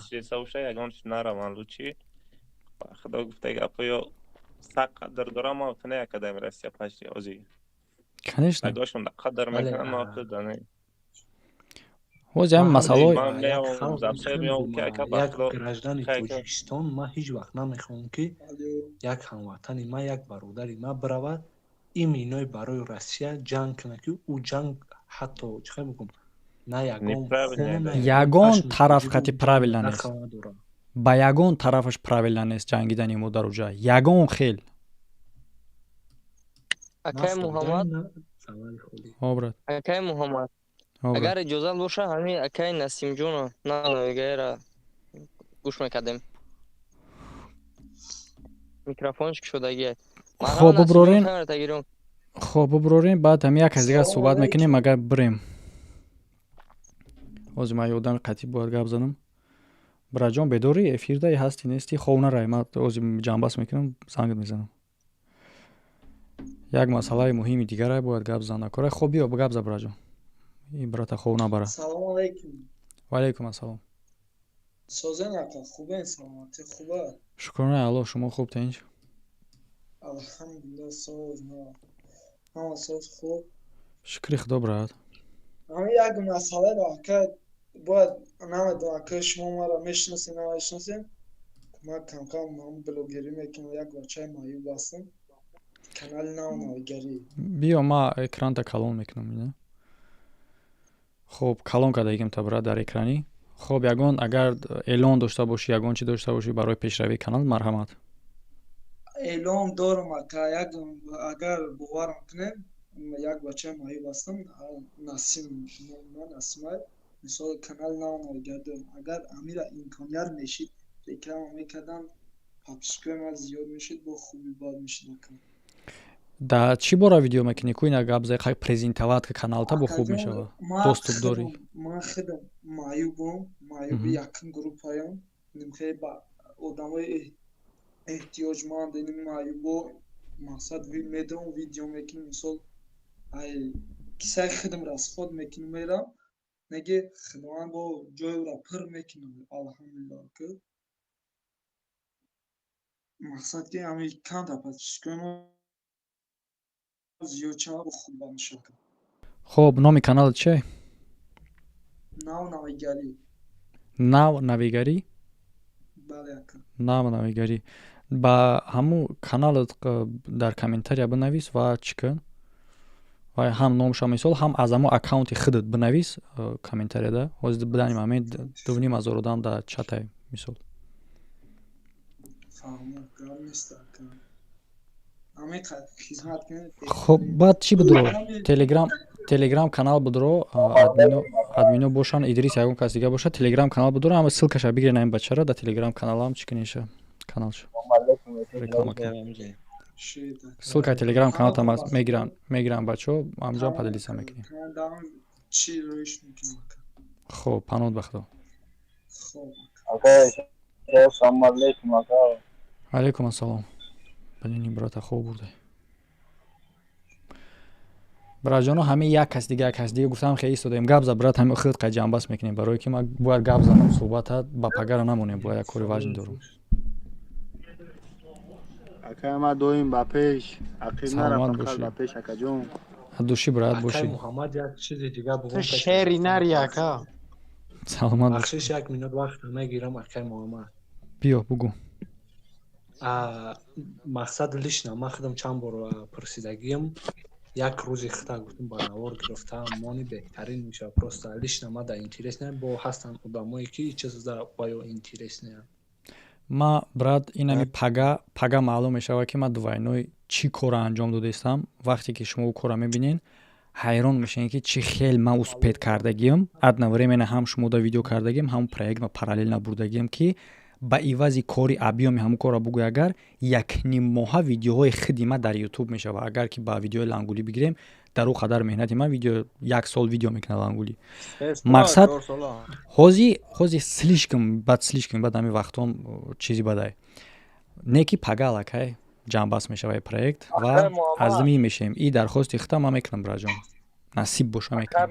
Speaker 10: ягон чи нараванд, лучи худо гуфта гапо ё сақ қадр дорам, ма не академи Россия пашти ози.
Speaker 1: Конечно.
Speaker 10: Нагошон да қадр мекунам, ма худо не.
Speaker 1: Ҳози ҳамин масъалаҳо.
Speaker 9: Як граждани Тоҷикистон, ман ҳеҷ вақт намехоҳам, ки як ҳамватани ман, як бародари ман биравад, иминой барои Россия ҷанг кунад, ки ӯ ҷанг ҳатто чӣ хел бигӯм. На ягон хун, на
Speaker 1: Ягон
Speaker 9: пашми
Speaker 1: тараф
Speaker 9: тоҷику
Speaker 1: хати правильно нест.
Speaker 9: Дахл надорад.
Speaker 1: Ба ягон тарафаш правильно нест ҷангидани мо дар уҷа, ягон хел.
Speaker 2: Акай Муҳаммад.
Speaker 1: Ҳо, брат.
Speaker 2: Акай Муҳаммад.
Speaker 1: Ҳо, брат.
Speaker 2: Агар иҷозат боша, ҳамин акай Насимҷоно нановигаера гӯш мекардем, микрофонш кушодагия.
Speaker 1: Хоб, буброрен. Хоб, буброрем, баъд ҳами як кас дигар суҳбат мекунем. Агар бирем, ҳозир ман ёдами қатъӣ бояд гап занам. Бираҷон, бедорӣ, эфирда ҳасти, нести? Хов нарай, ман ҳозир ҷамъбаст мекунам, зангат мезанам. Як масъалаи муҳими дигаре бояд гап зана кора. Хоб, биё, гап за, бираҷон, ин брата хов набара.
Speaker 11: Салому алайкум.
Speaker 1: Ва алайкум ассалом.
Speaker 11: Созен, ака, хубен, саломатӣ хуба?
Speaker 1: Шукронаи Аллоҳ, шумо хуб, тинч?
Speaker 11: Алҳамдулилла, соз, ҳама соз, хуб.
Speaker 1: Шукри Худо, брат.
Speaker 11: Ҳами як масъаларо, ака, бояд, намедонам, ака, шумо маро мешиносед, намешиносед. Ман камкам ҳам блогерӣ мекунам, як бачаи маъюб ҳастам, канали нав навигарӣ.
Speaker 1: Биё, ма экранта калон мекунам. Хоб, калон кардагим та, брат, дар экрани. Хоб, ягон агар эълон дошта бошӣ, ягон чи дошта бошӣ барои пешравии канал, марҳамат.
Speaker 11: Эълон дорам, ака. Як агар боварам кунем, як бачаи маъюб ҳастам, Насим, ман Насимай. Мисол, канали нав навигарӣ дорам. Агар амира имконият мешид, реклама мекардам, подписчикои ман зиёд мешид, бо хуби бад мешид, ака.
Speaker 1: Да чӣ бора видео мекунӣ? Ку ина гап зай, презентовать каналта бо хуб мешава, доступ дорӣ.
Speaker 11: Ман худам маъюбам, маъюби якум группаям. Хеле ба одамои эҳтиёҷманд, ини маъюбо, мақсад, медавам, видео мекунем. Мисол, ай кисаи худам расход мекунем, мерам, неги худованд бо ҷойро пур мекунам, алҳамдулилла, ки мақсад, ки ҳами камта подписчикои мо зиёд шавад, хуб мешавад.
Speaker 1: Хоб, номи каналат чие?
Speaker 11: Нав навигарӣ.
Speaker 1: Нав навигарӣ?
Speaker 11: Бале, ака.
Speaker 1: Нав навигарӣ. Ба ҳамун каналат дар комментария бинавис ва чӣ кун, ва ҳам номша, мисол, ҳам аз ҳамун аккаунти худат бинавис комментарияда. Ҳозир биданим, ҳамин 2500 одам дар чатай, мисол.
Speaker 11: Фаҳмо, гап нест, ака, ҳамин хизмат кунед.
Speaker 1: Хоб, баъд чӣ будро, телеграм канал будро, админо бошанд, Идрис, ягон кас дига бошад, телеграм канал будро, ҳама ссылкаша бигирен, ҳамин бачара дар телеграм каналам чӣ куниша, каналша реклама кунед. Ссылкаи телеграм каналтам мегиранд бачаҳо, ҳамҷо поделиться мекунем.
Speaker 11: Чӣ роиш мекунем?
Speaker 1: Хоб, панод ба Худо.
Speaker 12: Ассалому алайкум, ака.
Speaker 1: Алайкум ассалом. Блин, брата хоб бурда. Браҷоно, ҳамин як кас дига, як кас дига гуфтам, хеле истодаем. Гап за, брат, ҳамин худ қай ҷамъбаст мекунем, барое ки ман бояд гап занам, суҳбата ба пагара намонем, бояд як кори важни дорам.
Speaker 12: Ака, ма доим ба пеш, ақиб нара.
Speaker 1: Саломат
Speaker 12: Фақат
Speaker 1: бошӣ.
Speaker 12: ба пеш, акаҷон.
Speaker 1: Души, брат.
Speaker 9: Акай
Speaker 1: бошӣ.
Speaker 9: Муҳаммад, як чизи дига
Speaker 13: Ту
Speaker 9: бугум.
Speaker 13: шери нари, ака.
Speaker 1: Саломат бош.
Speaker 9: Бахшиш, як минут вақт мегирам, акай Муҳаммад.
Speaker 1: Биё, бугӯ.
Speaker 9: Мақсад, лично ман худам чанд бор пурсидагиам, як рӯзи хита гуфтам, ба навор гирифтам, мони беҳтарин мешавад. Просто лично ма да интерес не, бо ҳастанд одамое ки чизда ба ё интерес не.
Speaker 1: Ма, брат, инами пага маълум мешавад, ки ман двойной чӣ корро анҷом додаистам. Вақте ки шумо ӯ корро мебинед, ҳайрон мешавед, ки чӣ хел ман успеть кардагиам. Одновременно ҳам шумода видео кардагиам, ҳам проект ма параллельно бурдагиам, ки ба ивази кори объёми ҳамун корро бугӯй, агар якним моҳа видеоҳои худи ма дар Ютуб мешавад. Агар ки ба видеои Лангулӣ бигирем, дар ӯ қадар меҳнати ман видео, як сол видео мекунад Лангулӣ. Мақсад, ҳози слишком бад, слишком бад, ҳамин вақтҳом чизи бадай не, ки пага аллакай ҷамъбаст мешавад проект ва азмӣ мешавем. И дархости худам ман мекунам, браҷон, насиб боша, мекунам.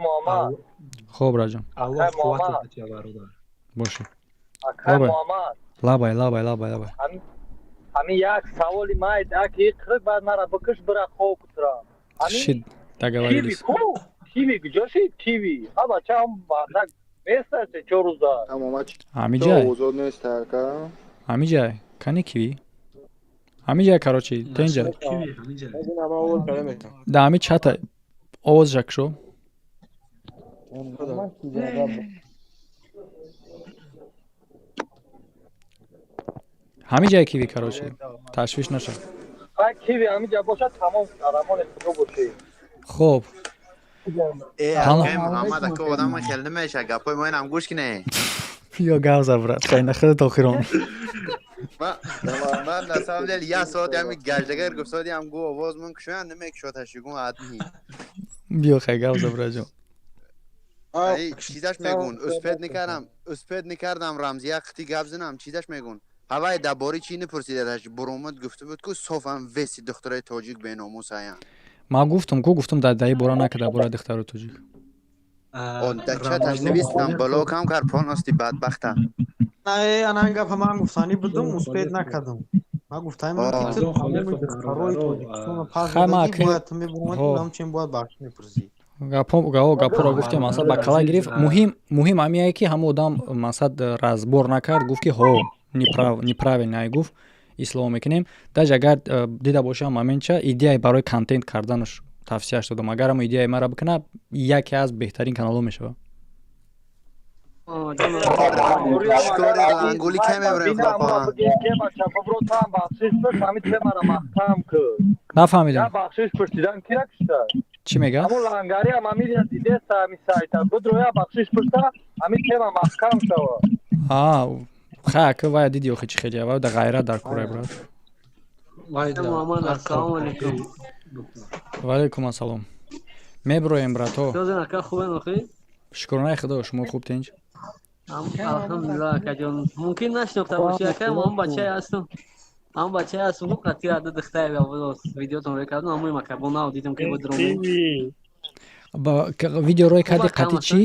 Speaker 1: Хоб, браҷон.
Speaker 9: Аллоҳ қувватат диҳад, бародар.
Speaker 1: Боши. Лабай, лабай, лабай, лабай.
Speaker 14: Ҳамин як саволи майда, ки қирқ баъд мара бикиш, бира хоб кутра.
Speaker 1: Шид, договорились.
Speaker 14: Киви куҷо шид? Киви ҳа, бачаам бардак неста, се чор рӯза.
Speaker 1: Ҳамиҷай.
Speaker 12: Озод нест, ака.
Speaker 1: Ҳамиҷай, кани киви ҳамиҷай, короче, тенҷа да ҳами чата овоз жакшо. Ҳамин ҷае киви, короче, ташвиш наша.
Speaker 14: Ай киви ҳамин ҷа бошад, тамом, арамони худо бошӣ.
Speaker 1: Хоб.
Speaker 13: Э, Муҳаммад ака, одам хеле намеша, гапои мо инам гӯш кине.
Speaker 1: Ё гап за, брат, хайна худат охирон.
Speaker 13: Ман на самом деле як соат ҳами гаштагар гуфтодиам, гу овоз мон кушоян намекушод, ҳашигун адми.
Speaker 1: Биё, хай, гап за, братҷон.
Speaker 13: Чизаш мегун, успед накардам, успед накардам, Рамзия қити гап занам, чизаш мегун. Ҳавай дар бораи чӣ напурсидадаш, буромад гуфта буд, ку софам веси духтарои тоҷик беномус аян.
Speaker 1: Ман гуфтам ку, гуфтам дар даи бора нака, дар бораи духтарои тоҷик.
Speaker 13: Да чаташ навистам, блокам кард полности, бадбахта.
Speaker 8: Не, ана гапа ман гуфтанӣ будум, успед накардам. Ман гуфтаем, ки ту тамоми духтарои тоҷикистонро пас додагӣ, бояд ту мебуромадӣ, ҳамчунин бояд бахшиш мепурсӣ.
Speaker 1: Гапо гапоро гуфтем, мақсад ба кала гирифт. Муҳим ҳамие ки ҳамон одам, мақсад, разбор накард, гуфт ки ҳо, неправильно ай, гуфт, ислоҳ мекунем. Даже агар дида бошам, моментча идеяи барои контент карданаш тавсияш додам. Агар ҳамо идеяи мара бикунад, яке аз беҳтарин каналҳо мешавад.
Speaker 13: Шикори лангули кай мебарем, худо.
Speaker 1: Нафаҳмидам, чӣ мега?
Speaker 14: Ҳамун лангариам ҳамин дидеста, ҳами сайта бидроя, бахшиш пурса, ҳамин тема маҳкам шава.
Speaker 1: Хай, ака, вая диди охи, чӣ хеле вай да ғайрат дар кора, брат.
Speaker 2: Муҳаммад, ассалому алайкум.
Speaker 1: Ва алайкум ассалом. Меброем, брато.
Speaker 2: Ака, хубен охи?
Speaker 1: Шукронаи худо, шумо хуб, тинч?
Speaker 2: Алҳамдулилла, акаҷон. Мумкин нашинохта бошӣ, ака, ман бачае ҳастам, ҳамон бачае ҳастам, ку қатъи ада духтаре видеотон рӯй кардам, ҳамои мака бо нав дидам, ки буд ромем.
Speaker 1: Видео рӯй карди қатъи чӣ?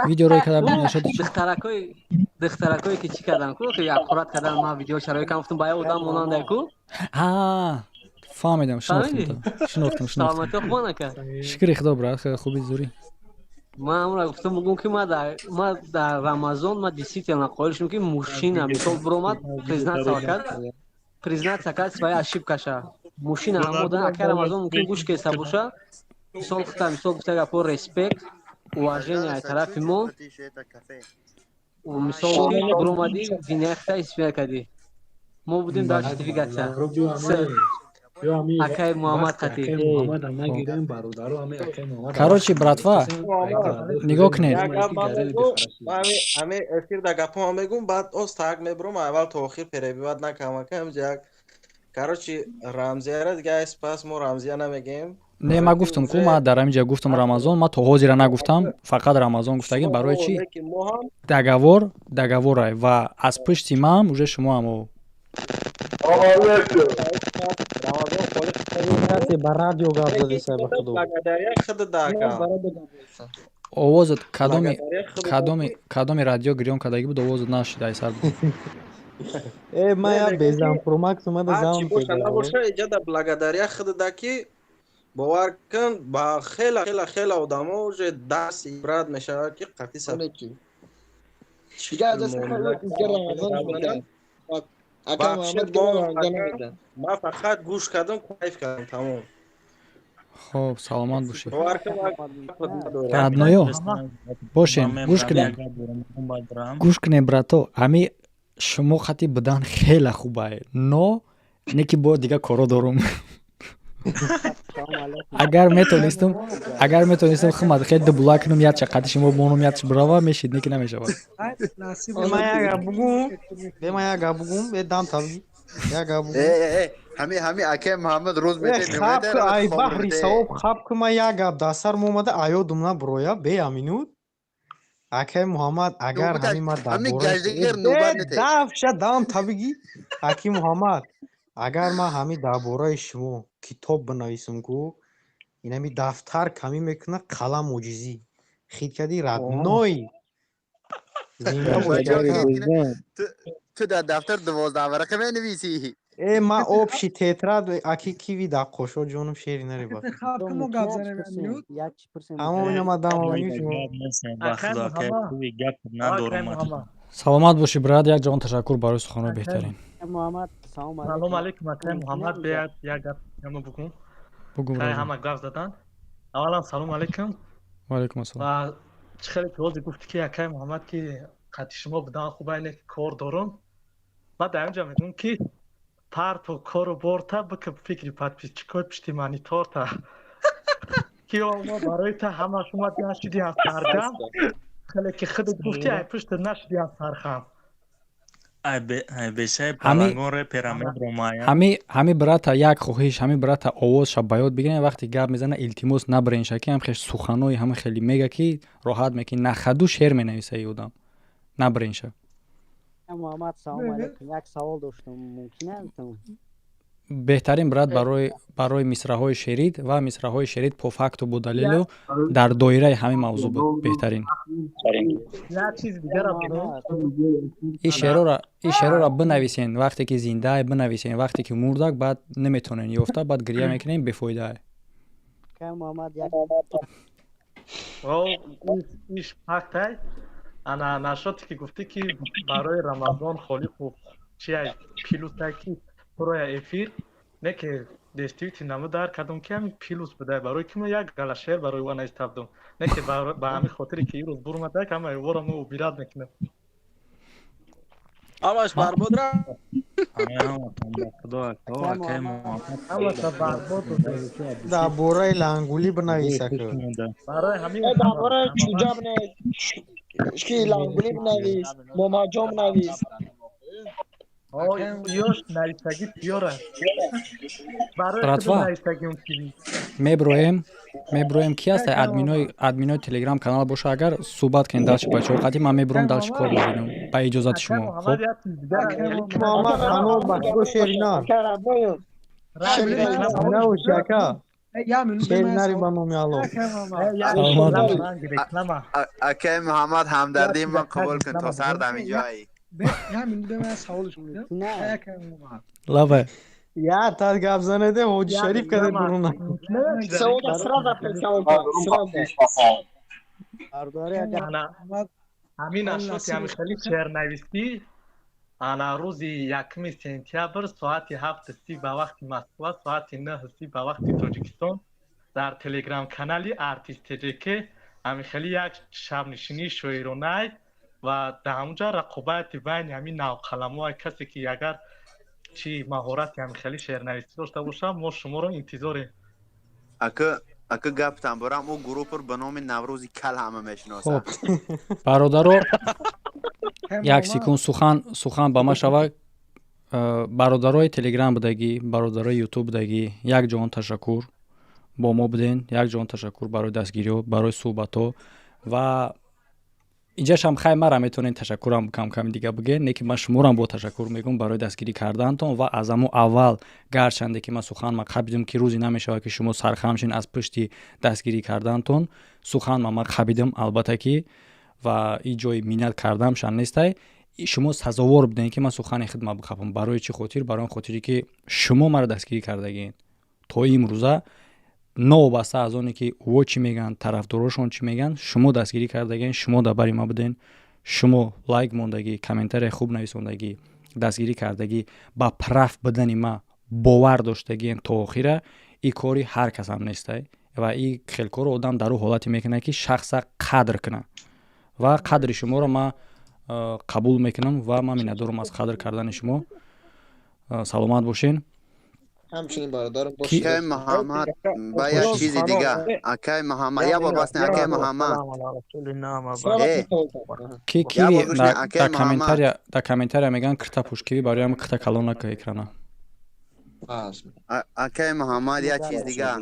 Speaker 1: Видео рӯй карда нашуд?
Speaker 2: Духтаракое ки чӣ кардан ку, ки аккурат кардан, ман видео шарои кам гуфтам, ба як одам монанда ку.
Speaker 1: Фаҳмидам, шинохтам, шинохтам, шинохтам.
Speaker 2: Саломатӣ, хубон, ака?
Speaker 1: Шукри худо, брат, хеле хуби, зурӣ.
Speaker 2: Ман ҳамонро гуфтам, бугум ки ман дар Рамазон ман действительно қоил шудам, ки мужчина мисол биромад, признаться кард, признаться кард своя ошибкаша. Мужчина ҳамода, ака Рамазон, мумкин гӯш кеса боша, мисол гуфта, мисол гуфта гапо, респект, уважение аз тарафи мо, мисол биромадӣ, виняхта испия кардӣ, мо будем дальше двигаться. Акай Муҳаммад қати.
Speaker 1: Короче, братва, нигоҳ кунед.
Speaker 3: Ҳами эфир да гапҳома мегум, баъд оз так мебурам, аввал то охир перебивать накам, ака, ҳамҷа як, короче, Рамзияра дига пас мо Рамзия намегем.
Speaker 1: Не, ман гуфтам ку, ман дар ҳамин ҷа гуфтам Рамазон, ман то ҳозира нагуфтам, фақат Рамазон гуфтагим. Барои чӣ? Договор договорай ва аз пушти ман уже шумо ҳамо.
Speaker 8: Ба радио гап задеса, ба худо.
Speaker 1: Овозат кадоми радио гирён кардагӣ буд, овозат нашид, ай сар.
Speaker 8: Э, ман я безам промакс омада зам.
Speaker 3: Набоша, иҷада благодаря худда, ки бовар кун, ба хела хела хела одамо уже дарси ибрат мешавад, ки қатъи саб.
Speaker 11: Дига аз Рамазон.
Speaker 3: Ман фақат гӯш кардам, кайф кардам, тамом.
Speaker 1: Хоб, саломат бошед, родноё. Бошем, гӯш кунем, гӯш кунем, брато. Ҳами шумо хати будан хеле хубае, но не ки бо дига коро дорум. Агар метонистам хумад хеле дубула кунам, якча қати шумо монум, якча бирава мешид, не ки намешавад.
Speaker 8: Ма як гап бугум, бе, ма як гап бугум, бе, дам табги, як гап бугум.
Speaker 13: Ҳами акай Муҳаммад рӯз.
Speaker 8: Хаб, ай баҳри савоб, хаб ку, ма як гап дар сар омада, аёдум набуроя, бе аминут. Акай Муҳаммад, агар ҳами ма дар дафша дам табиги, аки Муҳаммад, агар ман ҳами дар бораи шумо китоб бинависам ку, инами дафтар камӣ мекунад, қалам оҷизӣ. Хит кардӣ, родной. Зинда бошӣ.
Speaker 13: Ту дар дафтар 12 варақа менависӣ.
Speaker 8: Э, ман общий тетрадь, аки киви дар қошо, ҷонум, шери нареба. Ҳамон инама дамовани шумо.
Speaker 1: Саломат бошӣ, брат, як ҷаҳон ташаккур барои суханҳои беҳтарин.
Speaker 15: Салом алейкум, акай Муҳаммад, биёяд як гап ямо бугум.
Speaker 1: Бугум.
Speaker 15: Хай, ҳама гап задан. Аввалан, салом алейкум.
Speaker 1: Ва алейкум ассалом.
Speaker 15: Ва Чӣ хеле ки ҳозир гуфтӣ, ки акай Муҳаммад, ки қати шумо будан хуб, айне ки кор дорум. Ман дар инҷа мегӯям, ки парто кору борта бика, фикри подписчикои пишти мониторта, ки мо барои та ҳама шумо нашиди аз саргам, хеле ки худат гуфтӣ, ай пушта нашиди аз сархам.
Speaker 1: Ҳами брата, як хоҳиш, ҳами брата овозша ба ёд бигирен. Вақте гап мезана, илтимос, набаренша, ки ҳам хеш суханои ҳама хеле мега, ки роҳат мекунӣ, нахаду шер менависа и одам, набаренша.
Speaker 16: Муҳаммад, салом алейкум, як савол доштам, мумкин аст?
Speaker 1: Беҳтарин, брат, барои мисраҳои шерид ва мисраҳои шерид по факту бо далелу дар доираи ҳамин мавзӯъ буд, беҳтарин.
Speaker 15: Як чизи дигара.
Speaker 1: Ин шеърора бинависен вақте ки зиндаай, бинависен. Вақте ки мурдак, баъд наметонен ёфта, баъд гирья мекунем, бефоидаай.
Speaker 16: Муҳаммад, як
Speaker 15: Иш фактай. Ана нашоте ки гуфтӣ, ки барои Рамазон Холиқу чиай плюсай, ки туроя эфир не, ки действительно мо дар кардам, ки ҳамин плюс будай, барои ки мо як гала шеър барои ӯ нависта будам, не ки ба ҳамин хотире ки имрӯз бурмадаг, ҳамаи ӯро мо убират мекунем.
Speaker 3: Ҳамаш барбод рафт.
Speaker 15: Ҳамаша барбод.
Speaker 8: Дар бораи лангулӣ бинависа ку.
Speaker 15: Барои ҳамин.
Speaker 11: Дар бораи чуҷа бинавис, ки лангулӣ бинавис, момаҷон бинавис.
Speaker 15: Ёш нависагӣ тиёра.
Speaker 1: Братва, меброем. Ки аст админои телеграм канал боша, агар суҳбат кунем дальше, бачаҳо қати ман мебурам, дальше кор мебинам, ба иҷозати шумо. Хоб.
Speaker 8: Муҳаммад, ҳанӯз ба худо шеринар навуши, ака, шеринари, ба номи Алло.
Speaker 13: Акай Муҳаммад, ҳамдардии ман қабул кун, то сар дамиҷои.
Speaker 1: Лабай.
Speaker 8: Я тар гап занеде, Ҳоҷи Шариф каде буруна.
Speaker 11: Сразу.
Speaker 15: Ҳамин ашоти ҳами хеле шеърнависӣ. Ана рӯзи 1 сентябр соати 7:30 ба вақти Москва, соати 9:30 ба вақти Тоҷикистон дар телеграм канали Артист ТЖК ҳамин хеле як шабнишинии шоиронай ва дар ҳамунҷа рақобати байни ҳамин навқаламои, касе ки агар чи маҳорати ҳамин хеле шеърнависӣ дошта бошад, мо шуморо интизорем.
Speaker 13: Ака, гаптан борам, ӯ гурӯҳро ба номи Наврӯзи кал ҳама мешиносанд.
Speaker 1: Бародаро, як секунд, сухан ба ма шава. Бародарои телеграм будагӣ, бародарои ютуб будагӣ, як ҷоҳон ташаккур, бо мо буден. Як ҷоҳон ташаккур барои дастгириҳо, барои суҳбатҳо. Ва инҷашам хай мара метавонед ташаккурам камками дига бигӯед, не ки ман шуморам бо ташаккур мегӯям барои дастгирӣ кардаантон. Ва аз ҳамон аввал, гарчанде ки ман суханма қабидам, ки рӯзе намешавад, ки шумо сархам шин аз пушти дастгирӣ кардаантон, суханма ман қабидам, албатта ки, ва и ҷои миннат кардаамшан нестай. Шумо сазовор будем, ки ман сухани хидмат бихапам. Барои чӣ хотир? Барои он хотире, ки шумо маро дастгирӣ кардагиед то имрӯза, новобаста аз оне ки ӯ чӣ мегӯянд, тарафдорошон чӣ мегӯянд. Шумо дастгирӣ кардагиен, шумо дар бари ма буден, шумо лайк мондагӣ, комментария хуб нависондагӣ, дастгирӣ кардагӣ, ба прав будани ма бовар доштагиен то охира. И кори ҳар касам нестай ва и хел корро одам дар ӯ ҳолате мекунад, ки шахса қадр кунад, ва қадри шуморо ман қабул мекунам ва ман миннатдорам аз қадр кардани шумо. Саломат бошен.
Speaker 11: Ҳамчунин, бародарам.
Speaker 13: Акай Муҳаммад, ба як чизи дига, акай Муҳаммад, як бор бас не, акай Муҳаммад.
Speaker 1: Ки дар комментария мегӯянд кирта пӯш, киви барои ҳам кирта калон нака экрана.
Speaker 13: Акай Муҳаммад, як чиз дига.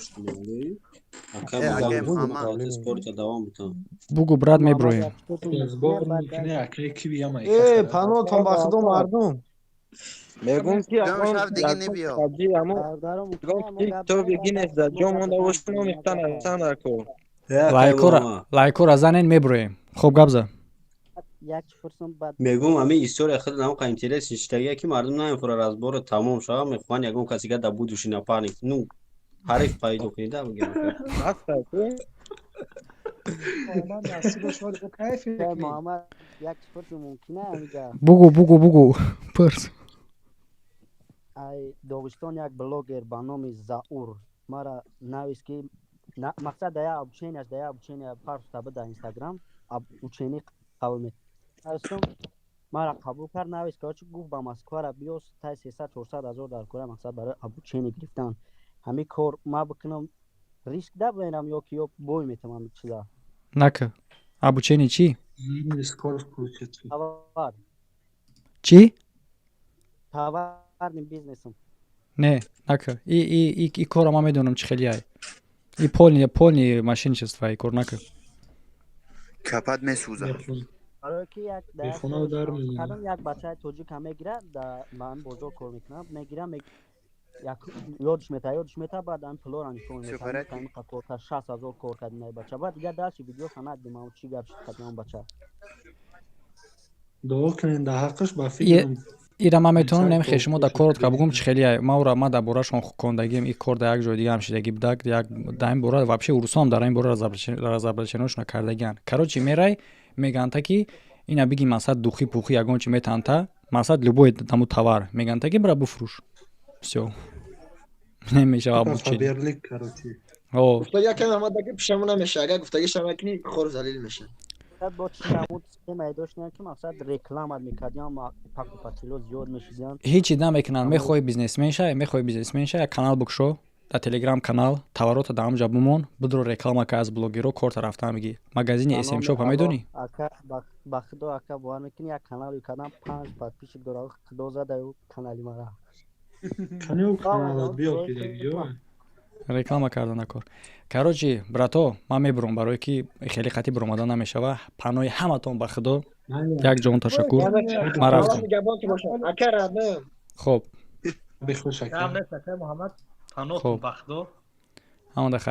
Speaker 1: Бугу, брат, меброем.
Speaker 8: Э, панотон ба худо, мардум.
Speaker 3: Мегӯм, ки китоби Гиннес дар ҷо монда бошад, номихта нависан дар кор.
Speaker 1: Лайкора занен, меброем. Хоб, гап зад.
Speaker 17: Мегӯм, ҳамин история худ намқа интерес иштагия, ки мардум намефура разбора тамом шава, мехоҳанд ягон касига да будущий напарник, ну, ҳариф пайдо кунида бигем.
Speaker 11: Ман насиб шумо кайф.
Speaker 16: Муҳаммад, як пурси мумкина ҳамиҷа?
Speaker 1: Бугу, бугу, бугу, пурс.
Speaker 16: Ай Доғистон як блогер ба номи Заур мара навис, ки мақсад да як обученияш, да як обучения парфта буд дар Инстаграм. ученик қабул мекунам. Мара қабул кард, навис, короче, гуфт, ба Москвара биё, тай 300-400 ҳазор дар кора, мақсад барои обучение гирифтан. Ҳамин кор ма бикунам, риск да берам ё ки ё бой метавонам чиза?
Speaker 1: Нака обучение чӣ? Чӣ?
Speaker 16: Товарным бизнесом.
Speaker 1: Не, нака. И кора ман медонам, чӣ хеле ай. И полный мошенничество, и кор нака.
Speaker 13: Капат месӯзад.
Speaker 16: Барое ки як як бачаи тоҷика мегирад, ба ҳамин бозор кор мекунад, мегира, ёдш мета, баъд ҳамин пулора нишон метаҳамин кор кард, 60 000 кор кард ин бача. Баъд дигар дальше видеоша надидем, чӣ гап шуд қати он бача.
Speaker 9: Дуо кунед дар ҳаққаш, ба фикрам.
Speaker 1: Ира ман метавонам нем шумо да коротко бугум, чӣ хеле ма ура ма дар борашон хондагием. И кор дар як ҷои дига ҳам шидагӣ будак, як дар ин бора вообще урусоам дар ин бора разоблачение-ошона кардагиан. Короче, мерай, меганта ки ина биги, масад духи пухи ягон чи метанта, масад любой таму товар меганта ки бира буфурӯш, всё, намешава
Speaker 9: обучение.
Speaker 18: Якам омадаги пушаймон намеша, агар гуфтагиша накунӣ, хор залил меша.
Speaker 16: Бо чи намуд схемае доштан, ки мақсад реклама мекардиан, покупатель о зиёд мешидиан?
Speaker 1: Ҳечи намекунанд. Мехоҳӣ бизнесмен шавӣ, мехоҳӣ бизнесмен шавӣ, як канал бикушо дар Телеграм канал, товарота дар ҳамҷа бумон, бидро реклама ка, аз блогеро корта рафта мегӣ. Магазини СМ Шопа медонӣ?
Speaker 16: Ба худо, ака, бовар мекунӣ, як канал кардам, панҷ подписчик дора. Худо зада канали мара.
Speaker 1: Реклама карда накор. Короче, брато, ман мебурам, барое ки хеле қатъи буромадан намешава. Паноҳи ҳаматон ба худо, як ҷон ташаккур, ман рафтам. Хоб. Хоб, ҳамада хайр.